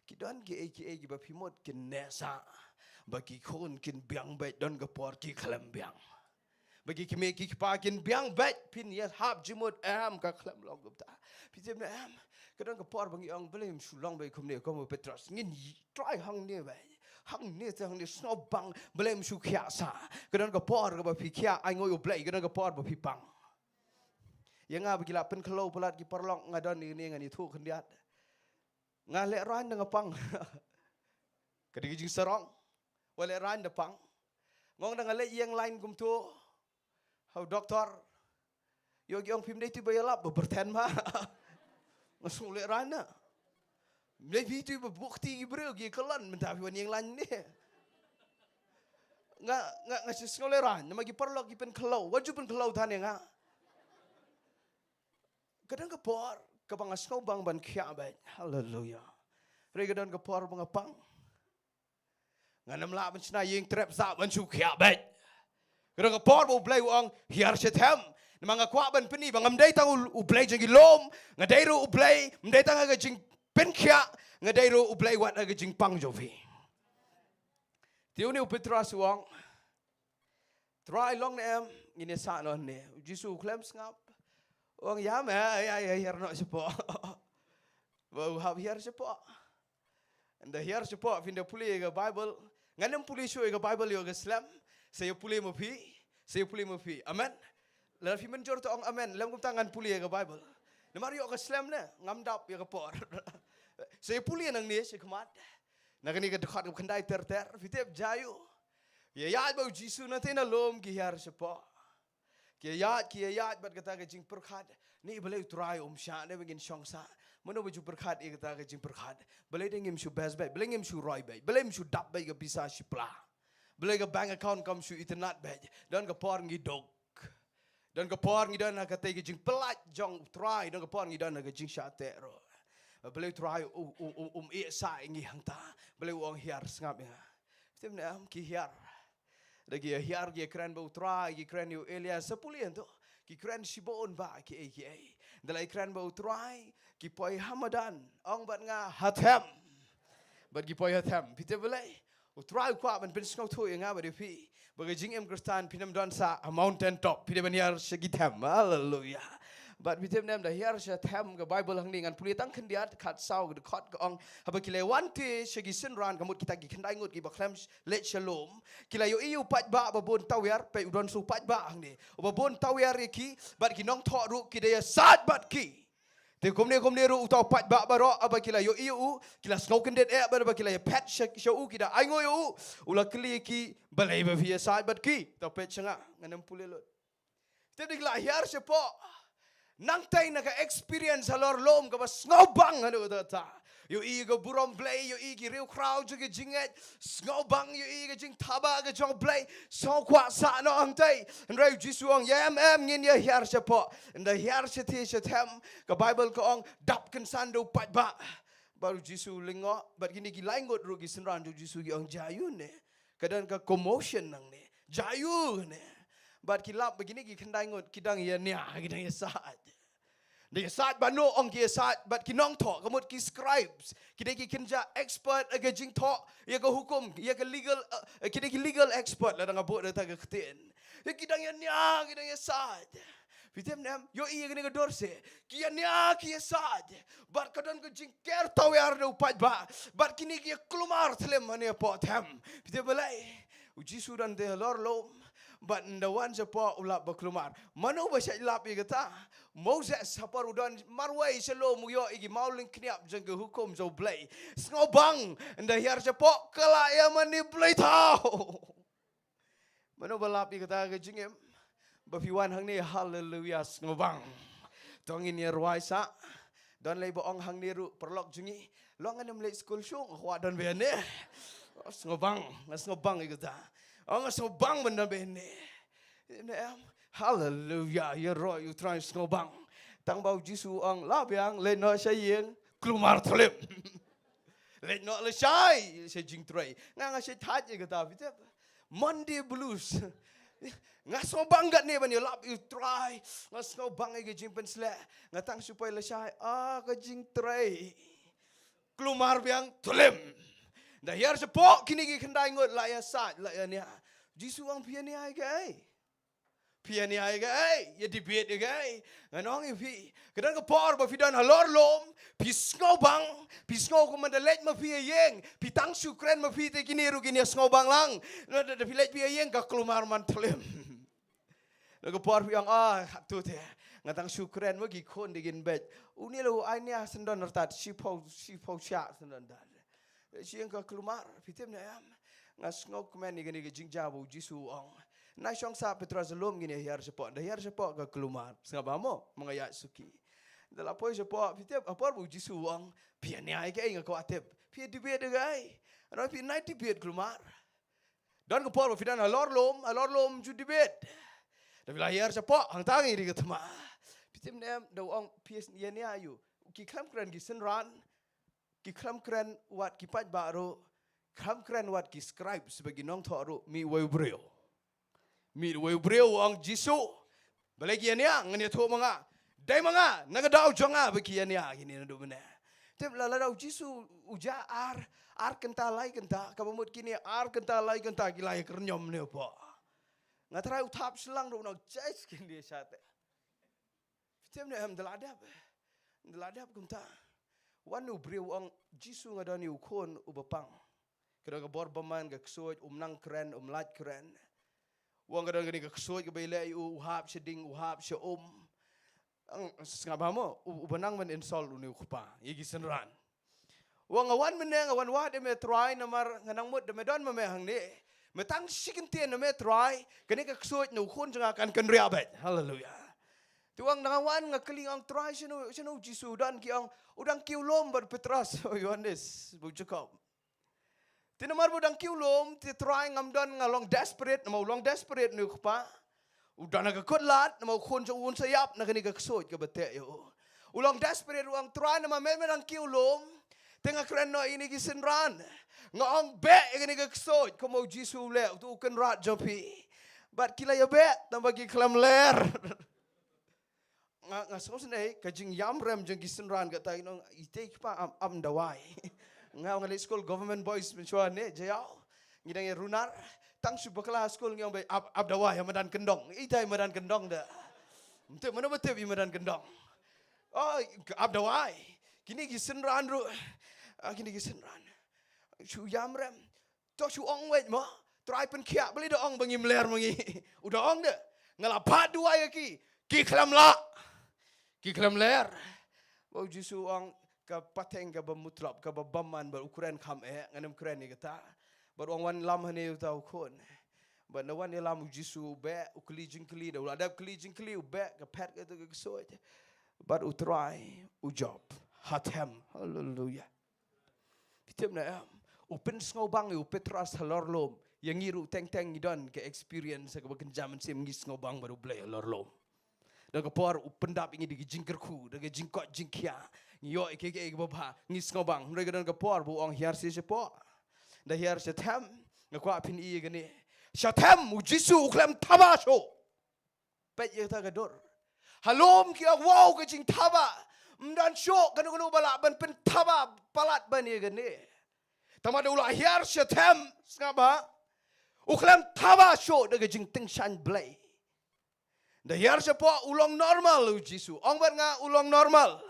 Ki don kiei kiei kiba phi mut kin neh sah, ba ki khun kin biang beit, don ka por ki khlem biang. Ba ki kmie ki kpa kin biang beit, phin ïa hap jingmut, em, ka khlem long kumta. Phi tip ne em, ka don ka por ba ngi ong balei ym shu long beit kumne kum u Petros. Ngin try hangne beit. Hangne te hangne, sngewbang, balei ym shu khiah sah. Ka don ka por kaba phi khiah, ainguh ïa U Blei, ka don ka por ba phi pang. Ïa nga ba ki la pynkhlow palat ki paralok, nga don ine ngan ithuh khyndiat. Nga lehraiñ da nga pang. Ka dei ka jingsarong. Wat lehraiñ da pang. Nga ong da nga leit ïeng lain kumto ha u doktor. Ïoh ki ong phim dei tu ba ïalap, ba byrthen ma. Nga sngew lehraiñ na. Ym dei phi tu ba buh kti ki briew ki kyllon, mynta phi wan ïeng lain ne. Nga, nga, nga sngew lehraiñ, namar ki paralok ki pynkhlow, wat ju pynkhlow than ïa nga. Ka don ka por kaba nga sngewbang ban khiah beit. Haleluia. Hynrei ka don ka por ba nga pang. Ngan ym lah ban shna ïing trep sah ban shu khiah beit. Ka don ka por ba U Blei u ong hiar sha them. Namar nga kwah ban pyni ba ngam dei tang U, U Blei jong ki lum, nga dei ruh U Blei, ym dei tang ha ka jingpynkhiah, nga dei ruh U Blei wat ha ka jingpang jong phi. Te une u Petros u ong, Trai, long ne em ngin ïa sah noh ne? U Jisu u khlem sngap. U ong ïa me, ïa, ïa, hiar noh shapoh. Ba u hap hiar shapoh. Ynda hiar shapoh, phin da pule ïa ka Bible. Ngan ym pule shuh ïa ka Bible ïa ka slem. Sa ïa pule ma phi. Sa ïa pule ma phi. Amen. Lada phi mynjur to ong amen. Lem kumta ngan pule ïa ka Bible. Namar ïa ka slem ne, ngam dap ïa ka por. Sa ïa pule nangne shakhmat. Na kane ka dkhot kaba khyndai ter ter, phi tip jia aiu? Ïa ïaid bad u Jisu na te na lum ki hiar shapoh. Ki ïaid, ki ïaid bad kata ka jingpyrkhat. Ni balei u Trai um shah ne ba ngin shong sah. Mano ba ju pyrkhat ïa kata ka jingpyrkhat. Balei de ngim shu best beit, balei ngim shu roi beit, balei ngim shu dap beit ka pisa shipla. Balei ka bank account kam shu itynnad beit. Don ka por ngi duk. Don ka por ngi don ha katei ka jingpyllait jong u Trai, don ka por ngi don ha ka jingshah teh ruh. Balei u Trai u, u, u, um ïeh sah ïa ngi hangta. Balei u ong hiar sngap ïa nga. Phi tip ne em ki hiar. Da ki hiar ki kren bad u Trai, ki kren ïa u Elias, sa pule ïa to. Ki kren shibun bha kiei kiei. Da la kren bad u Trai, ki poi ha madan, ong bad nga ha them. Bad ki poi ha them. Phi tip balei? U Trai u kwah ban pynsngewthuh ïa nga bad ïa phi ba ka jingim Khristan phin ym don sah ha mountain top, phi dei ban hiar sha ki them. Haleluia. Bad phi tip ne em, da hiar sha them, ka Bible hangne ngan pule tang khyndiat, khatsaw ka dkhot ka ong, haba ki la wan te sha ki synran, ka mut kita ki khyndai ngut kiba khlem leit sha lum, ki la ïohi ïa u paidbah ba bun tawiar, peit u don sa u paidbah hangne uba bun tawiar ïa ki, bad ki nongthoh ruh ki da ïasaid bad ki. Te kumne kumne ruh uta u paidbah baroh, haba ki la ïohi ïa u, ki la sngew kyndit eh, bad haba ki la ïaphet sha, sha u, ki da ainguh ïa u. U la kylli ïa ki, balei ba phi ïasaid bad ki? To peit sha nga, ngan ym pule lut. Te da ki la hiar shapoh. Nangtei na ka experience halor lum kaba sngewbang haduh katta katta. Ïohi ïa ka burom Blei, ïohi ïa ki riewkhraw jong ka jingngeit, sngewbang ïohi ïa ka jingthaba ka jong Blei, sngew kwah sah noh hangtei. Hynrei u Jisu u ong ïa em, em, ngin ïa hiar shapoh. Ynda hiar shatei sha them, ka Bible ka ong dap kynsan da u paidbah. Bad u Jisu u lyngngoh, bad kine ki lai ngut ruh ki synran jong u Jisu ki ong jia aiu ne. Ka don ka commotion nangne. Jia aiu ne. Bad ki lap ba kine ki khyndai ngut ki dang ïa nia, ki dang ïasaid. Dang ïasaid bad no, ong ki ïasaid bad ki nongthoh, ka mut ki scribes. Ki dei ki kynja expert ha ka jingthoh ïa ka hukum, ïa ka legal, eh, ki dei ki legal expert lada nga buh da kata ka ktien. Ïa ki dang ïa nia, ki dang ïasaid. Phi tip ne em, ïohi ïa kane ka dur se. Ki ïa nia, ki ïasaid. Bad ka don ka jingker tawiar da u paidbah. Bad kine ki ïa kulmar thlem hangne hapoh them. Phi tip balei? U Jisu u don te halor lum. Bad ynda wan shapoh u lap ba kulmar. Mano ba shait lap ïa kata? Moses, ha por u don marwei sha lum u ïoh ïa ki mawlyngkniap jong ka hukum jong U Blei. Sngewbang, ynda hiar shapoh ka la ïa mane blei thaw. Mano ba lap ïa kata ka jingim? Ba phi wan hangne, haleluya, sngewbang. To ngin ïa rwai sah. Don lei ba ong hangne ruh, paralok jong ngi, long ngam leit skul shuh, nga kwah don bad ne. Oh, sngewbang, nga sngewbang ïa kata. Oh, nga sngewbang ban don bad ne. Ne em, haleluya, ïaroh ïa U Trai, sngewbang. Tang ba U Jisu u ong, la biang, leit noh sha ïing, kulmar thlim. Leit noh lashai sha jingtrei. Nga, nga shait thait ïa kata, phi tip. Monday blues. Nga sngewbang katne ban ïalap ïa U Trai. Nga sngewbang ïa ka jingpynshlur. Nga tang shu poi lashai, ah, ka jingtrei. Kulmar biang thlim. Ynda hiar shapoh kine ki khyndai ngut la ïasaid, la ïania. Jisu u ong, phi ïania ïa kaei? Phi ïania ïa kaei? Ïa debate ïa kaei? Ngan ong ïa phi, ka don ka por ba phi don halor lum, phi sngewbang, phi sngew kumba da leit ma phi ïa ïing, phi tang shu kren ma phi te kine ruh kin ïa sngewbang lang. Na da, da phi leit phi ïa ïing ka kulmar man thlim. Na ka por phi ong, ah, hap tu te, nga tang shu kren ma ki khun de kin beit. Une la u ai nia syndon rtat, shiphew, shiphew shah syndon rtat. Shi ïing ka kulmar, phi tip ne em? Nga sngewkmen ïa kane ka jingjia ba U Jisu u ong. Nai shong sah Petros ha lum, ngin ïa hiar shapoh. Ynda hiar shapoh ka kulmar. Sngap ba mo, ma nga ïaid suki. Ynda la poi shapoh, phi tip, ha por ba U Jisu u ong, phi ïania ïa kaei, nga kwah tip. Phi ïa debate ïa kaei? Ano phi nai debate kulmar. Don ka por ba phi don halor lum, halor lum ju debate. Ynda phi la hiar shapoh, hangta ngi ri ka thma. Phi tip ne em, da u ong phi ïania ïa u. Ki khlem kren ki synran, ki khlem kren wat ki paidbah ruh, khlem kren wat ki scribes bad ki nongthoh ruh, mih uwei u briew. Mih uwei u briew u ong, Jisu, balei ki ïania, ngan ïathuh ma nga. Dei ma nga, na ka daw jong nga ba ki ïania, kine naduh mynne. Tip la, lada U Jisu u jia ar, ar kynta lai kynta, kaba mut kine ar kynta lai kynta ki la ïa kyrñom ne u poh. Nga trai u thap shlang ruh u ong, jais kine shate. Phi tip ne em, da la dep. Da la dep kumta. Wan u briew u ong, Jisu, nga don ïa u khun uba pang. Ka don ka bor bymman, ka ksuid, um nang kren, um lait kren. U ong ka don kane ka ksuid kaba ïaleh ïa u, u hap sha ding, u hap sha um. Ang, sngap ba mo, u, uba nang ban insult une u kpa ïa ki synran. U ong nga wan mynne, nga wan wad ïa me Trai, namar nga nang mut da me don ma me hangne. Me tang shi kyntien na me Trai, kane ka ksuid na u khun jong nga kan kynriah beit. Haleluya. Te u ong nga wan nga kylli, nga ong Trai, shano, shano u Jisu u don? Ki ong u dang kiew lum bad Petros, Ïohannes bad Jakob. Te namar ba u dang kiew lum, te Trai ngam don, nga long desperate, namar u long desperate une u kpa. U don ha ka kut lad, namar u khun jong u un sa ïap na kane ka ksuid kaba teh ïa u. U long desperate, u ong Trai, namar me me dang kiew lum, te nga kren noh ïa kine ki synran. Nga ong beh ïa kane ka ksuid, kumba u Jisu u leh, uto u kynrad jong phi. Bad ki la ïa beh, tang ba ki khlem ler. Nga, nga sngewsynei ka jingïam rem jong ki synran kata, ki ong, ite ki pa ap, ap dawai. Nga, nga leit skul Government Boys mynshuwa ne, Jaïaw. Ngi dang ïa runar, tang shu bakla skul ngi ong beit ap, ap dawai ha madan kyndong. Ita i madan kyndong da. Mynta mano ba tip i madan kyndong? Oh, ap dawai. Kine ki synran ruh. Ah, kine ki synran. Shu ïam rem. To shu ong wei mo, Trai pynkhiah, balei da ong ba ngim ler ma ngi? U da ong de, nga la phah duwai ïa ki, ki khlem lah. Ki khlem ler. Ba u Jisu u ong ka pateng kaba mutlop, kaba bymman, bad u kren kham eh, ngam kren ïa kata. Bad u ong wan lam hangne uta u khun. Bad ynda wan ïalam u Jisu u beh, u kylli jingkylli, da u la dep kylli jingkylli, u beh, ka phet kata ka ksuid. Bad u Trai u jop. Hatem. Haleluya. Phi tip ne em? U pynsngewbang ïa u Petros halor lum. Ïa ngi ruh teng teng ngi don ka experience kaba kynja mynsiem, ngi sngewbang bad U Blei halor lum. Da ka por u pyndap ïa ngi da ka jingkyrkhu, da ka jingkoit jingkhiah. Ngi ïoh ïa kiei kiei kiba bha, ngi sngewbang. Hynrei ka don ka por ba u ong hiar sha shapoh. Da hiar sha them, nga kwah phin i ïa kane. Sha them, u Jisu u khlem thaba shuh. Peit ïa kata ka dur. Ha lum ki ong wow ka jingthaba. Ym don shuh kano kano ba lah ban pynthaba palat ban ïa kane. Tangba da u la hiar sha them, sngap ba. U khlem thaba shuh da ka jingtyngshaiñ Blei. Da hiar shapoh u long normal u Jisu. Ong bad nga u long normal.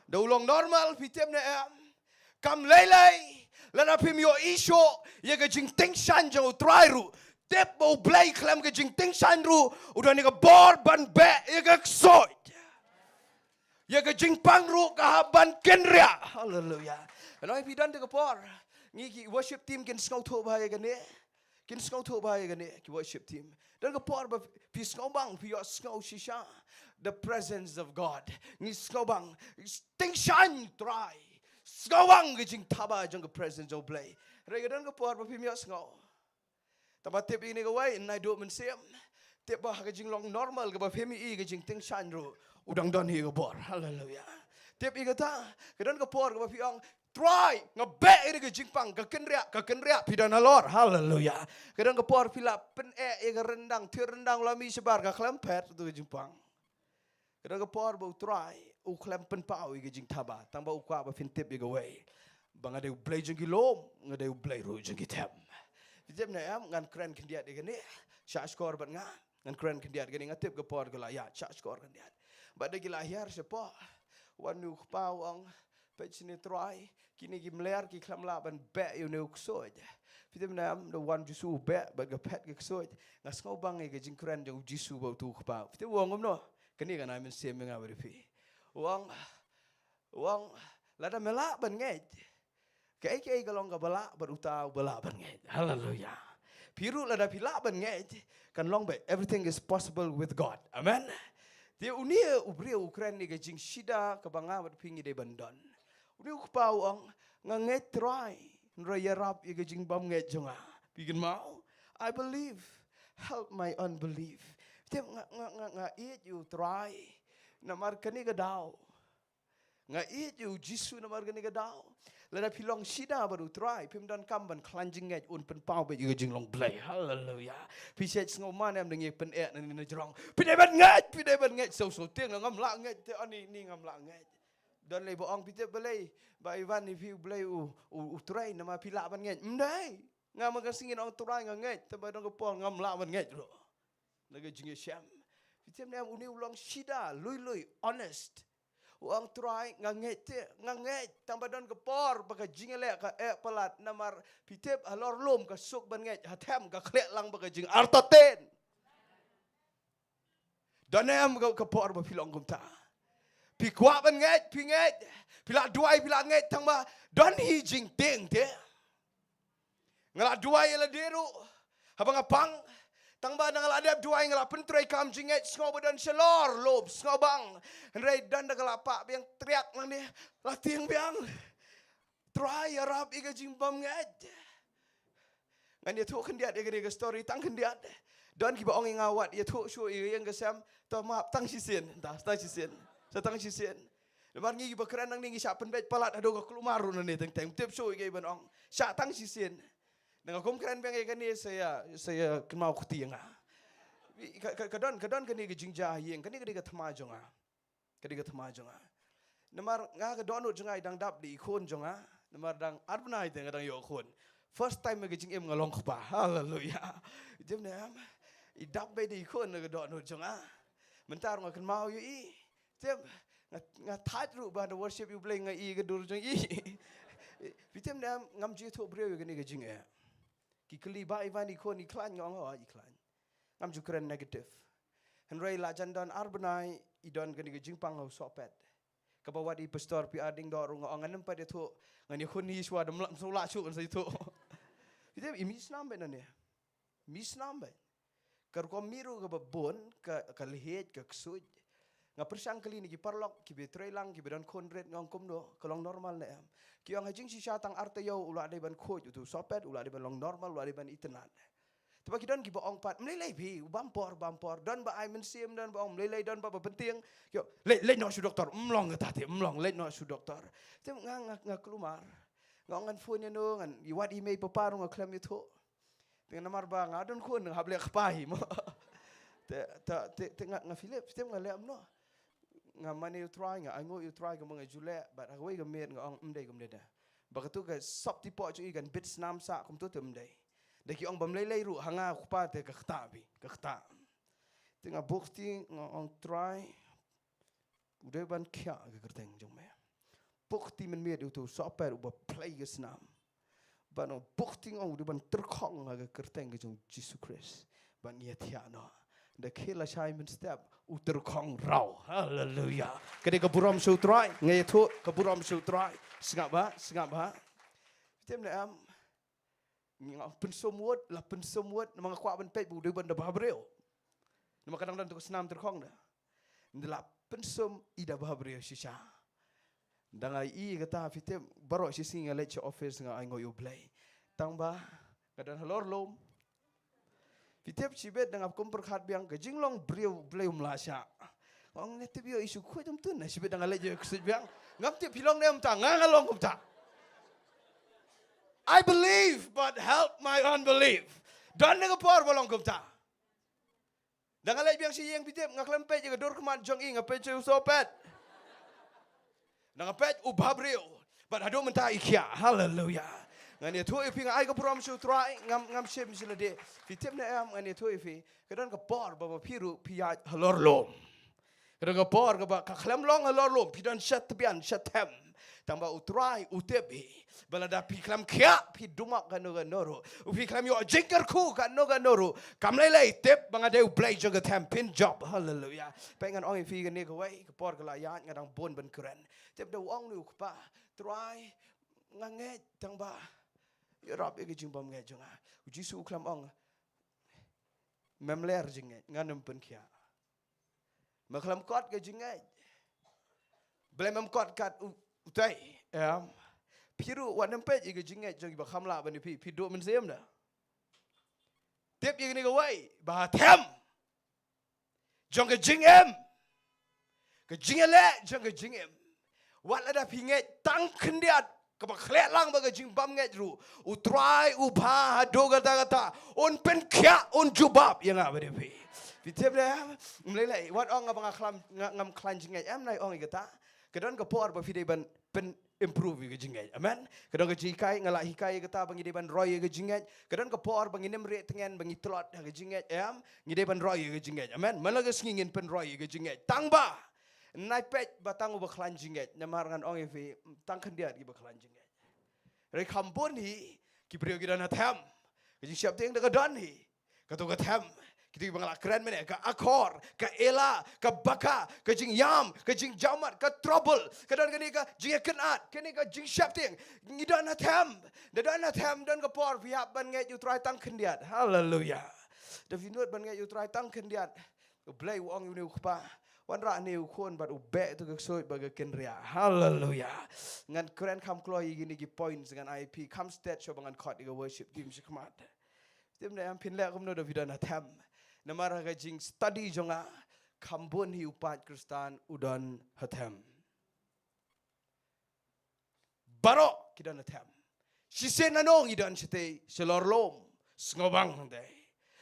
Da u long normal phi tip ne em? Kam lei lei. Lada phim ïohi shuh ïa ka jingtyngshaiñ jong u Trai ruh. tip ba U Blei khlem ka jingtyngshaiñ ruh u don ïa ka bor ban beh ïa ka ksuid. Ïa ka jingpang ruh ka hap ban kynriah. Haleluya. Hynrei phi don te ka por, ngi ki worship team kin sngewthuh bha ïa kane. Kin sngewthuh bha ïa kane ki worship team. Don ka por ba phi sngewbang, phi ïohsngew shisha the presence of God. Ngi sngewbang, tyngshaiñ Trai. Sngewbang ka jingthaba jong ka presence jong U Blei. Hynrei ka don ka por ba phim ïohsngew. Tangba tip ïa kane kawei, naduh mynsiem. Tip ba ha ka jinglong normal kaba phim ïohi ka jingtyngshaiñ ruh u dang don hi ka bor. Haleluya. Tip ïa kata, ka don ka por kaba phi ong, Trai, nga beh ïa ka jingpang, ka kynriah, ka kynriah, phi don halor. Haleluya. Ka don ka por phi la pyneh ïa ka ryndang, thir ryndang la mih shabar, ka khlem phet tu ka jingpang. Ka don ka por ba U Trai u khlem pynpaw ïa ka jingthaba, tangba u kwah ba phin tip ïa kawei, ba nga dei U Blei jong ki lum, nga dei U Blei ruh jong ki them. Phi tip ne em, ngan kren khyndiat ïa kane, shah shkor bad nga, ngan kren khyndiat ïa kane, nga tip ka por ka la ïaid, shah shkor khyndiat. Bad da ki la hiar shapoh, wan une u kpa u ong, peit shane Trai, kine ki mler ki khlem lah ban beh ïa une u ksuid. Phi tip ne em, da wan U Jisu u beh bad ka phet ka ksuid. Nga sngewbang ïa ka jingkren jong U Jisu bad utu u kpa. Phi tip u ong kumno? Kane kan ai mynsiem ïa nga bad ïa phi. U ong, u ong, lada me lah ban ngeit, kaei kaei ka long kaba lah bad uta uba lah ban ngeit. Haleluya. Phi ruh lada phi lah ban ngeit, kan long ba everything is possible with God. Amen. Te une u briew u kren ïa ka jingshida kaba nga bad phi ngi dei ban don. Une u kpa u ong, nga ngeit Trai, hynrei ïarap ïa ka jingbymngeit jong nga. Phi kynmaw? I believe. Help my unbelief. Te nga, nga, nga, nga ïeit ïa U Trai namar kane ka daw. Nga ïeit ïa U Jisu namar kane ka daw. Lada phi long shida bad U Trai, phim donkam ban khlaiñ jingngeit, un pynpaw beit ïa ka jinglong Blei. Haleluya. Phi shait sngewman em, da ngi pyneh na ngi na jrong. Phi dei ban ngeit, phi dei ban ngeit. Sngewsih tieng, ngam lah ngeit te, ani ni ngam lah ngeit. Don lei ba ong, phi tip balei ba i wan ïa phi U Blei u, u, U Trai, namar phi lah ban ngeit? Ym dei. Nga ma ka sngi ong Trai nga ngeit, tangba don ka por ngam lah ban ngeit ruh. Na ka jingïashem. Phi tip ne em, une u long shida, lui lui, honest. U ong Trai, nga ngeit te, nga ngeit, tangba don ka por ba ka jingïaleh ka eh palat, namar phi tip halor lum ka suk ban ngeit, ha them ka khlieh lang bad ka jingartatien. Don em ka, ka por ba phi long kumta? Phi kwah ban ngeit, phi ngeit. Phi lah duwai, phi lah ngeit, tangba don hi jingtieng te. Nga lah duwai ïa lade ruh haba nga pang. Tangba nga lah dep duwai, nga lah pyntreikam jingngeit, sngew ba don shalor lum, sngewbang. Hynrei don da ka lah pah biang, triak nangne, lah tieng biang. Trai, ïarap ïa ka jingbymngeit. Ngan ïathuh khyndiat ïa kane ka story tang khyndiat. Don kiba ong ïa nga, wat ïathuh shuh ïa ka ïing ka sem. To map, tang shisien, tang, tang shisien. Sa tang shisien. Namar ngi kiba kren nangne ngi shah pynbeit palat haduh ka kulmar ruh nangne teng teng. Tip shuh ïa kaei ban ong. Shah tang shisien. Nga kum kren biang ïa kane sa ïa, sa ïa kynmaw kti ïa nga. Ka, ka, ka don, ka don kane ka jingjia ha ïing, kane ka dei ka thma jong nga. Ka dei ka thma jong nga. Namar nga, ka dohnud jong nga i dang dap da i khun jong nga. Namar dang ar bnai te nga dang ïoh khun. First time ha ka jingim nga long kpa. Haleluya. Jim ne em. I dap beit da i khun, ka dohnud jong nga. Mynta ruh nga kynmaw ïa i. Te nga, nga thait ruh ba da worship ïa U Blei nga i ka dur jong i. Phi tip ne em, ngam ju ïathuh briew ïa kane ka jingeh. Ki kylli ba i wan i khun, i khlaiñ, nga ong, oh, i khlaiñ. Ngam ju kren negative. Hynrei la jan don ar bnai, i don kane ka jingpang ha u sohpet. Kaba wad i Pastor P R Diengdoh ruh, nga ong, ngan ym pat ïathuh, ngan ïakhun hi shuwa, da ym lah, ym lah shuh ngan sa ïathuh. Phi tip, i mih snam beit nangne. Mih snam beit. Ka rukom mih ruh kaba bun, ka, ka lhiej, ka ksuid. Nga pyrshang kylli na ki paralok kiba trei lang, kiba don khun rit, nga ong kumno, ka long normal ne em? Ki ong ha jingshisha tang ar taïew u la dei ban khuid utu u sohpet, u la dei ban long normal, u la dei ban itynnad. Te ba ki don kiba ong pat, ym lei lei phi, u bam por, bam por. Don ba ai mynsiem, don ba ong ym lei lei, don ba, ba pyntieng. Ki ong, leit, leit noh sha u doktor, ym long kata te, ym long, leit noh sha u doktor. Te nga, nga, nga kulmar. Nga ong ngan phone ïa no, ngan ïa wad i mei papa ruh nga khlem ïathuh. Te namar ba nga don khun, nga hap leh kpa hi mo. Te, te, te, te nga, nga Philip, te nga leh kumno? Nga mane ïa u Trai, nga ainguh ïa u Trai kumba nga ju leh, bad ha kawei ka miet nga ong ym dei kumne de. Ba katu ka sop tipoh jong i kan bit snam sah kumtu te ym dei. Da ki ong bym lei lei ruh ha nga u kpa te ka ktah bha, ka ktah. Te nga buh kti nga ong Trai, u dei ban khiah ka kyrteng jong me. Buh kti mynmiet ïa utu u sohpet uba plie ka snam. Ba no buk ting ong u dei ban tyrkhong ha ka kyrteng ka jong Jisu Khrist. Ban ïa thiah noh. Da khie lashai mynstep u tyrkhong raw. Haleluya. Ka dei ka burom sha u Trai. Nga ïathuh ka burom sha u Trai. Sngap bha, sngap bha. Phi tip ne em. Nga pynsum wut, la pynsum wut, namar nga kwah ban peit ba u dei ban da bhabriew. Namar ka dang don tu ka snam tyrkhong da. Nda la pynsum i da bhabriew shisha. Da nga i kata phi tip baroh shi sngi nga leit sha office nga ainguh ïa u Blei. Tang ba nga don halor lum. Phi tip shibit da nga kum pyrkhat biang ka jinglong briew Blei um lah shah. Nga ong ne tip ïoh i shu khuid um tun na shibit da nga leit ïoh i ksuid biang. Ngam tip phi long ne um ta, nga nga long kumta. I believe, but help my unbelief. Don ne ka por ba long kumta. Da nga leit biang sha ïing phi tip, nga khlem peit ïa ka dur khmat jong i, nga peit sha u sohpet. Da nga peit u bhabriew. Bad haduh mynta i khiah. Haleluya. Ngan ïathuh ïa phi, nga ai ka burom sha u Trai, ngam, ngam shim sha lade. Phi tip ne em, ngan ïathuh ïa phi. Ka don ka por ba, ba phi ruh phi ïaid halor lum. Ka don ka por kaba ka khlem long halor lum, phi don sha tbian sha them. Tang ba u Trai u tip hi. Ba lada phi khlem khiah, phi dumak kano kano ruh. U phi khlem ïoh jingkyrkhu kano kano ruh. Kam lei lei tip ba nga dei u Blei jong ka them, phin jop. Haleluya. Peit ngan ong ïa phi kane kawei, ka por ka la ïaid nga dang bun ban kren. Tip da u ong ne u kpa, Trai, nga ngeit tang ba ïarap ïa ka jingbym ngeit jong nga. U Jisu u khlem ong, mem ler jingngeit, ngan ym pynkhiah. Me khlem kot ka jingngeit. Blei mem kot kat u-, utai, em. Phi ruh wat nym peit ïa ka jingngeit jong kiba kham lah ban ïa phi, phi duh mynsiem da. Tip ïa kane kawei, ba ha them jong ka jingim, ka jingïaleh jong ka jingim. Wat lada phi ngeit tang khyndiat, kaba khleh lang bad ka jingbym ngeit ruh, u Trai u bha haduh katta katta, un pynkhiah, un jubab ïa nga bad ïa phi. Phi tip ne em, ym lei lei, wat ong nga ba nga khlaiñ, nga, ngam khlaiñ jingngeit, em, nai ong ïa kata. Ka don ka por ba phi dei ban pyn-improve ïa ka jingngeit. Amen. Ka don ka jinghikai, nga la hikai ïa kata ba ngi dei ban roi ïa ka jingngeit. Ka don ka por ba ngin ym rieh tngen, ba ngi tlot ha ka jingngeit, em, ngi dei ban roi ïa ka jingngeit. Amen. Man la ka sngi ngin pynroi ïa ka jingngeit. Tang ba nai peit ba tang uba khlaiñ jingngeit. Namar ngan ong ïa phi, tang khyndiat kiba khlaiñ jingngeit. Hynrei kham bun hi ki briew ki don ha them. Ka jingsheptieng da ka don hi. Kato ka them, kito kiba nga la kren mynne, ka akor, ka ella, ka baka, ka jingïam, ka jingjaomat, ka trouble, ka don kane ka jingïakynad, kane ka jingsheptieng. Ngi don ha them. Da don ha them, don ka por phi hap ban ngeit ïa u Trai tang khyndiat. Haleluya. Da phi nud ban ngeit ïa u Trai tang khyndiat. U Blei u ong ïa une u kpa, wanrah ne u khun bad u beh tu ka ksuid bad ka kynriah. Haleluya. Ngan kren kham kloi ïa kine ki points, ngan ai phi kham stet shuwa ba ngan khot ïa ka worship team shakhmat. Tim ne em, phin leh kumno da phi don ha them. Namar ha ka jingstudy jong nga, kham bun hi u paid Khristan u don ha them. Baroh ki don ha them. Shisien nano ngi don shatei, shalor lum, sngewbang hangtei.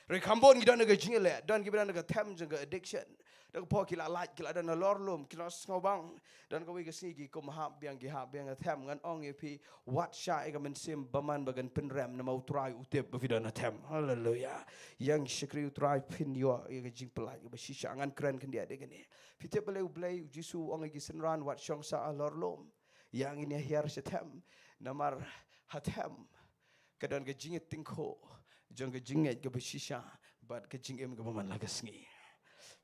Hynrei kham bun ngi don ha ka jingïaleh, don kiba don ha ka them jong ka addiction. Da ka por ki la lait, ki la don halor lum, ki la sngewbang. Don kawei ka sngi ki kum hap biang, ki hap biang ha them. Ngan ong ïa phi, wat shah ïa ka mynsiem bymman ba kan pynrem, namar u Trai u tip ba phi don ha them. Haleluya. Ïeng shakri u Trai, phin ïoh ïa ka jingpyllait kaba shisha. Ngan kren khyndiat ïa kane. Phi tip balei u Blei, u Jisu u ong ïa ki synran, wat shong sah halor lum. Ïa ngin ïa hiar sha them. Namar ha them ka don ka jingïatyngkhuh jong ka jingngeit kaba shisha bad ka jingim kaba man la ka sngi.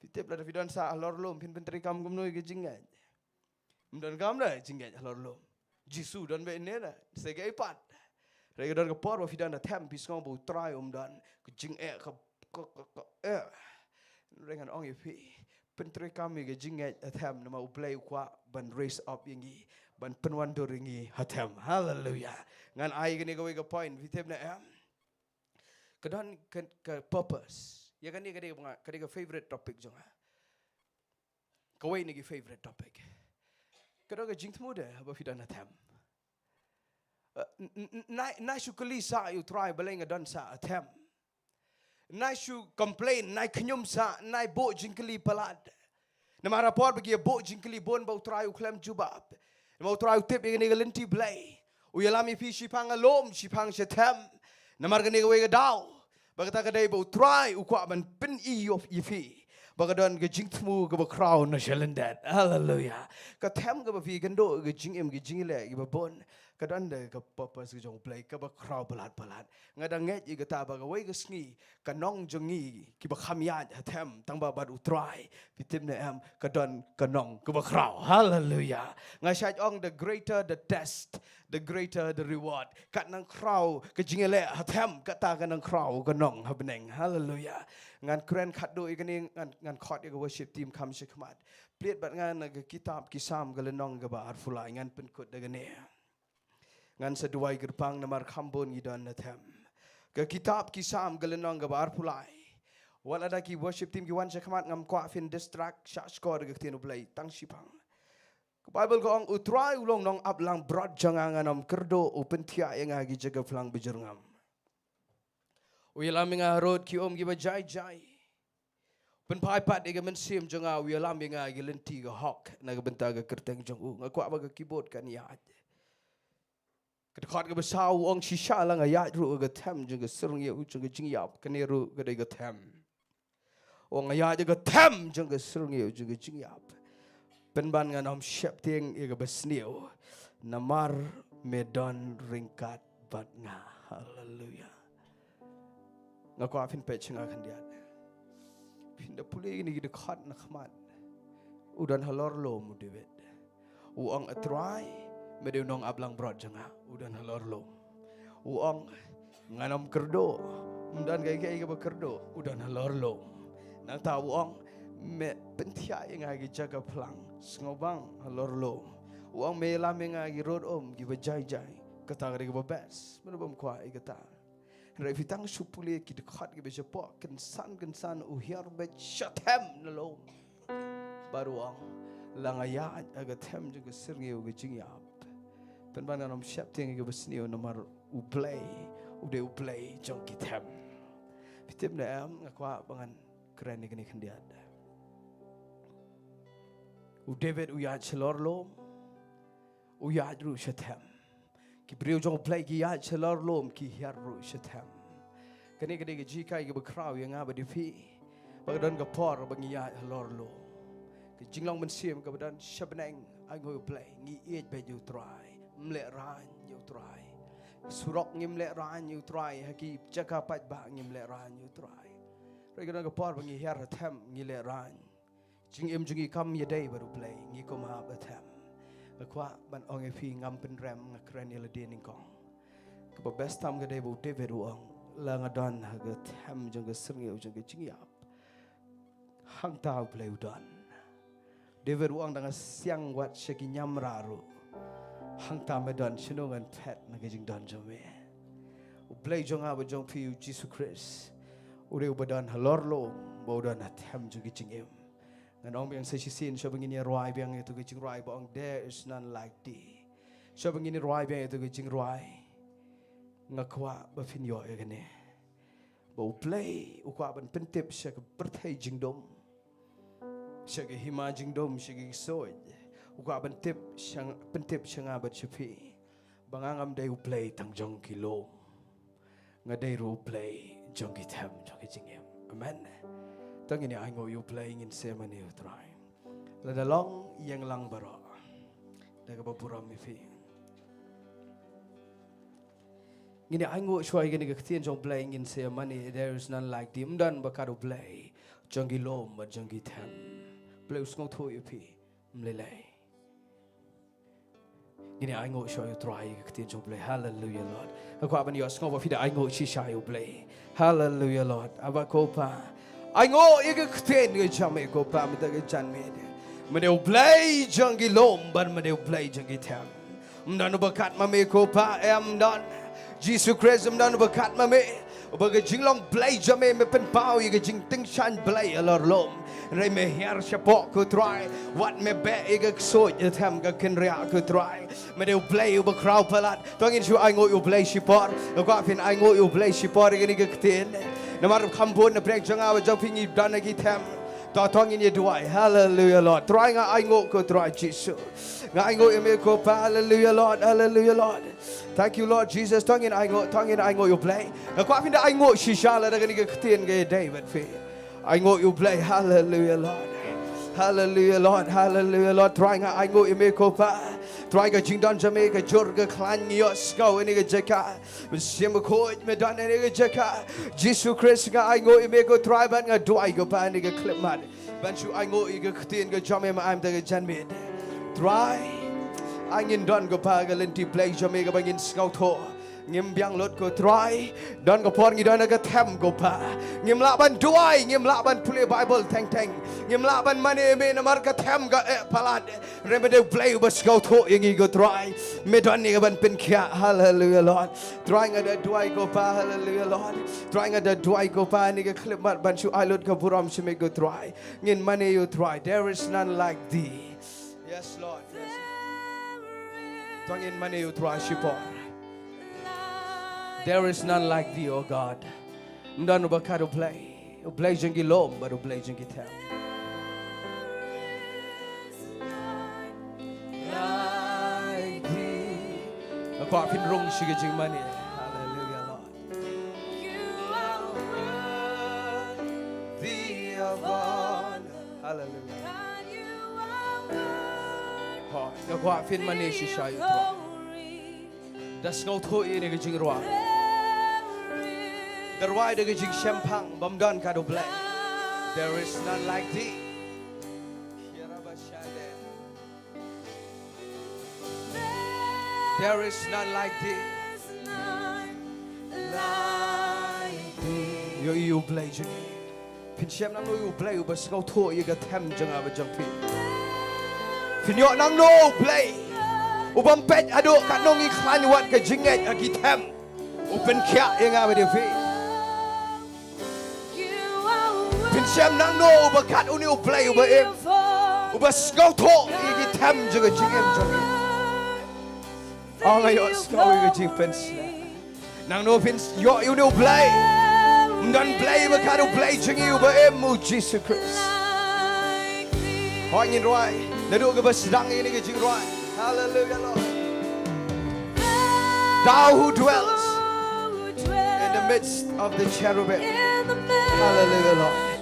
Phi tip lada phi don sah halor lum, phin pyntreikam kumno ïa ka jingngeit? Ym don kam da jingngeit halor lum. Jisu don beit ne da, sa kaei pat. Hynrei ka don ka por ba phi don ha them, phi sngew ba u Trai um don, ka jingeh ka, ka, ka, ka, eh. Hynrei ngan ong ïa phi, pyntreikam ïa ka jingngeit ha them, namar u Blei u kwah ban raise up ïa ngi, ban pynwandur ïa ngi ha them. Haleluya. Ngan ai kane kawei ka point, phi tip ne em? Ka don ka, ka purpose. Ïa kane ka dei ka, ka dei ka favorite topic jong nga. Kawei na ki favorite topic. Ka don ka jingthmu de haba phi don ha them. Eh, n-, n-, n-, nai, nai shu kylli sah ïa u Trai balei nga don sah ha them. Nai shu complain, nai khñium sah, nai buh jingkylli palat. Namar ha por ba ki ïa buh jingkylli bun ba u Trai u khlem jubab. Namar u Trai u tip ïa kane ka lynti Blei. U ïalam ïa phi shiphang ha lum, shiphang sha them. Namar kane kawei ka daw. Ba kata ka dei ba u Trai u kwah ban pyni ïa phi. Ba ka don ka jingthmu kaba khraw na sha lyndet. Haleluya. Ka them kaba phi kynduh ka jingim ka jingïaleh kiba bun. Ka don da ka purpose ka jong U Blei kaba khraw palat palat. Nga dang ngeit ïa kata ba kawei ka sngi ka nong jong ngi kiba kham ïaid ha them tang ba bad U Trai. Phi tip ne em, ka don ka nong kaba khraw. Haleluya. Nga shait ong, the greater the test, the greater the reward. Kat nang khraw ka jingïaleh ha them, kata ka nang khraw ka nong ha bneng. Haleluya. Ngan kren khatduh ïa kane, ngan, ngan khot ïa ka worship team kham shakhmat. Plie bad nga na ka kitab Ki Salm ka lynnong kaba arphew lai, ngan pynkut da kane. Ngan sa duwai kyrpang namar kham bun ngi don na them. Ka kitab Ki Salm ka lynnong kaba arphew lai. Wat lada ki worship team ki wan shakhmat, ngam kwah phin distract, shah shkor ka ktien U Blei tang shipang. Ka Bible ka ong, U Trai u long nongaplangbrot jong nga, ngan ym kyrduh, u pynthiah ïa nga ha ki jaka phlang bajyrngam. U ïalam ïa nga harud ki um kiba jai jai. Pynphai pat ïa ka mynsiem jong nga, u ïalam ïa nga ha ki lynti ka hok na ka bynta ka kyrteng jong u. Nga kwah ba ka keyboard kan ïaid. Ka dkhot kaba saw u ong, shisha la nga ïaid ruh ha ka them jong ka syrngiew jong ka jingïap, kane ruh ka dei ka them. U ong nga ïaid ha ka them jong ka syrngiew jong ka jingïap. Pynban ngan ym sheptieng ïa kaba sniew, namar me don ryngkat bad nga. Haleluya. Nga kwah phin peit sha nga khyndiat. Phin da pule ïa kine ki dkhot na khmat. U don halor lum u David. U ong, A Trai, me dei u nongaplangbrot jong nga, u don halor lum. U ong, ngan ym kyrduh, ym don kaei kaei kaba kyrduh, u don halor lum. Nangta u ong, me pynthiah ïa nga ha ki jaka phlang sngewbang halor lum. U ong, me ïalam ïa nga ha ki rud um kiba jai jai. Kata ka dei kaba best. Mano bym kwah ïa kata? Hynrei phi tang shu pule ki dkhot kiba shapoh, kynsan kynsan u hiar beit sha them na lum. Bad u ong, la nga ïaid ha ka them jong ka syrngiew ka jingïap, pynban ngan ym sheptieng ïa kaba sniew namar U Blei u dei U Blei jong ki them. Phi tip ne em, nga kwah ba ngan kren ïa kane khyndiat. U David u ïaid shalor lum, u ïaid ruh sha them. Ki briew jong U Blei ki ïaid shalor lum, ki hiar ruh sha them. Kane ka dei ka jinghikai kaba khraw ïa nga bad ïa phi. Ba ka don ka por ba ngi ïaid halor lum. Ka jinglong mynsiem kaba don sha bneng, ainguh ïa U Blei, ngi ïeit beit ïa U Trai. Ym lehraiñ ïa U Trai. Surok ngim lehraiñ ïa U Trai, ha ki jaka paidbah ngim lehraiñ ïa U Trai. Hynrei ka don ka por ba ngi hiar ha them, ngi lehraiñ. Jingim jong ngi kam ïadei bad U Blei, ngi kum ha ba them. Nga kwah ban ong ïa phi, ngam pynrem, nga kren ïa lade nyngkong. Kaba best tam ka dei ba u David u ong, la nga don ha ka them jong ka syrngiew jong ka jingïap, hangta U Blei u don. David u ong, da nga siang wat sha ki ñiamra ruh, hangta me don, shano ngan phet na ka jingdon jong me? U Blei jong nga bad jong phi, U Jisu Khrist, u dei uba don halor lum, ba u don ha them jong ka jingim. Ngan ong biang sa shisien, shuwa ba ngin ïa rwai biang ïa tu ka jingrwai ba ong, There is none like thee. Shuwa ba ngin ïa rwai biang ïa tu ka jingrwai, nga kwah ba phin ïoh ïa kane, ba U Blei u kwah ban pyntip sha ka pyrthei jingdum, sha ka hima jingdum, sha ki ksuid. U kwah ban tip sha, pyntip sha nga bad sha phi, ba nga ngam dei U Blei tang jong ki lum. Nga dei ruh U Blei jong ki them, jong ki jingim. Amen. To ngin ïa ainguh ïa U Blei, ngin sa ïa mane ïa U Trai. Lada long, ïeng lang baroh da kaba burom ïa phi. Ngin ïa ainguh shuwa ïa kane ka ktien jong U Blei, ngin sa ïa mane, There is none like thee. Ym don ba kat U Blei jong ki lum bad jong ki them. Blei u sngewthuh ïa phi. Ym lei lei. Ngin ïa ainguh shuwa ïa U Trai, ïa ka ktien jong U Blei. Hallelujah, Lord. Nga kwah ban ïohsngew ba phi da ainguh shisha ïa U Blei. Hallelujah, Lord. Aba ko Pa, ainguh ïa ka ktien ka jong me ko Pa, mynta ka janmiet. Me dei U Blei jong ki lum bad me dei U Blei jong ki them. Ym don uba kat ma me ko Pa, em, ym don. Jisu Khrist, ym don uba kat ma me. Uba ka jinglong Blei jong me, me pynpaw ïa ka jingtyngshaiñ Blei halor lum. Hynrei me hiar shapoh ko Trai. Wat me beh ïa ka ksuid, ïa them ka kynriah ko Trai. Me dei U Blei uba khraw palat. To ngin shu ainguh ïa U Blei shipor. Nga kwah phin ainguh ïa U Blei shipor ïa kane ka ktien. Namar kham bun na pdeng jong nga bad jong phi ngi don ha ki them. To, to ngin ïa duwai. Hallelujah, Lord. Trai, nga ainguh ko Trai Jisu. Nga ainguh ïa me ko Pa. Hallelujah, Lord. Hallelujah, Lord. Thank you, Lord Jesus. To ngin ainguh, to ngin ainguh ïa U Blei. Nga kwah phin da ainguh shisha lada kane ka ktien ka ïadei bad phi. Ainguh ïa U Blei. Hallelujah, Lord. Hallelujah, Lord. Hallelujah, Lord. Trai, nga ainguh ïa me ko Pa. Trai, ka jingdon jong me ka jur ka khlaiñ, ngi ïohsngew ïa kane ka jaka. Mynsiem Bakhuid, me don ïa kane ka jaka. Jisu Khrist, nga ainguh ïa me ko Trai bad nga duwai ko Pa ïa kane ka khyllipmat ban shu ainguh ïa ka ktien ka jong me mynta ka janmiet. Trai, ai ngin don ko Pa ka lynti Blei jong me kaba ngin sngewthuh. Ngim biang lut ko Trai. Don ka por ngi don ha ka them ko Pa. Ngim lah ban duwai, ngim lah ban pule Baibl teng teng. Ngim lah ban mane ïa me namar ka them ka eh palat. Hynrei me dei u Blei uba sngewthuh ïa ngi ko Trai. Me don ïa ka ban pynkhiah. Haleluia Lord. Trai, nga da duwai ko Pa. Haleluia Lord. Trai, nga da duwai ko Pa ïa kane ka khyllipmat ban shu ai lut ka burom sha me ko Trai. Ngin mane ïa u Trai. There is none like thee. Yes Lord. Yes. Tang ngin mane ïa u Trai shipor. There is none like thee, O God. Ym don uba kat u Blei. U Blei jong ki lum bad u Blei jong ki them. Nga kwah phin rung sha ka jingmane. Haleluia Lord. Haleluia. Hooid, nga kwah phin mane shisha ïa u Trai. Da sngewthuh ïa kane ka jingrwai. Da rwai da ka jingshemphang bym don kat u Blei. There is none like thee. There is none like thee. Ïohi ïa u Blei jong ngi. Phin shem nangno ïa u Blei uba sngewthuh ïa ka them jong nga bad jong phi? Phin ïoh nangno u Blei ubym peit haduh katno ngi khlaiñ wat ka jingngeit ha ki them, u pynkhiah ïa nga bad ïa phi? Phin shem nangno uba kat une u Blei uba im, uba sngewthuh ïa ki them jong ka jingim jong ngi? Oh, nga ïohsngew ïa ka jingpynshlur. Nangno phin ïoh ïa une u Blei? Ym don Blei ba kat u Blei jong ngi uba im, u Jisu Khrist. Hooid, ngin rwai naduh kaba sdang ïa kane ka jingrwai. Haleluia Lord. Thou who dwells in the midst of the cherubim. Haleluia Lord.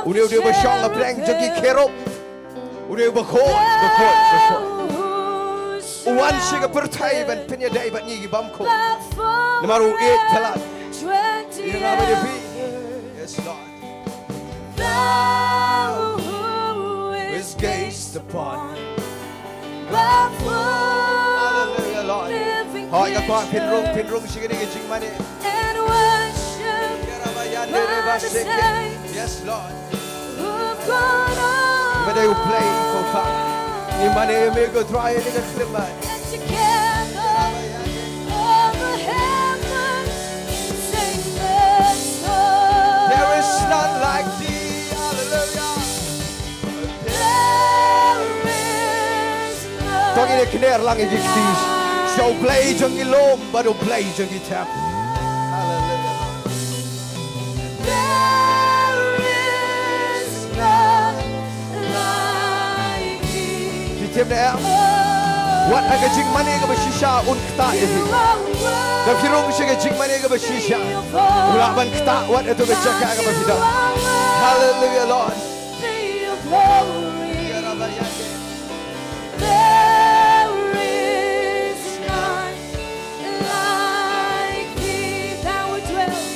Une u dei uba shong ha pdeng jong ki kherub. Une u bakhuid, bakhuid, bakhuid. U wan sha ka pyrthei ban pynïadei bad ngi ki bymkhuid. Namar u ïeit palat ïa nga bad ïa phi. Yes Lord. Thou who is gazed upon. Hallelujah, Lord. Hooid, nga kwah phin rung, phin rung sha kane ka jingmane. And worship by the saints. Yes, Lord. Who've gone on. Ba dei u Blei ko Pa. Ngi mane ïa me ko Trai ïa kane ka khyllipmat. And together all the heavens sing the song. There is none like thee. Hallelujah. There is none. To ngin ïa kner lang ïa ki kti sha u Blei jong ki lum bad u Blei jong ki them. Hallelujah. There is none like thee. Phi tip ne em? Wat ha ka jingmane kaba shisha un ktah ïa phi. Da phi rung sha ka jingmane kaba shisha, u lah ban ktah wat hato ka jaka kaba phi don. Hallelujah, Lord. Be your glory. There is none like thee. Thou who dwells.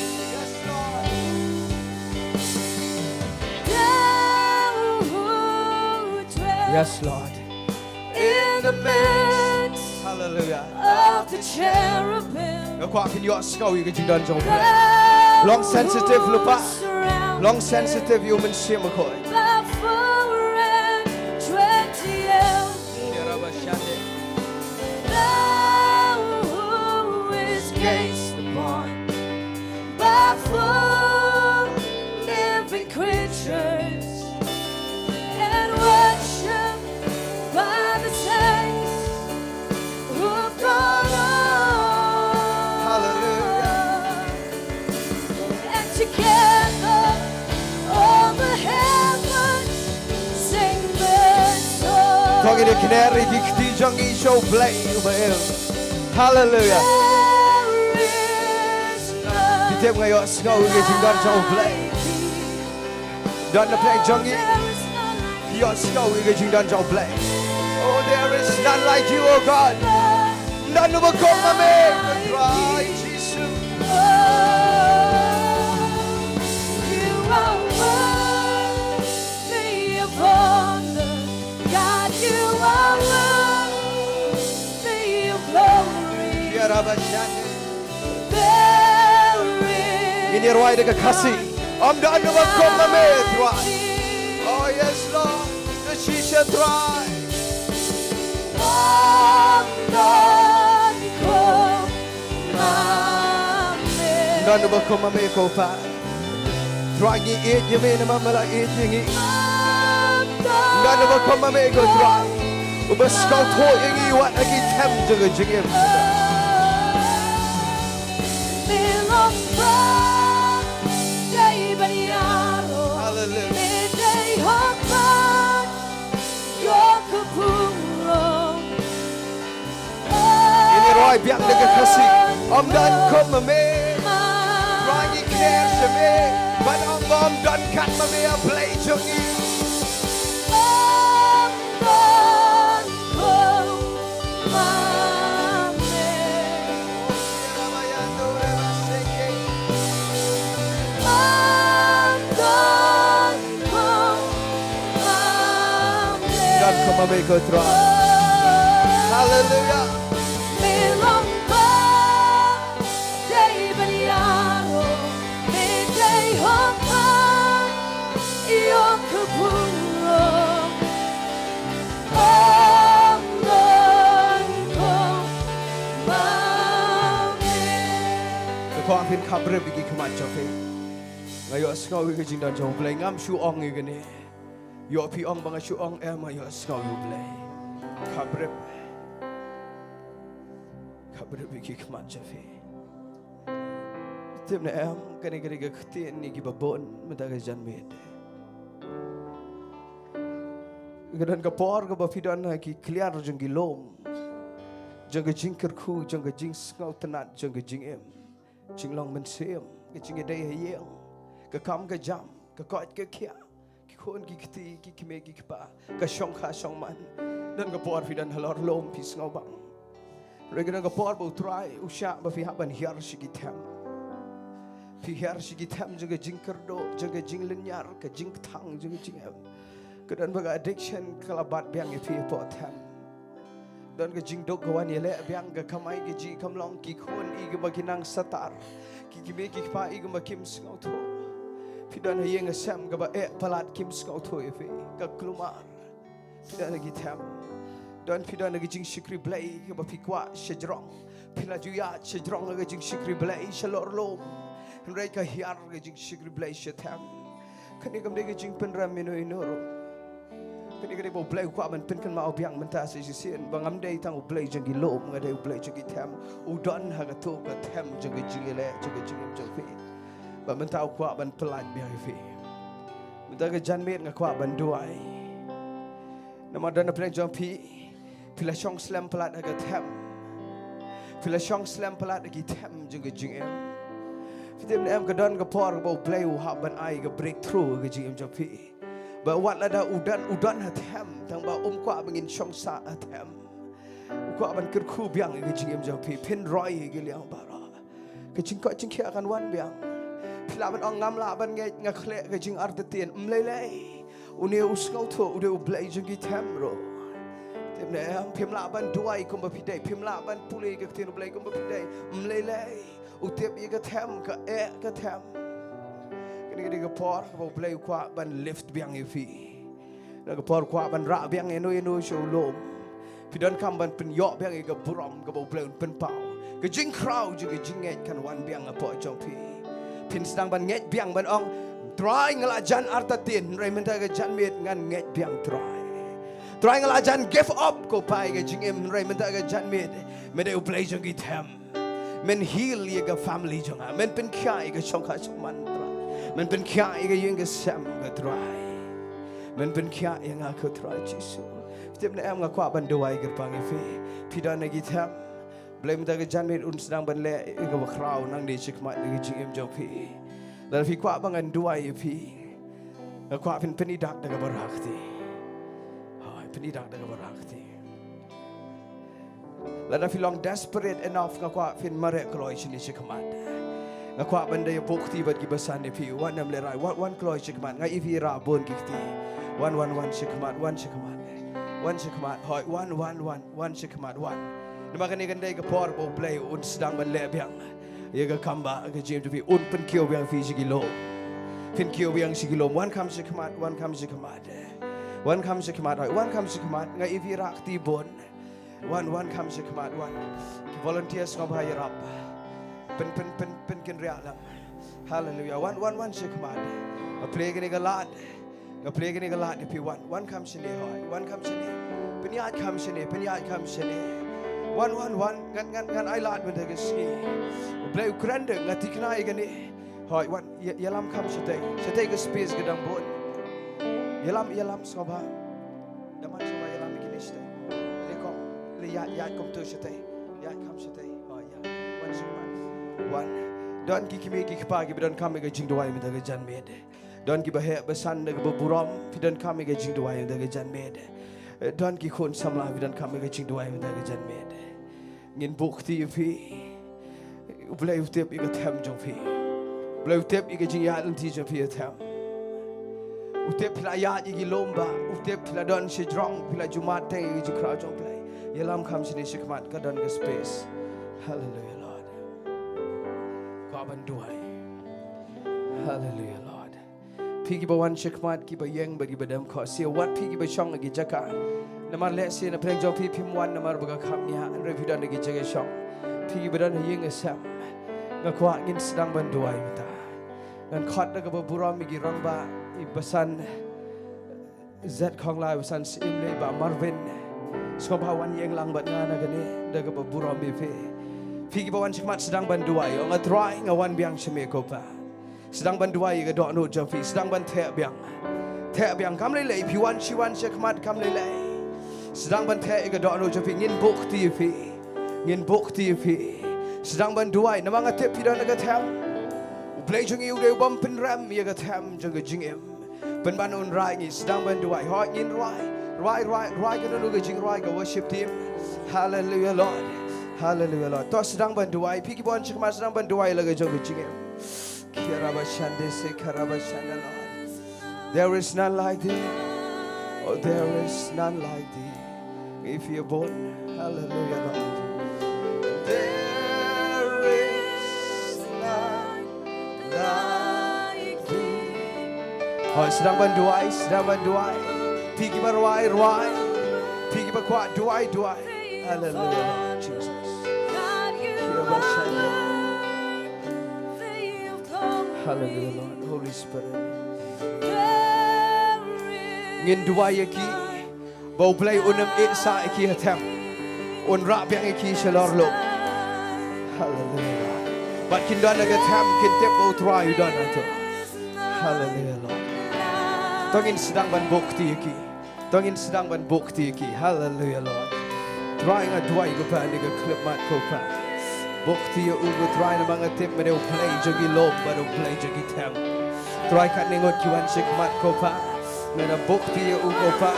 Thou who dwells. Yes, Lord. In the midst. Hallelujah. Of the cherubim. Nga kwah phin ïohsngew ïa ka jingdon jong u Blei. Long sensitive lypa. Long sensitive ïa u Mynsiem Bakhuid. Ba four and twenty elders. Thou who is gazed upon. By four living creatures and worship by the saints who've gone on. Hallelujah. And together all the heavens sing the song. To ngin ïa kner ïa ki kti jong ngi sha u Blei uba im. Hallelujah. There is none. Phi tip nga ïohsngew ïa ka jingdon jong u Blei. Don na pdeng jong ngi. Phi ïohsngew ïa ka jingdon jong u Blei. Oh, there is none like you, oh God. None of a come, Trai Jisu. You are worthy of honor. God, you are worthy of glory. Ngin ïa rwai da ka Khasi. Ym don uba kum ma me, Trai. Oh yes, Lord. Shisha, Trai. Ym don uba kum ma me, ko Pa. Trai, ngi ïeit ïa me namar me la ïeit ïa ngi. Ym don uba kum ma me, ko Trai, uba sngewthuh ïa ngi wat ha ki them jong ka jingim. Hallelujah. Ngin ïa rwai biang da ka Khasi. Ym don kum ma me. Trai, ngi kner sha me. Ban ong ba ym don kat ma me, A Blei jong ngi. Don kum ma me, ko Trai. Hallelujah. Nga kwah phin khapbrip ïa ki khmat jong phi. Nga ïohsngew ïa ka jingdon jong U Blei, ngam shu ong ïa kane. Ïoh phi ong ba nga shu ong, em, nga ïohsngew ïa U Blei. Khapbrip. Khapbrip ïa ki khmat jong phi. Tip ne em, kane ka dei ka ktien ïa kiba bun mynta ka janmiet. Ka don ka por kaba phi don ha ki kliar jong ki lum, jong ka jingkyrkhu, jong ka jingsngewtynnat, jong ka jingim, jinglong mynsiem, ka jingïadei ha ïing, ka kam ka jam, ka koit ka khiah, ki khun ki kti, ki kmie ki kpa, ka shongkha shongman. Don ka por phi don halor lum, phi sngewbang. Hynrei ka don ka por ba U Trai u shah ba phi hap ban hiar sha ki them. Phi hiar sha ki them jong ka jingkyrduh, jong ka jinglynñiar, ka jingkthang, jong ka jingem. Ka don ba ka addiction ka la bat biang ïa phi hapoh them. Don ka jingduk ka wan ïaleh biang, ka kamai kajih kam long, ki khun i kumba ki nang satar, ki kmie ki kpa i kumba kim sngewthuh. Phi don ha ïing ha sem kaba eh palat, kim sngewthuh ïa phi, ka kulmar. Phi don ha ki them. Don, phi don ha ka jingshakri Blei kaba phi kwah shajrong. Phi la ju ïaid shajrong ha ka jingshakri Blei shalor lum, hynrei ka hiar ka jingshakri Blei sha them. Kane kam dei ka jingpynrem ïano ïano ruh. Kane ka dei ba U Blei u kwah ban pynkynmaw biang mynta sa shisien, ba ngam dei tang U Blei jong ki lum, nga dei U Blei jong ki them. U don ha kato ka them jong ka jingïaleh, jong ka jingim jong phi, ba mynta u kwah ban pyllait biang ïa phi. Mynta ka janmiet nga kwah ban duwai. Namar don na pdeng jong phi, phi la shong slem palat ha ka them. Phi la shong slem palat ha ki them jong ka jingim. Phi tip ne em, ka don ka por kaba U Blei u hap ban ai ka breakthrough ha ka jingim jong phi. Ba wat lada u don, u don ha them, tang ba um kwah ba ngin shong sah ha them. U kwah ban kyrkhu biang ha ka jingim jong phi, phin roi ha ki liang baroh. Ka jingkoit jingkhiah kan wan biang. Phi lah ban ong ngam lah ban ngeit, nga khleh ka jingartatien. Ym lei lei. Une u sngewthuh, u dei U Blei jong ki them ruh. Tip ne em, phim lah ban duwai kumba phi dei, phim lah ban pule ka ktien U Blei kumba phi dei. Ym lei lei. U tip ïa ka them, ka eh ka them. Kane ka dei ka por kaba U Blei u kwah ban lift biang ïa phi. Na ka por u kwah ban rah biang ïano ïano sha u lum. Phi donkam ban pynïoh biang ïa ka burom kaba U Blei un pynpaw. Ka jingkhraw jong ka jingngeit kan wan biang hapoh jong phi. Phin sdang ban ngeit biang ban ong, Trai, nga la jan artatien, hynrei mynta ka janmiet ngan ngeit biang, Trai. Trai, nga la jan give up, ko Pa, ïa ka jingim, hynrei mynta ka janmiet me dei U Blei jong ki them. Men heal ïa ka family jong nga. Men pynkhiah ïa ka shongkha shongman, Trai. Men pynkhiah ïa ka ïing ka sem, ko Trai. Men pynkhiah ïa nga, ko Trai Jisu. Phi tip ne em, nga kwah ban duwai kyrpang ïa phi. Phi don ha ki them. Blei mynta ka janmiet un sdang ban leh ïa kaba khraw nangne shakhmat na ka jingim jong phi. Lada phi kwah ba ngan duwai ïa phi, nga kwah phin pyni dak da kaba rakti. Hooid, pyni dak da kaba rakti. Lada phi long desperate enough, nga kwah phin mareh kloi shane shakhmat. Nga kwah ban da ïa buh kti bad ki basan ïa phi. Wan, ym lehrain. Wan, wan kloi shakhmat. Nga ïohi phi rah bun ki kti. Wan, wan, wan shakhmat. Wan shakhmat. Wan shakhmat. Hooid, wan, wan, wan. Wan shakhmat. Wan. Namar kane kan dei ka por ba U Blei un sdang ban leh biang ïa ka kam ba ka jingim jong phi, un pynkiew biang phi sha ki lum. Phin kiew biang sha ki lum. Wan kham shakhmat. Wan kham shakhmat. Wan kham shakhmat. Hooid, wan kham shakhmat. Nga ïohi phi rah kti bun. Wan, wan kham shakhmat, wan. Ki volunteers ngam ha ïarap. Pyn, pyn, pyn, pynkynriah lang. Hallelujah. Wan, wan, wan shakhmat. Nga plie kane ka lad. Nga plie kane ka lad ïa phi, wan. Wan kham shane, hooid. Wan kham shane. Pynïaid kham shane, pynïaid kham shane. Wan, wan, wan. Ngan, ngan, ngan ai lad mynta ka sngi. U Blei u kren da nga, thikna ïa kane. Hooid, wan. Ïa, ïalam kham shatei. Shatei ka space ka dang bun. Ïalam, ïalam sngewbha. Da man sngewbha ïalam ïa kine shatei. Le kham, le ïaid, ïaid kumto shatei. Ïaid kham shatei. Oh, ïa. Wan sngewbha. Wan. Don ki kmie ki kpa kiba donkam ïa ka jingduwai mynta ka janmiet. Don kiba heh basan da kaba burom, phi donkam ïa ka jingduwai mynta ka janmiet. Don ki khun samla phi donkam ïa ka jingduwai mynta ka janmiet. Ngin buh kti ïa phi. U Blei u tip ïa ka them jong phi. U Blei u tip ïa ka jingïaid lynti jong phi ïa them. U tip phi la ïaid ïa ki lum ba, u tip phi la don shajrong, phi la ju mad teng ïa ka jingkhraw jong U Blei. Ïalam kham shane shakhmat, ka don ka space. Hallelujah, Lord. Ka ban duwai. Hallelujah, Lord. Phi kiba wan shakhmat, kiba ïeng bad kiba dem khohsiew, wat phi kiba shong ha ki jaka. Namar lehse na pdeng jong phi phim wan namar ba ka kham nia, hynrei phi don ha ki jaka shong. Phi kiba don ha ïing ha sem, nga kwah ngin sdang ban duwai mynta. Ngan khot da kaba burom ïa ki rangbah, i basan Zed Khonglai, basan Syiem lei, Bah Marvin. Sngewbha wan ïeng lang bad nga na kane da kaba burom ïa phi. Phi kiba wan shakhmat, sdang ban duwai. Ong, A Trai, nga wan biang sha me ko Pa. Sdang ban duwai ïa ka dohnud jong phi. Sdang ban theh biang. Theh biang, kam lei lei, phi wan shi wan shakhmat, kam lei lei. Sdang ban theh ïa ka dohnud jong phi. Ngin buh kti ïa phi. Ngin buh kti ïa phi. Sdang ban duwai, namar nga tip phi don ha ka them. U Blei jong ngi u dei u bym pynrem ïa ka them jong ka jingim. Pynban un rai, ngi sdang ban duwai. Hooid, ngin rwai. Rwai, rwai, rwai kano kano ka jingrwai ka worship team. Hallelujah, Lord. Hallelujah, Lord. To sdang ban duwai. Phi kiba wan shakhmat, sdang ban duwai la ka jong ka jingim. Kiarabashande se karabashande, Lord. There is none like thee. Oh, there is none like thee. If you born, hallelujah, Lord. There is none like thee. Hooid, sdang ban duwai, sdang ban duwai. Phi kiba rwai, rwai. Phi kiba kwah, duwai, duwai. Hallelujah, Lord Jesus. Hallelujah, Lord. Holy Spirit. Ngin duwai ïa ki. Ba U Blei un ym ïeh sah ïa ki ha them. Un rah biang ïa ki shalor lum. Hallelujah. Bad kin don ha ka them, kin tip ba U Trai u don hato. Hallelujah, Lord. To ngin sdang ban buh kti ïa ki. To ngin sdang ban buh kti ïa ki. Hallelujah, Lord. Trai, nga duwai ko Pa, ha kane ka khyllipmat ko Pa. Buh kti ïa u ko Trai, namar nga tip me dei U Blei jong ki lum bad U Blei jong ki them. Trai, katne ngut ki wan shakhmat ko Pa. Nga da buh kti ïa u ko Pa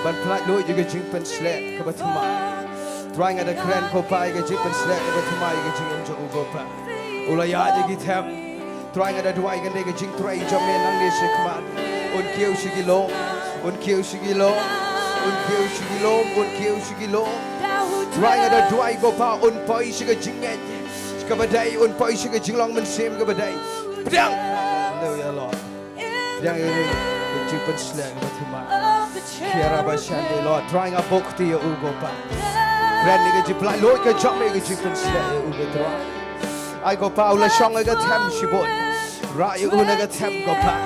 ban pyllait luid ïa ka jingpynsleh kaba thymmai. Trai, nga da kren ko Pa ïa ka jingpynsleh kaba thymmai ïa ka jingim jong u ko Pa. U la ïaid ïa ki them. Trai, nga da duwai kane ka jingtrei jong me nangne shakhmat. Un kiew sha ki lum, un kiew sha ki lum, un kiew sha ki lum, un kiew sha ki lum. Trai, nga da duwai ko Pa, un poi sha ka jingngeit kaba dei, un poi sha ka jinglong mynsiem kaba dei. Pdiang. Hallelujah, Lord. Pdiang ïa kane ka jingpynsleh kaba thymmai. Kiarabashande, Lord. Trai, nga buh kti ïa u ko Pa. Kren ïa ka jingpynlait luid ka jong me, ka jingpynsleh ïa u ko Trai. Ai ko Pa, u la shong ha ka them shibun. Rah ïa u na ka them ko Pa.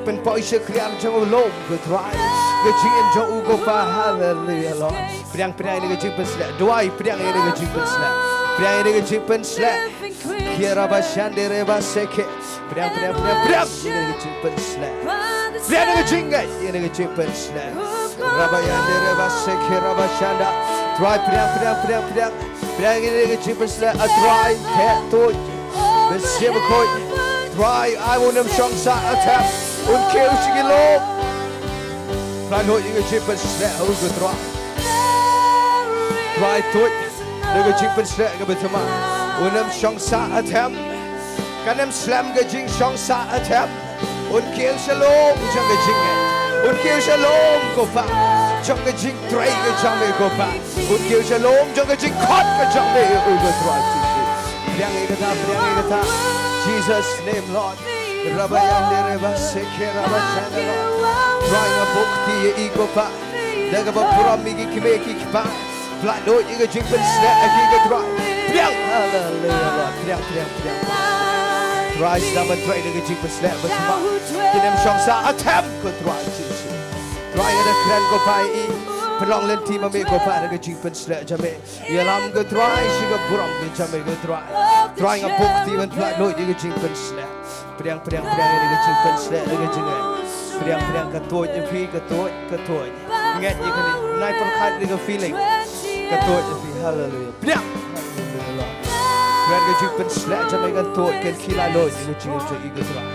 Pynpoi sha ka khlieh jong u lum ko Trai. Ka jingim jong u ko Pa. Hallelujah, Lord. Pdiang, pdiang ïa kane ka jingpynsleh. Duwai, pdiang ïa kane ka jingpynsleh. Pdiang ïa kane ka jingpynsleh. Kiarabashande rebaseke. Pdiang, pdiang, pdiang, pdiang. Ïa kane ka jingpynsleh. Pdiang ïa kane ka jingngeit, ïa kane ka jingpynsleh. Rabayande rebaseke rabashanda. Trai, pdiang, pdiang, pdiang, pdiang. Pdiang ïa kane ka jingpynsleh. A Trai, theh tuid. Mynsiem bakhuid. Trai, ai un ym shong sah ha them. Un kiew sha ki lum. Trai, luid ïa kane ka jingpynsleh, u ko Trai. Trai, tuid. Ka jingpynsleh kaba thymmai. Un ym shong sah ha them. Kan ym slem ka jingshong sah ha them. Un kiew shalom jong ka jingngeit. Un kiew shalom ko Pa jong ka jingtrei ka jong me ko Pa. Un kiew shalom jong ka jingkhot ka jong me, ko Trai Jisu. Pdiang ïa kata, pdiang ïa kata. Jesus name, Lord. Rabayande reba seke raba shandala. Trai, nga buk kti ïa i ko Pa. Da kaba burom ïa ki kmie ki kpa. Pynlut ïa ka jingpynsleh ha ki ko Trai. Pdiang. Haleluia, Lord. Pdiang, pdiang, pdiang. Trai, sdang ban trei da ka jingpynsleh ba thymmai. Kin ym shong sah ha them ko Trai Jisu. Trai, nga da kren ko Pa ïa i. Pynlong lynti ma me ko Pa da ka jingpynsleh jong me. Ïalam ko Trai sha ka burom ka jong me ko Trai. Trai, nga buk kti ban pynlut ïa ka jingpynsleh. Pdiang, pdiang, pdiang ïa ka jingpynsleh, ïa ka jingngeit. Pdiang, pdiang, ka tuid ïa phi, ka tuid, ka tuid. Ngeit ïa kane, nai pyrkhat ïa ka feeling. Ka tuid ïa phi, haleluia. Pdiang, haleluia, Lord. Pdiang ka jingpynsleh jong me, ka tuid, kan khie laitluid ïa ka jingim jong i ko Trai.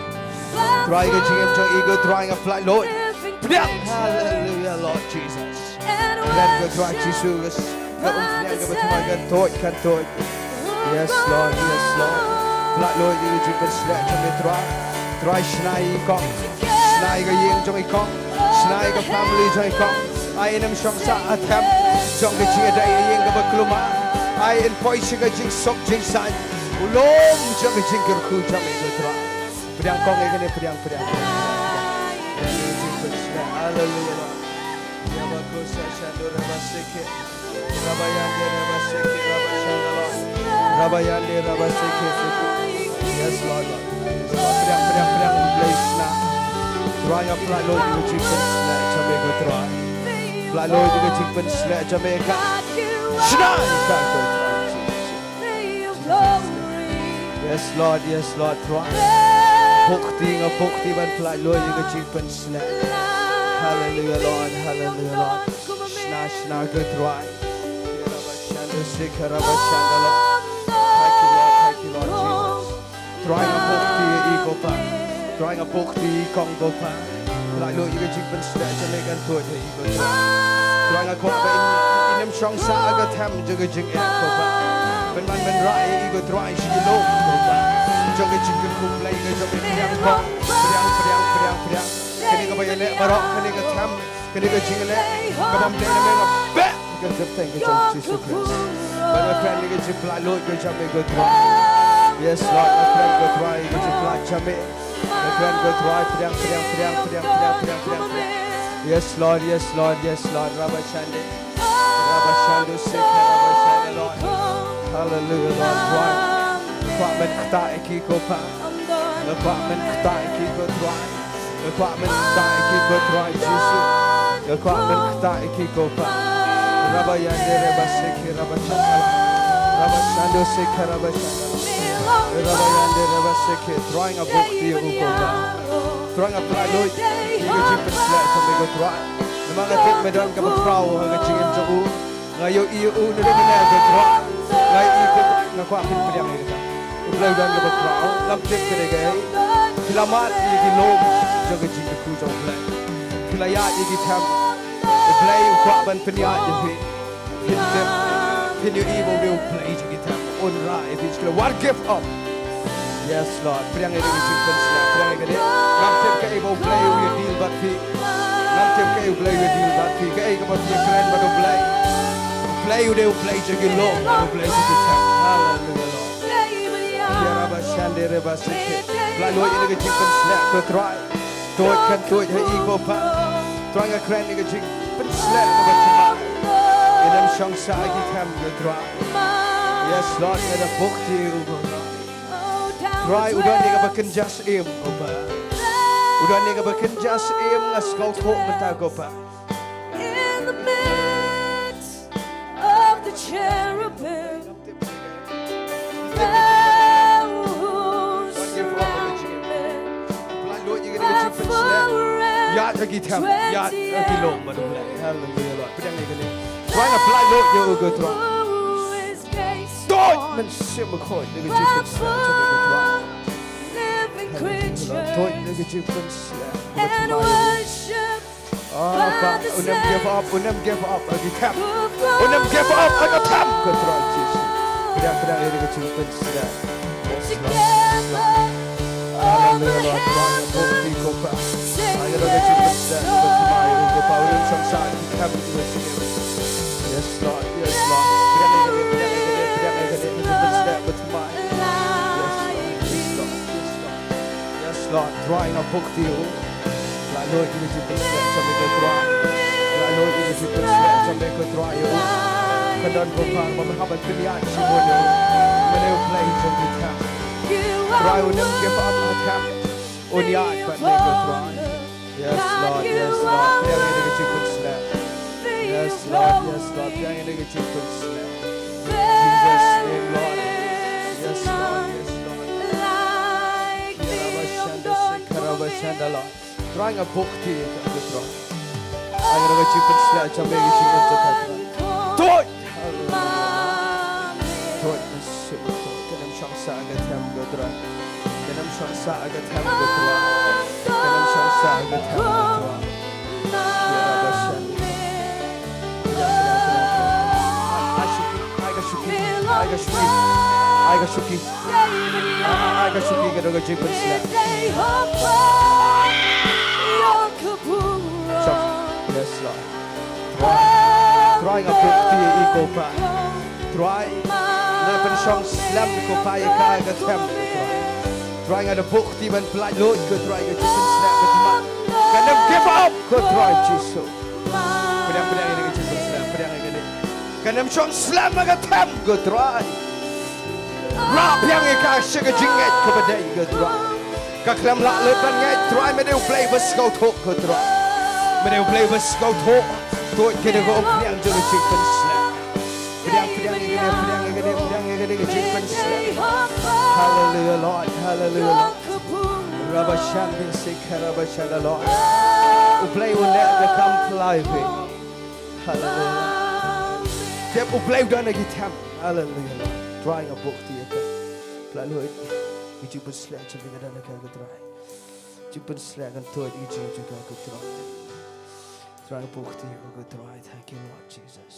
Trai, ka jingim jong i ko Trai, nga pynlut. Pdiang, haleluia, Lord Jesus. Pdiang ko Trai Jisu, ka umphniang kaba thymmai, kan tuid, kan tuid. Yes, Lord, yes, Lord. Pynlut ïa ka jingpynsleh jong me Trai. Trai, shna ïa i kong. Shna ïa ka ïing jong i kong. Shna ïa ka family jong i kong. Ai un ym shong sah ha them jong ka jingïadei ïa ïing kaba kulmar. Ai un poi sha ka jingsuk jingsaiñ. U lum jong ka jingkyrkhu jong me ko Trai. Pdiang kong ïa kane, pdiang, pdiang. Haleluia, Lord. Yabakosa shandor rabaseke. Rabayande rabaseke, rabashandala. Rabayande rabaseke, seke. Yes, Lord, Lord. Pdiang, pdiang, pdiang, pdiang, Blei shna. Trai, nga pynlut ïa ka jingpynsleh jong me ko Trai. Pynlut ïa ka jingpynsleh jong me ka. Shna ïa ka ko Trai. Yes, Lord, yes, Lord, Trai. Buk kti, nga buk kti ban pynlut ïa ka jingpynsleh. Hallelujah, Lord, hallelujah, Lord. Shna, shna ko Trai. Thank you, Lord, thank you, Lord Jesus. Trai, nga buk kti ïa i ko Pa. Trai, nga buk kti ïa i kong ko Pa. Pynlut ïa ka jingpynsleh jong me, kan tuid ïa i ko Trai. Trai, nga kwah ba in, in ym shong sah ha ka them jong ka jingeh ko Pa. Pynban ban rah ïa i ko Trai sha ki lum ko Pa jong ka jingkyrkhu Blei ka jong me. Pdiang kong, pdiang, pdiang, pdiang, pdiang. Kane kaba ïaleh baroh, kane ka them, kane ka jingïaleh ka bym dei na me, nga beh ka kyrteng ka jong Jisu Khrist. Ba nga kren ïa ka jingpynlut ka jong me ko Trai. Yes, Lord, nga kren ko Trai, ka jingpynlut jong me. Nga kren ko Trai, pdiang, pdiang, pdiang. Yes, Lord, yes, Lord, yes, Lord. Rabashande. Rabashando seka, rabashande, Lord. Hallelujah, Lord. Trai. Kwah ban ktah ïa ki ko Pa. Nga kwah ban ktah ïa ki ko Trai. Nga kwah ban ktah ïa ki ko Trai Jisu. Nga kwah ban ktah ïa ki ko Pa. Rabayande rabaseke rabashakala. Rabashando seka rabashakala. Rabayande rabaseke. Trai, nga buk kti ïa u ko Pa. Trai, nga pynlut ïa ka jingpynsleh jong me ko Trai. Namar nga tip me don kaba khraw ha ka jingim jong u. Nga ïohi ïa u naduh mynne ko Trai. Nga ïohi, nga kwah pynpdiang ïa kata. U Blei u don kaba khraw, ngam tip ka dei kaei. Phi la mad ïa ki lum jong ka jingkyrkhu jong u Blei. Phi la ïaid ïa ki them. U Blei u kwah ban pynïaid ïa phi. Phin tip, phin ïohi ba u dei u Blei jong ki them. Un rah ïa phi sha ki lum. What gift of Yes, Lord. Pdiang ïa ka jingpynsleh, pdiang ïa ka dei. Ngam tip kaei ba u Blei u ïa deal bad phi. Ngam tip kaei u Blei u ïa deal bad phi. Kaei kaba phi ïa kren bad u Blei. U Blei u dei u Blei jong ki lum, u Blei jong ki them. Hallelujah, Lord. Ïa raba shande raba seke. Pynlut ïa ka jingpynsleh ko Trai. Tuid kan tuid ha i ko Pa. Trai, nga kren ïa ka jingpynsleh kaba thymmai. Ïa lam shong sah ha ki them ko Trai. Yes, Lord, nga da buk ti u ko Trai. Trai, u don ïa kaba kynja syiem ko Pa. U don ïa kaba kynja syiem, nga sngewthuh mynta ko Pa. In the midst of the cherubim, thou whose garment Ïa ki them, ïa ki lum ba dum leh. Hallelujah, Lord. Pdiang ïa kane. Trai, nga pynlut ïa u ko Trai. Tuid mynsiem bakhuid ïa ka jingpynsleh jong u ko Trai. Hallelujah, Lord. Tuid ïa ka jingpynsleh. Ah, Kpa, un ym give up, un ym give up ha ki them. Un ym give up ha ki them, ko Trai Jisu. Pdiang, pdiang ïa ka jingpynshlur. Yes, Lord. Yes, Lord. Hallelujah, Lord. Trai, nga buh ïa phi, ko Kpa. Ai ïa ka jingpynshlur, ko Trai, ko Kpa. Un ym shong sah ha ki them, ko Trai Jisu. Yes, Lord. Yes, Lord. Pdiang ïa ka, pdiang ïa ka, pdiang ïa ka jingpynshlur, ko Trai. Yes, Lord. Yes, Lord. Yes, Lord. Trai, nga buh ïa phi. Lah lut ïa ka jingpynshlur jong me, ko Trai. Lah lut ïa ka jingpynshlur jong me, ko Trai, ïa u. Ka don, ko Kpa, ba men hap ban pynïaid shibun ïa u. Mane u Blei jong ki them. Trai, un ym give up ha them. Un ïaid bad me, ko Trai. Yes, Lord, yes, Lord. Pdiang ïa ka jingpynshlur. Yes, Lord, yes, Lord. Pdiang ïa ka jingpynshlur. Jesus' name, Lord. Yes, Lord, yes, Lord. Karabashanda, Lord. Trai, nga buh ïa phi, ko Trai. Ai ïa ka jingpynshlur jong me, ka jingpynshlur jong me. Tuid! Hallelujah. Tuid, Jisu, tuid. Kan ym shong sah ha ki them, ko Trai. Kan ym shong sah ha ki them, ko Trai. Kan ym shong sah ha ki them, ko Trai. Karabashanda. Ai shuki, ai ka shuki, ai ka shuki, ai ka shuki. Ai, ai, ai ka shuki, ka don ka jingpynshlur. Yes, Lord. Trai, Trai, nga buh ïa i, ko Kpa. Trai, nga pynshong slem, ko Kpa, ïa ka, ka them, ko Trai. Trai, nga da buh ïa i ban pyllait lut, ko Trai, ka jingpynshlur, ko Trai. Kan ym give up, ko Trai Jisu. Pdiang, pdiang ïa ka jingpynshlur, pdiang ïa ka. Kan ym shong slem ha ka them, ko Trai. Rah biang ïa ka sha ka jingngeit kaba dei, ko Trai. Ka khlem lah lut ban ngeit, Trai, me dei u Blei ba sngewthuh, ko Trai. Me dei u Blei ba sngewthuh. Tuid, kane ka umphniang jong ka jingpynshlur. Pdiang, pdiang ïa kane, pdiang ïa kane, pdiang ïa kane ka jingpynshlur. Hallelujah, Lord. Hallelujah, Lord. Rabashan bin Sikha, Rabashan, Lord. U Blei u leh da kam pynlait phi. Hallelujah. Tip U Blei u don ha ki them. Hallelujah, Lord. Trai, nga buh ïa ka. Pynlait lut ïa ka jingpynshlur jong me, ka don ha ka, ko Trai. Jingpynshlur kan tuid ïa ka jingpynshlur, ko Trai. Trai, nga buh ïa ka, ko Trai. Thank you, Lord Jesus.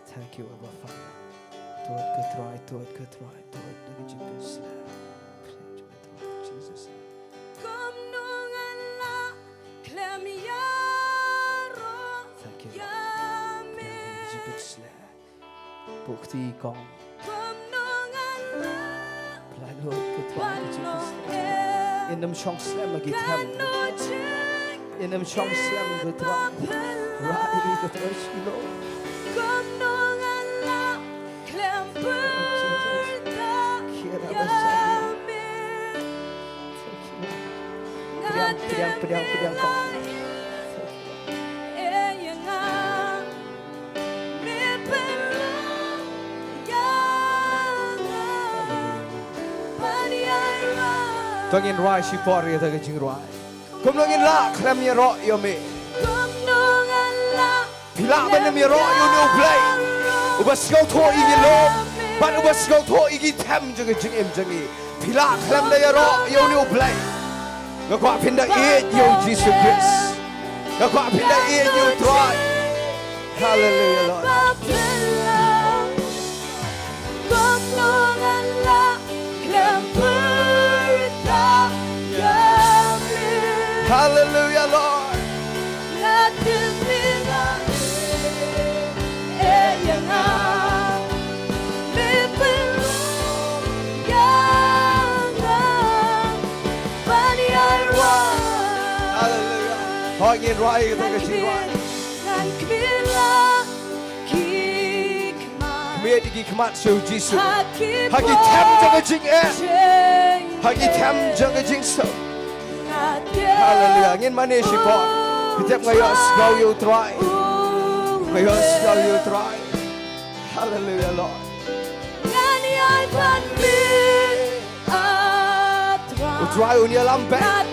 Thank you, Abba Father. Tuid, ko Trai, tuid, ko Trai, tuid ïa ka jingpynshlur. Praise you, ko Trai Jesus. Kumno ngan lah khlem ïaroh ïa me. Thank you, Lord. Jingpynshlur. Buh ïa i, kong. Pynlait lut, ko Trai, ka jingpynshlur. Ngin ym shong slem ha ki them. Ngin ym shong slem, ko Trai. Rah ïa i, ko Trai, sha ki lum. Pdiang, pdiang, pdiang, pdiang, kong. To ngin rwai shipor ïa kata ka jingrwai. Kumno ngin lah khlem ïaroh ïa me. Phi lah ban ym ïaroh ïa une U Blei uba sngewthuh ïa ki lum bad uba sngewthuh ïa ki them jong ka jingim jong ngi. Phi lah khlem da ïaroh ïa une U Blei. Nga kwah phin da ïeit ïa U Jisu Khrist. Nga kwah phin da ïeit ïa U Trai. Hallelujah, Lord. Hallelujah, Lord. Hallelujah. Hooid, ngin rwai ïa kata ka jingrwai. Khmih ïa ki khmat sha U Jisu. Ha ki them jong ka jingeh. Ha ki them jong ka jingsuk. Hallelujah. Ngin mane shipor. Ngi tip nga ïohsngew ïa U Trai. Nga ïohsngew ïa U Trai. Hallelujah, Lord. U Trai un ïalam bad.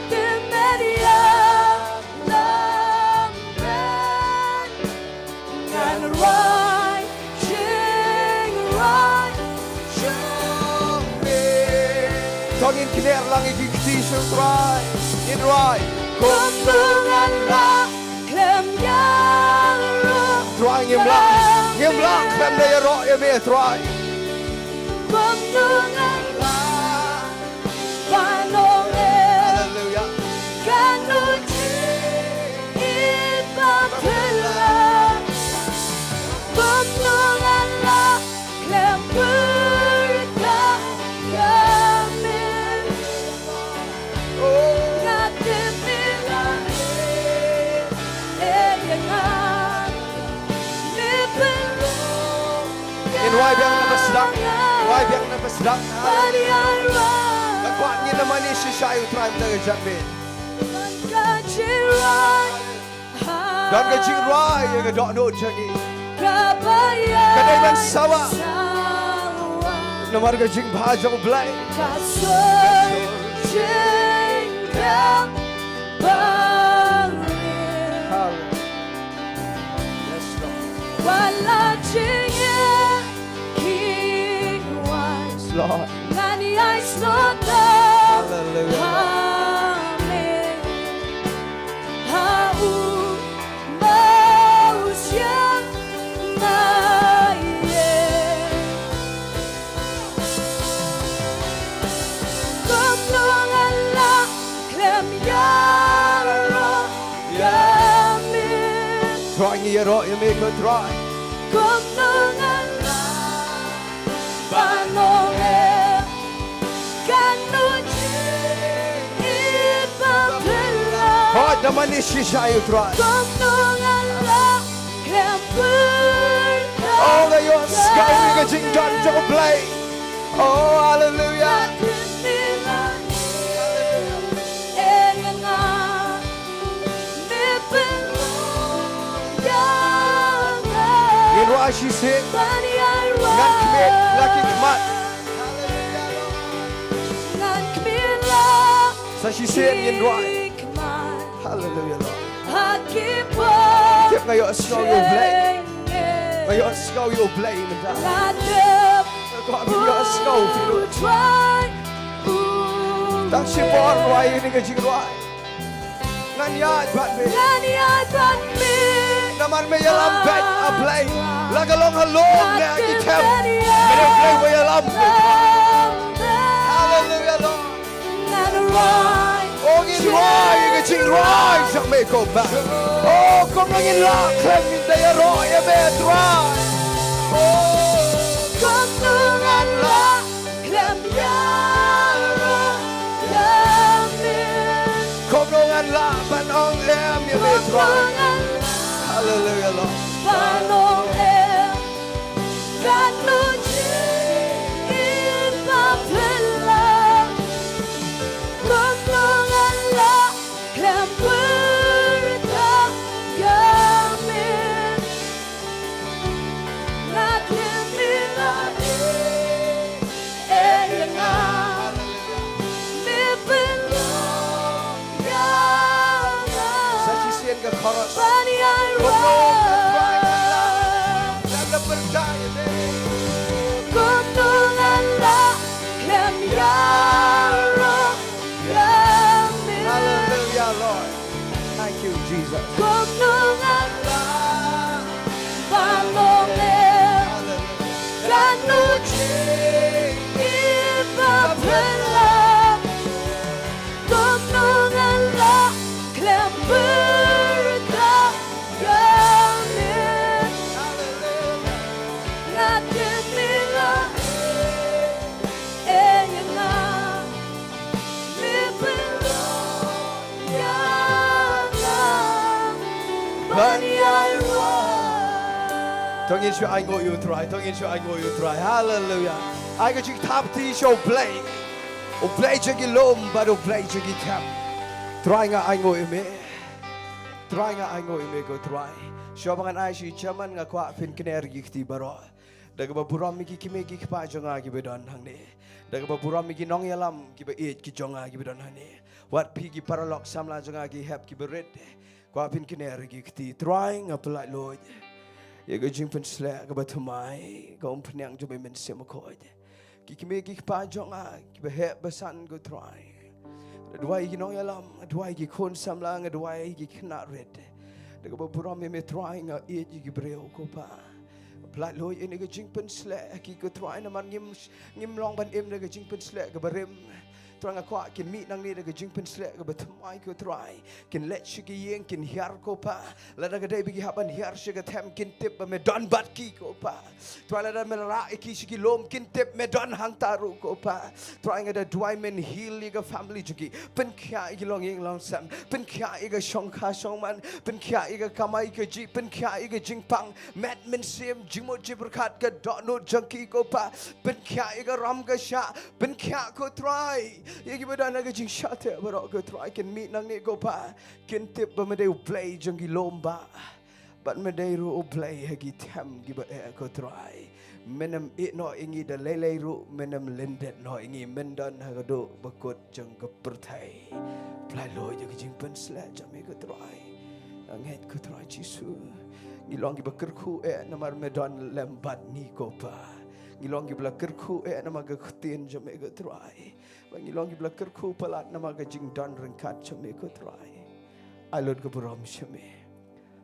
To ngin kner lang ïa ki kti sha U Trai. Ngin rwai. Kumno ngan lah Trai, ngim lah, ngim lah khlem da ïaroh ïa me, Trai. Haleluya. Ngin rwai biang na ba sdang. Rwai biang na ba sdang. Nga kwah ngin ïa mane shisha ïa u Trai mynta ka janmiet. Don ka jingrwai ïa ka dohnud jong ngi. Ka dei ban sawa namar ka jingbha jong U Blei. Hallelujah. Yes, Lord. Yes, Lord. Hallelujah. Trai, ngi ïaroh ïa me ko Trai. Hooid, da mane shisha ïa u Trai. Oh, nga ïohsngew ïa ka jingdon jong U Blei. Oh, hallelujah. Ngin rwai shisien. Ngan khmih la ki khmat. Sa shisien ngin rwai. Hallelujah, Lord. Tip nga ïohsngew ïa U Blei. Nga ïohsngew ïa U Blei mynta. Nga kwah ngin ïohsngew ïa U Blei. Tang shibun rwai ïa kane ka jingrwai. Ngan ïaid bad me. Namar me ïalam beit, A Blei. La ka long halor ne ha ki them, me dei U Blei uba ïalam beit. Hallelujah, Lord. Oh, ngin rwai ïa ka jingrwai jong me ko Bah. Oh, kumno ngin lah khlem ngin da ïaroh ïa me Trai. Oh, kumno ngan lah khlem ïaroh ïa me. Kumno ngan lah ban ong em ïa me Trai. Hallelujah, Lord. Ban ong em. Katno jingim ba pynlong. Kumno ngan lah khlem pyrta ïa me. Nga khlem ïa la eh, eh ïa nga. Me pynlong ïa nga. Sa shisien ka chorus. Ban ïaroh. Kumno ngan lah khlem ïaroh ïa me. Hallelujah, Lord. Thank you, Jesus. Kumno ngan lah ban ong em. Katno jingim ba pynlong. Kumno ngan lah khlem pyrta ïa me. Nga khlem ïa la eh, eh ïa nga. Me pynlong ïa nga ban ïaroh. To ngin shu ainguh ïa u Trai, to ngin shu ainguh ïa u Trai. Hallelujah. Ai ka jingthap kti sha U Blei. U Blei jong ki lum bad U Blei jong ki them. Trai, nga ainguh ïa me. Trai, nga ainguh ïa me ko Trai. Shuwa ba ngan ai shi chairman, nga kwah phin kner ïa ki kti baroh. Da kaba burom ïa ki kmie ki kpa jong nga kiba don hangne. Da kaba burom ïa ki nongïalam kiba ïeit ki jong nga kiba don hangne. Wat phi ki paralok samla jong nga ki hep kiba rit. Kwah phin kner ïa ki kti. Trai, nga pyllait luid ïa ka jingpynsleh kaba thymmai ka umphniang jong me Mynsiem Bakhuid. Ki kmie ki kpa jong nga kiba heh ba san ko Trai. Nga duwai ïa ki nongïalam, nga duwai ïa ki khun samla, nga duwai ïa ki khynnah rit. Da kaba burom ïa me Trai nga ïeit ïa ki briew ko Pa. Pynlait luid ïa kane ka jingpynsleh ha ki ko Trai namar ngim, ngim long ban im da ka jingpynsleh kaba rim. Trai nga kwah kin mih nangne da ka jingpynsleh kaba thymmai ko Trai. Kin leit sha ki ïing kin hiar ko Pa. Lada ka dei ba ki hap ban hiar sha ka them kin tip ba me don bad ki ko Pa. Trai lada me la rah ïa ki sha ki lum kin tip me don hangta ruh ko Pa. Trai nga da duwai men heal ïa ka family jong ki. Pynkhiah ïa ki longïing longsem. Pynkhiah ïa ka shongkha shongman. Pynkhiah ïa ka kamai kajih. Pynkhiah ïa ka jingpang. Met mynsiem jingmut jingpyrkhat ka dohnud jong ki ko Pa. Pynkhiah ïa ka ram ka shah. Pynkhiah ko Trai. Ïa kiba don ha ka jingshah teh baroh ko Trai kin mih nangne ko Pa. Kin tip ba me dei U Blei jong ki lum ba. Bad me dei ruh U Blei ha ki them kiba eh ko Trai. Men ym ïeh noh ïa ngi da lei lei ruh, men ym lyndet noh ïa ngi, men don ha ka duh ba kut jong ka pyrthei. Pynlait luid ïa ka jingpynsleh jong me ko Trai. Nga ngeit ko Trai Jisu. Ngi long kiba kyrkhu eh namar me don lem bad ngi ko Pa. Ngi long kiba la kyrkhu eh namar ka ktien jong me ko Trai. Ba ngi long kiba la kyrkhu palat namar ka jingdon ryngkat jong me ko Trai. Ai lut ka burom sha me.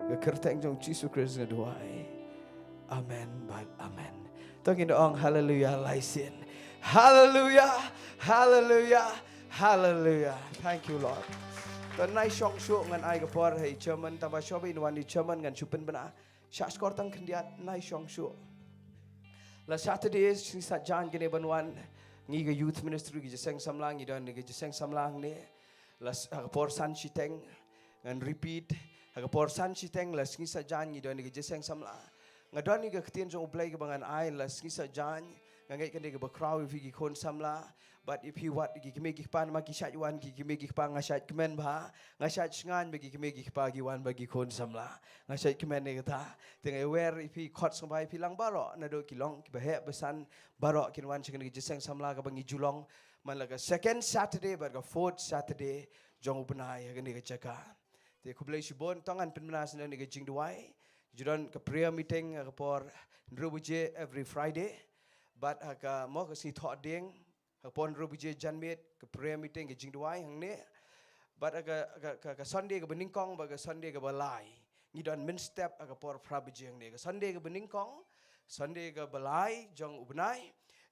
Ka kyrteng jong Jisu Khrist nga duwai. Amen bad amen. To ngin ong haleluya lai sien. Haleluya. Haleluya. Haleluya. Thank you Lord. To nai shong shuh ngan ai ka por ha i chairman, tangba shuwa ba in wan i chairman ngan shu pynbna. Shah shkor tang khyndiat nai shong shuh. La Saturday shi sa jan kane ban wan ngi ka youth ministry ka jingïaseng samla, ngi don ka jingïaseng samla hangne. La s-, ha ka por san shiteng ngan repeat. Ha ka por san shiteng la sngi sa jan ngi don ka jingïaseng samla. Nga don ka ktien jong U Blei kaba ngan ai la sngi sa jan. Nga ngeit ka dei kaba khraw ïa phi ki khun samla. Bad ïa phi wat ki kmie ki kpa namar ki shait wan ki kmie ki kpa, nga shait kmen bha. Nga shait sngewbha ba ki kmie ki kpa ki wan bad ki khun samla. Nga shait kmen ïa kata. Te nga wer ïa phi khot sngewbha ïa phi lang baroh naduh ki long kiba heh ba san baroh kin wan sha kane ka jingïaseng samla kaba ngi ju long man la ka second Saturday bad ka fourth Saturday jong u bnai ha kane ka jaka. Te khublei shibun, to ngan pynbna shuh ïa ka jingduwai. Ju don ka prayer meeting ha ka por hynriew baje every Friday. Bad ha ka, mo, ka sngi Thohdieng ha ka por hynriew baje janmiet ka prayer meeting ka jingduwai hangne. Bad ha ka, ka, ka, ka Sunday kaba nyngkong bad ka Sunday kaba lai ngi don mynstep ha ka por phra baje hangne. Ka Sunday kaba nyngkong, Sunday kaba lai jong u bnai,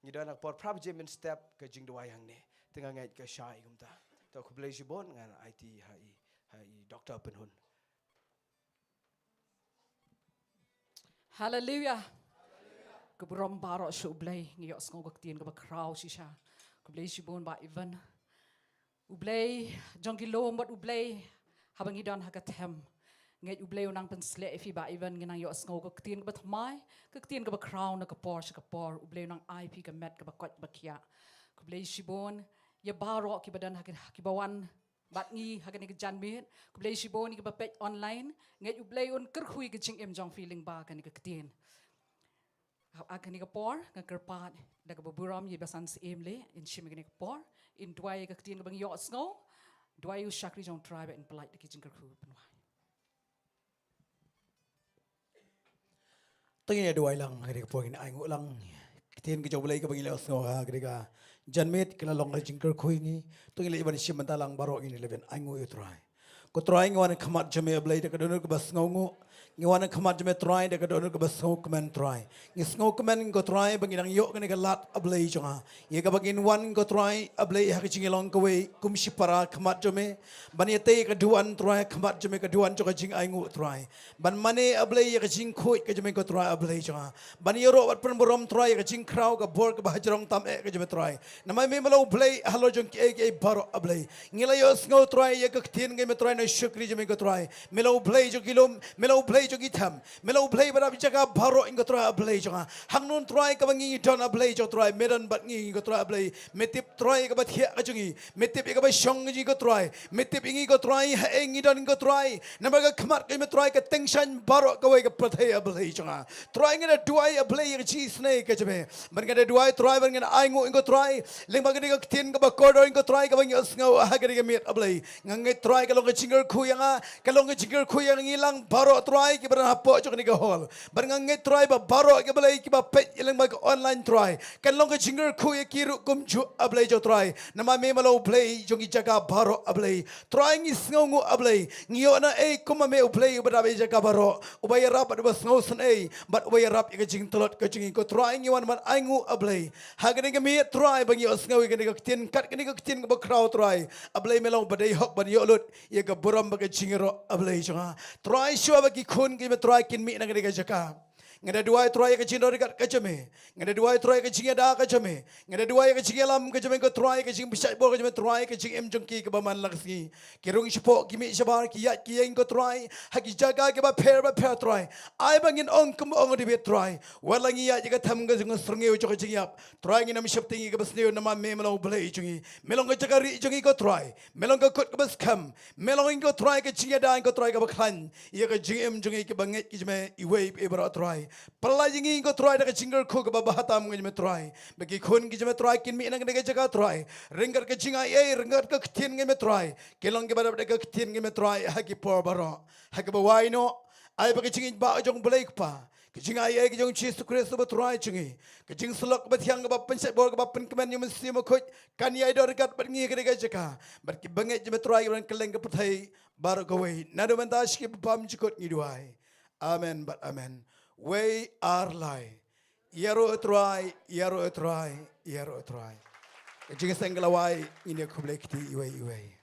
ngi don ha ka por phra baje mynstep ka jingduwai hangne. Te nga ngeit ka shai kumta. To khublei shibun, ngan aiti ha i, ha i Doctor Pynhun. Haleluya. Ka burom baroh sha U Blei, ngi ïohsngew ka ktien kaba khraw shisha. Khublei shibun Bah Ivan. U Blei jong ki lum bad U Blei haba ngi don ha ka them. Ngeit U Blei u nang pynsleh ïa phi Bah Ivan, ngi nang ïohsngew ka ktien kaba thymmai, ka ktien kaba khraw na ka por sha ka por. U Blei u nang ai phi ka met kaba koit ba khiah. Khublei shibun ïa baroh kiba don ha ki, kiba wan bad ngi ha kane ka janmiet. Khublei shibun ïa kiba peit online. Ngeit U Blei un kyrkhu ïa ka jingim jong phi lyngba kane ka ktien. Ha, ha kane ka por nga kyrpad da kaba burom ïa i Bah San Syiem leh in shim ïa kane ka por in duwai ïa ka ktien kaba ngi ïohsngew. Duwai ïa u shakri jong U Trai ba in pynlait da ki jingkyrkhu, pynwai. To ngin ïa duwai lang ha kane ka por, ngin ainguh lang. Ktien ka jong U Blei kaba ngi la ïohsngew ha kane ka janmiet ka la long ka jingkyrkhu ïa ngi. To ngin leit ban shim bynta lang, baroh ngin ïa leit ban ainguh ïa U Trai. Ko Trai, ngi wan ha khmat jong me A Blei da ka dohnud kaba sngewnguh. Ngi wan ha khmat jong me Trai da ka dohnud kaba sngewkmen Trai. Ngi sngewkmen ko Trai ba ngi dang ïoh kane ka lad A Blei jong nga, ïa kaba ngin wan ko Trai A Blei ha ka jingïalong kawei kum shipara ha khmat jong me. Ban ïatei ka duwan Trai ha khmat jong me, ka duwan jong ka jingainguh Trai. Ban mane A Blei ïa ka jingkhuid ka jong me ko Trai A Blei jong nga. Ban ïaroh bad pynburom Trai ïa ka jingkhraw ka bor kaba hajrong tam eh ka jong me Trai. Namar me me la U Blei halor jong kiei kiei baroh A Blei. Ngi la ïohsngew Trai ïa ka ktien ka jong me Trai na shakri jong me ko Trai. Me la U Blei jong ki lum, me la U Blei jong ki them. Me la U Blei ba dap jaka baroh ïa ko Trai A Blei jong nga. Hangno Trai kaba ngi don A Blei jong Trai, me don bad ngi ko Trai A Blei. Me tip Trai kaba thiah ka jong ngi. Me tip ïa kaba shong ka jong ngi ko Trai. Me tip ïa ngi ko Trai, haei ngi don ko Trai. Namar ka khmat ka jong me Trai ka tyngshaiñ baroh kawei ka pyrthei A Blei jong nga. Trai ngi da duwai A Blei ïa ka jingisynei ka jong me. Ban ngi da duwai Trai, ban ngi da ainguh ïa ko Trai. Lyngba kane ka ktien kaba kordor ïa ko Trai kaba ngi ïohsngew ha kane ka miet A Blei. Nga ngeit Trai ka long ka jingkyrkhu ïa nga, ka long ka jingkyrkhu ïa ngi lang baroh Trai. kiba don hapoh jong kane ka hall. Bad nga ngeit Trai ba baroh ki Blei kiba peit ïa lyngba ka online Trai, kan long ka jingkyrkhu ïa ki ruh kumjuh A Blei jong Trai. Namar me ma long U Blei jong ki jaka baroh A Blei. Trai ngi sngewnguh A Blei. Ngi ïoh na ei kum ma me U Blei uba dap ïa jaka baroh, uba ïarap bad uba sngewsynei bad uba ïarap ïa ka jingtlot ka jong ngi. Ko Trai ngi wan ban ainguh A Blei ha kane ka miet Trai ba ngi ïohsngew ïa kane ka ktien, kat kane ka ktien kaba khraw Trai. A Blei me long ba dei hok ban ïoh lut ïa ka burom bad ka jingïaroh A Blei jong nga. Trai shuwa ba ki khun ki me Trai kin mih na kane ka jaka, nga da duwai Trai ïa ka jingdon ryngkat ka jong me. Nga da duwai Trai ïa ka jingïada ka jong me. Nga da duwai ïa ka jingïalam ka jong me ko Trai, ïa ka jingpynshait bor ka jong me Trai, ïa ka jingim jong ki kaba man la ka sngi. Ki rung shapoh, ki mih shabar, ki ïaid ki ïeng ko Trai ha ki jaka kiba pher bapher Trai. Ai ba ngin ong kumba ong u David Trai, wat la ngi ïaid ïa ka them ka jong ka syrngiew jong ka jingïap, Trai ngin ym sheptieng ïa kaba sniew namar me ma long U Blei jong ngi. Me long ka jaka rieh jong ngi ko Trai. Me long ka kut kaba skhem. Me long ïa ngi ko Trai ka jingïada, ïa ngi ko Trai kaba khlaiñ ïa ka jingim jong ngi kiba ngeit ki jong me iwei pa iwei baroh Trai. Pynlait ïa ngi ko Trai da ka jingkyrkhu kaba bha tam ka jong me Trai, ba ki khun ki jong me Trai kin mih na kane ka jaka Trai ryngkat ka jingaiei, ryngkat ka ktien ka jong me Trai. Kin long kiba dap da ka ktien ka jong me Trai ha ki por baroh. Ha kaba wai noh, ai ba ka jingïeit ba jong U Blei Kpa, ka jingaiei ka jong U Jisu Khrist uba Trai jong ngi, ka jingsyllok kaba thiang kaba pynshait bor kaba pynkmen jong U Mynsiem Bakhuid kan ïai don ryngkat bad ngi ha kane ka jaka bad kiba ngeit jong me Trai kiba don kylleng ka pyrthei baroh kawei. Naduh mynta sha ki bymjukut ngi duwai. Amen bad amen. Wei ar lai. Ïaroh Trai, ïaroh Trai, ïaroh Trai. Ka jingseng ka la wai, ngin ïa khublei kti iwei iwei.